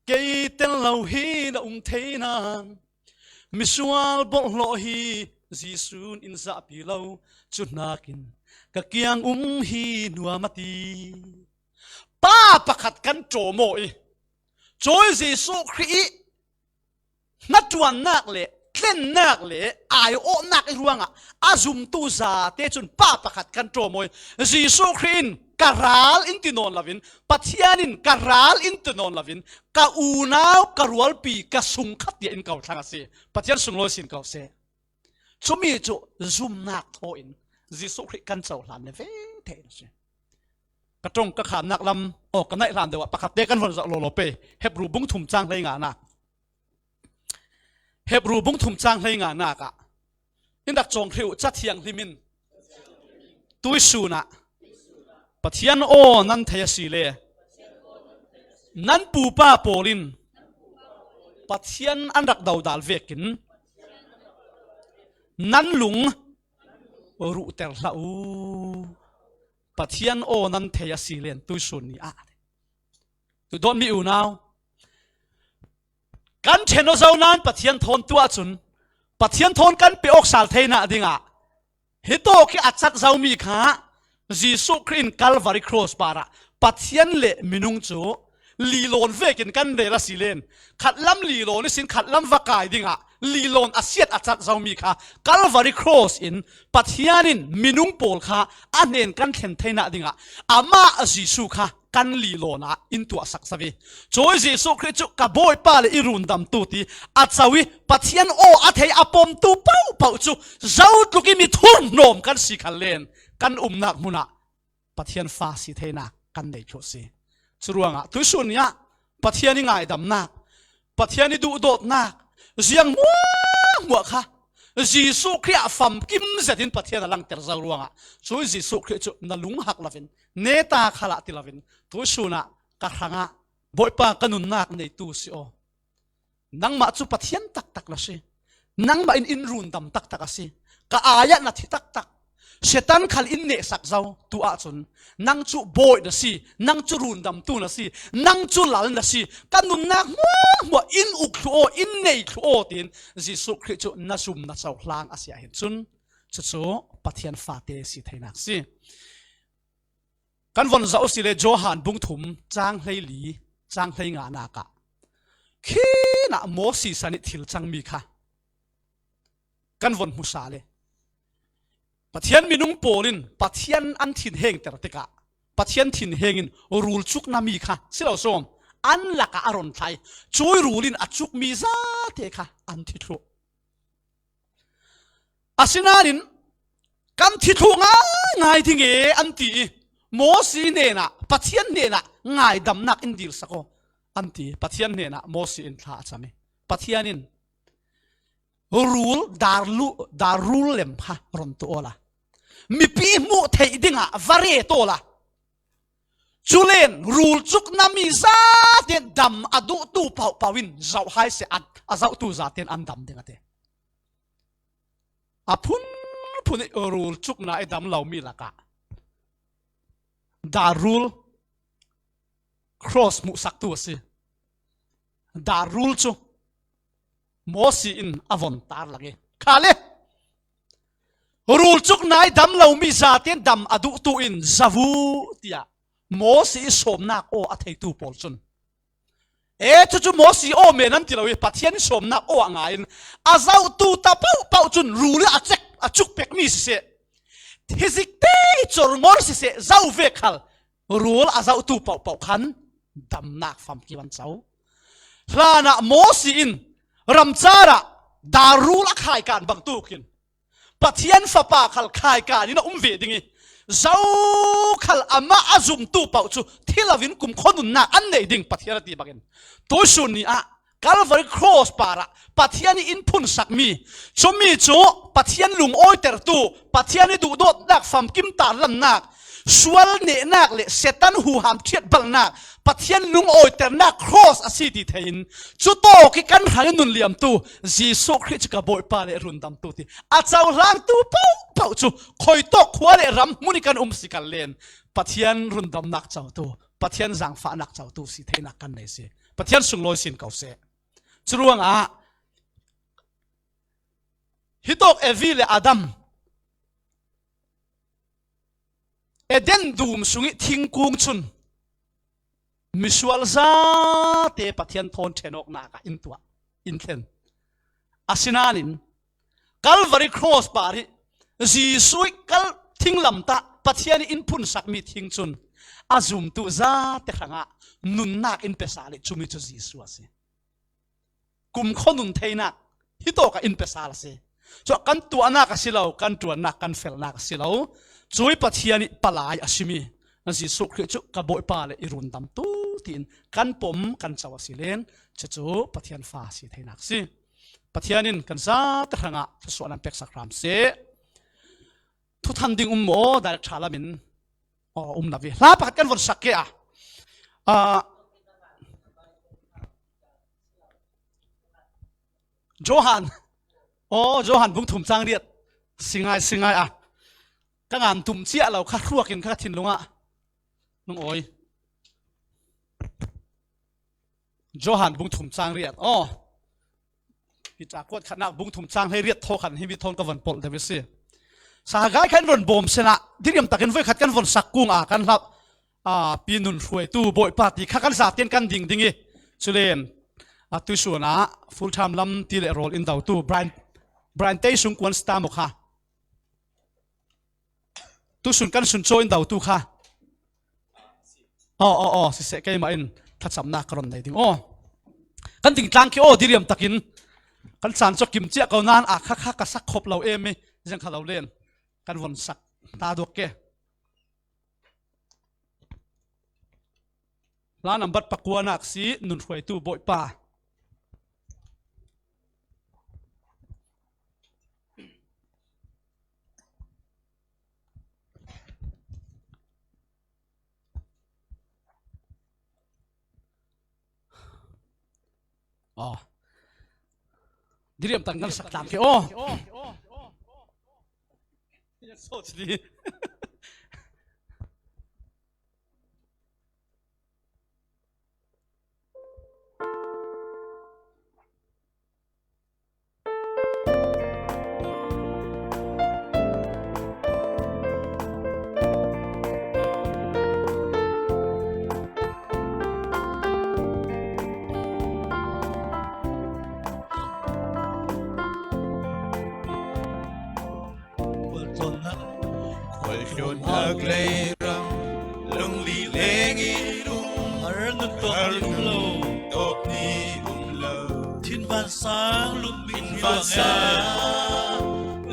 Kei tel lo hi na um thei nan. Misual bawlhhlawh hi Jesuh in zahpi lo. Cu hnakin ka kiang um hi nuam a ti. Pa pakhat kan ṭawm aw i, cawi Jesuh Khrih i hnaṭuannak le tlennak le aiawhnak i ruangah a zumtu zate cun pa pakhat kan ṭawm aw i, Jesuh Khrih in ka ral in ti nawn loin, Pathian in ka ral in ti nawn loin, ka unau, ka rualpi, ka sungkhat tiah in ko thlang a si. Pathian sunglawi sin ko seh. Cumi cu zumnak thaw in Jesuh Khrih kan cohlan le ve thei a si. Ka ṭong ka khamnak lam, aw, ka naih hlan deuh ah pakhatte kan von zoh lawlaw pei. Hebru bung thum cang hlei nganak. Hebru bung thum cang hlei nganak ah in rak cawng hrih uh, Ca Thianghlim in tuisun ah Pathian aw nan thei a si le nan pupa pawl in Pathian an rak dodal vekin nan lung ruhter hlah u. Pathian aw nan thei a si len tuisun ni ah. Tu dawtmi unau, kan ṭhen aw zo nain Pathian thawn tu ahcun Pathian thawn kan pe awk sal theinak dingah hi tawk hi a cat zomi kha Jesuh Khrih in Calvary Cross parah Pathian le minung cu lilawn vekin kan rel a si len, khatlam lilawn ihsin khatlam va kai dingah lilawn a siat a cat zomi kha Calvary Cross in Pathian in minung pawl kha a hnen kan thlen theinak dingah amah Jesuh kha kan lilawn ah in tuahsak sa ve. Cawi Jesuh Khrih cu ka Bawipa le i rundamtu ti a co i Pathian aw a thei a pomtu pohpoh cu zotluk i mi thurhnawm kan si khal len kan umnak hmun ah Pathian fa si theinak kan nei thluh si. Curuangah tuisun ni ah Pathian i ngaidamnak, Pathian i duhdawtnak, ziang hmuahhmuah kha Jesuh Khrih ah famkim zetin Pathian a langter zo ruangah cui Jesuh Khrih cu na lunghak loin, neta khalah ti loin, tuisun ah ka hrangah Bawipa ka nunnak neitu si aw. Nangmah cu Pathian taktak na si. Nangmah in in rundam taktak a si. Ka ai ah na thi taktak. Satan khal in nehsak zo tu ahcun nang cu Bawi na si, nang cu rundamtu na si, nang cu Lal na si. Ka nunnak hmuahhmuah in uk thlu aw, in nei thlu aw, tiin Jesuh Khrih cu na zum na cohlang a si ahhin cun cucu Pathian fate si theinak si. Kan von zoh si le Johan bung thum cang hleili, cang hlei nganak ah khinah Moses san ih thil cangmi kha kan von hmusa le Pathian minung pawl in Pathian an thinhengter tikah Pathian thinheng in rulcuk na mi kha si lo sawm an lakah a ron thlai. Cui rul in a cukmi zate kha an thi thluh. Asinain kan thi thluh ngaingai ding e an ti i Moses hnenah Pathian hnenah ngaidamnak in dilsak aw an ti. Pathian hnenah Moses in thla a cam i Pathian in rul dar lu, dar rul lem kha ron tuah awla mipi hmuh theih dingah va ret awla culen rulcuk na mi zate dam a duhtu pohpoh in zoh hai seh, a zohtu zate an dam ding a ti. A phunphun i rulcukna i dam lomi lakah dar rul cross hmuhsaktu a si. Dar rul cu Moses in a von tar lak i kha le rulcukna i dam lomi zate dam a duhtu in zoh u tiah Moses i sawmnak aw a theitu pawl cun E, chu chu Mosi aw men an ti lo hi, Pathian i sawmnak aw ah ngai in, a zohtu ta pauh pauh cun rul in a cek, a cuk pek mi siseh, thizik te i corngor siseh, zoh vek khal rul a zohtu pauh pauh khan damnak famkim an co. Hlanah Mosi in ramcar ah dar rul a khaikan bangtukin Pathian fapa khal khaikan in a um ve ding i, zokhal amah a zumtu pauh cu thi loin kumkhua nunnak an neih ding Pathian a ti bangin, tuisun ni ah Calvary Cross parah Pathian i in phunsakmi, cumi cu Pathian lungawitertu, Pathian i duhdawtnak famkim tarlannak, sual nehnak le Satan huham ṭhiatbalnak, Pathian lungawiternak cross a si ti thei in, cu tawk i kan hrang i nun liamtu Jesuh Khrih cu ka Bawipa le rundamtu ti a cohlangtu pauh pauh cu khuitawk khua le ram hmun i kan um si kal len Pathian rundamnak cotu, Pathian zaangfahnak cotu si theinak kan nei si. Pathian sunglawi sin ko seh. Curuangah hitawk Evi le Adam Eden dum sungih thingkung cun misual zate Pathian thawn ṭhen awknak ah in tuah, in thlen. Asinain Calvary Cross par i Jesuh i kal thinglamtah Pathian i in phunsakmi thing cun a zumtu zate hrangah nunnak in pe sal i, cumi cu Jesuh a si. Kumkhua nun theinak hitawk ah in pe sal a si. Cu kan tuahnak a si lo, kan ṭuannak, kan felnak a si lo. Cui Pathian i palai a simi Jesuh Khrih cu ka Bawipa le i rundamtu tiin kan pom, kan co a si len, cucu Pathian fa si theinak a si. Pathian in kan zate hrangah thluasuahnak peksak hram seh. Thuthan ding um maw, direct ṭha lamin? Aw, um lo ve. Hla pakhat kan von sak ke a. Ah, Johan. Aw, Johan bung thum cang riat. Singai, singai a. Ka ngan tum ciah lo kha hruakin kha thinlung ah nung awi. Johan bung thum cang riat. Aw. Hi ca kuat khatnak bung thum cang hlei riat thaw khan himi thawn ka von polh deuh i si. Sagai khan von bawm senah diriam takin voi khat kan von sak kung a kan hlah, a, pi nun hruaitu Bawipa ti kha kan zatin kan ding ding i. Culen, a, tuisun ah full time lam ti le rawl in dotu Brian, Brian Tei sung kuan stam kha. Tusun kan sun caw in dotu kha. Aw, aw, aw, siseh, keimah in thlacamnak ka ron nei ding. Aw. Kan ding tlang khi aw, diriam takin. Kan caan caw kim ciah ko nan a kha kha ka sak khop lo em i, ziang kha lo len. Kan von sak ta duak ke. Hla nambat pakuanak si nun hruaitu Bawipa. Aw. Diriam tanggal sak tlang ke. Aw. Khualtlawnnak, khualtlawnnak lei ram, lungli leng i lung, har nun tawk ni um lo, tawk ni um lo. Thinvan sang lungmit, thinvan sang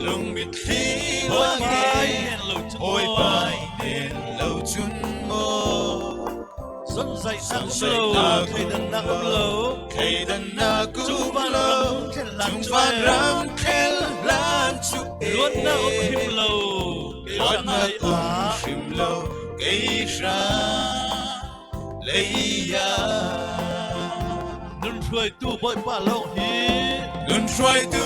lungmit thli, Bawipa i nen lo cun, Bawipa i nen lo cun maw? Zonzaihnak um lo, thleidannak um lo, thleidannak um lo, cungvan ram thel hlan cu luatnak um hrim lo, luatnak um hrim lo, kei hra lei ah. Nun hruaitu Bawipa lawng hi, nun hruaitu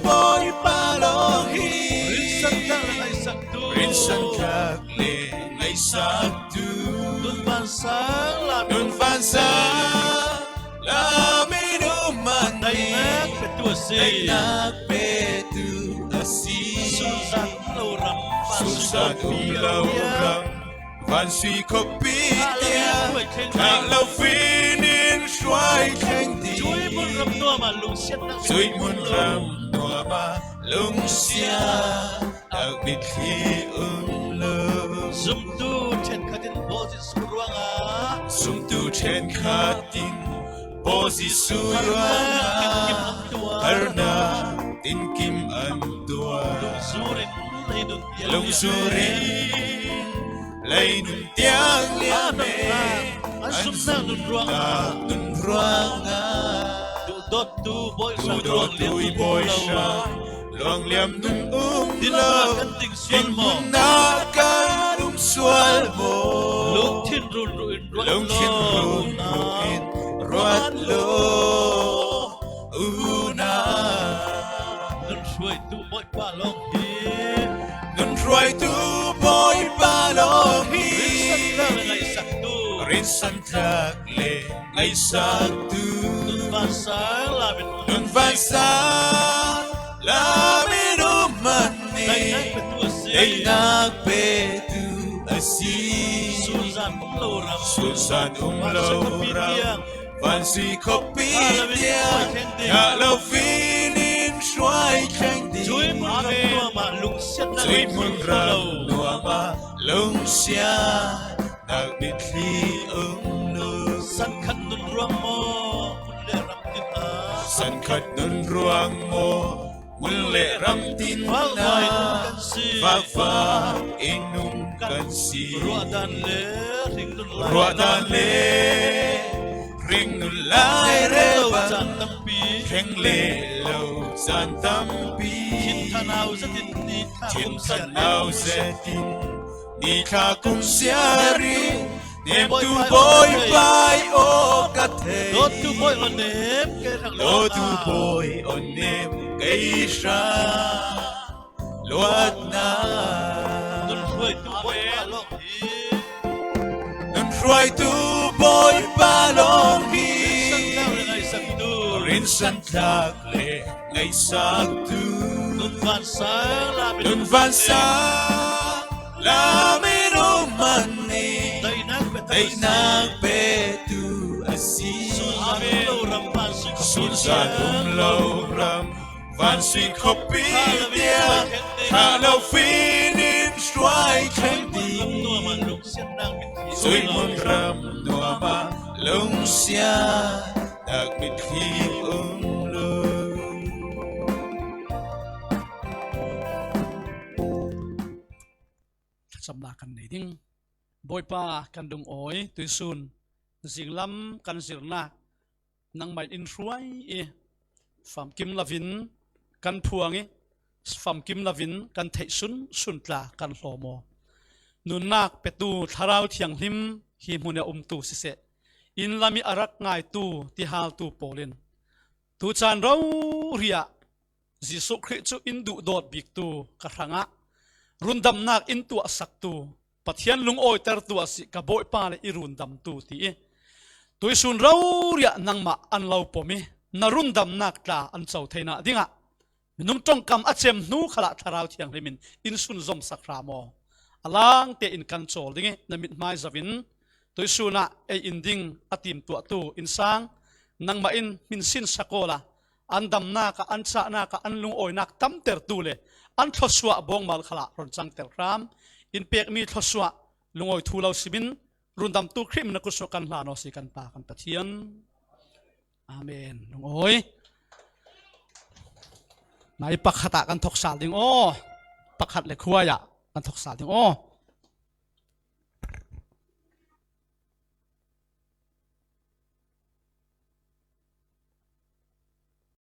Bawipa lawng hi, rinsan tlak le ngaihsaktu, rinsan tlak le ngaihsaktu, nun vansang lam, nun vansang lam in um a, daihnak petu a si, daihnak petu a si. Suzat lo ram, suzat lo ram, van sui khawpi tiang, thah lo fin in hruai thleng ding. Cui mun ram nuam ah lungsiatnak, cui mun ram nuam ah lungsiatnak mitthli um lo. Zumtu ṭhenkhat in Bawi Jesuh ruangah, zumtu ṭhenkhat in Bawi Jesuh ruangah harnak tinkim an tuah. Lungzur in lei nun tiang, lungzur in lei nun tiang liam e. An zumnak nun ruangah, nun ruangah duhdawttu Bawi Sang, duhdawttu Bawi Sang luang liam nun um lo. Dinhmun ah kan ding sual maw? Dinhmun ah kan um sual maw? Lungthin runruh in ruat, lungthin lo, runruh in ruat lo. Unau, nun hruaitu Bawipa lawng hi, nun hruaitu Bawipa lawng hi. Rinsan thlak le ngaisaktu, rinsan thlak le ngaisaktu, nun vansang lam in, nun vansang lam in um man ni. Daihnak petu a si, daihnak petu a si. Sunzan um lo ram, sunzan um lo ram, vansui khuapi tiang, thah lo fin in hruai thleng ding. Cui mun ram nuam ah lungsiatnak, cui mun ram nuam ah lungsiatnak mitthli um lo. San khat nun ruang maw, mun le ram tin ah, san khat nun ruang maw, mun le ram tin ah, vakvak in um kan si. Ruahdan le hringnun lai, ruahdan le hringnun lai rel bang, thleng le lo caan tampi. Thin thanau zetin, ni tha kum siari, ni tha kum siari nemtu Bawipa i aw ka thei. Dawtu Bawi aw nem kei hrang, dawtu Bawi aw nem kei hrang. Luatna. Nun hruaitu Bawipa lawng hi, nun hruaitu Bawipa lawng hi. Rinsan thlak le ngaisaktu, rinsan thlak le ngaisaktu, nun vansang lam in, nun vansang lam in um man ni. Daihnak petu, daihnak petu a si. Sunzan um lo ram, vansui khuapi tiang, sunzan um lo ram, vansui khuapi tiang, thah lo fin in hruai thleng ding. Cui mun ram nuam ah lungsiatnak mitthli um lo. Thlacamnak kan nei ding. Bawipa kan lungawi, tuisun zinglam kan zirnak nangmah in in hruai i, famkim lovin kan phuang i, famkim lovin kan theih sunsun tla kan hlawm aw. Nunnak petu Thlarau Thianghlim hi hmun a umtu siseh, inn lam i a rak ngaitu tihaltu pawl in tucaan rori ah Jesuh Khrih cu in duhdawt biktu ka hrangah rundamnak in tuahsaktu, Pathian lungawitertu a si ka Bawipa le i rundamtu ti i, tuisun rori ah nangmah an lo pom i, na rundamnak tla an co theinak dingah minung ṭongkam a cem hnu khalah Thlarau Thianghlim in in sunzomsak hram aw. A langte in kan cawl ding i, na mithmai zoh in tuisun ah ei in ding a timtuahtu innsang nangmah in hminsin sak awla, an damnak ah, an cahnak ah, an lungawinak tamtertu le an thluasuah bawngmal khalah ron cangter hram. In pekmi thluasuah lungawi thu lo simin rundamtu Khrih min a kutsuah kan hlan aw si kan Pa kan Pathian. Amen. Lungawi. Nai pakhat ah kan thoksal ding aw. Pakhat le khuai ah kan thoksal ding aw.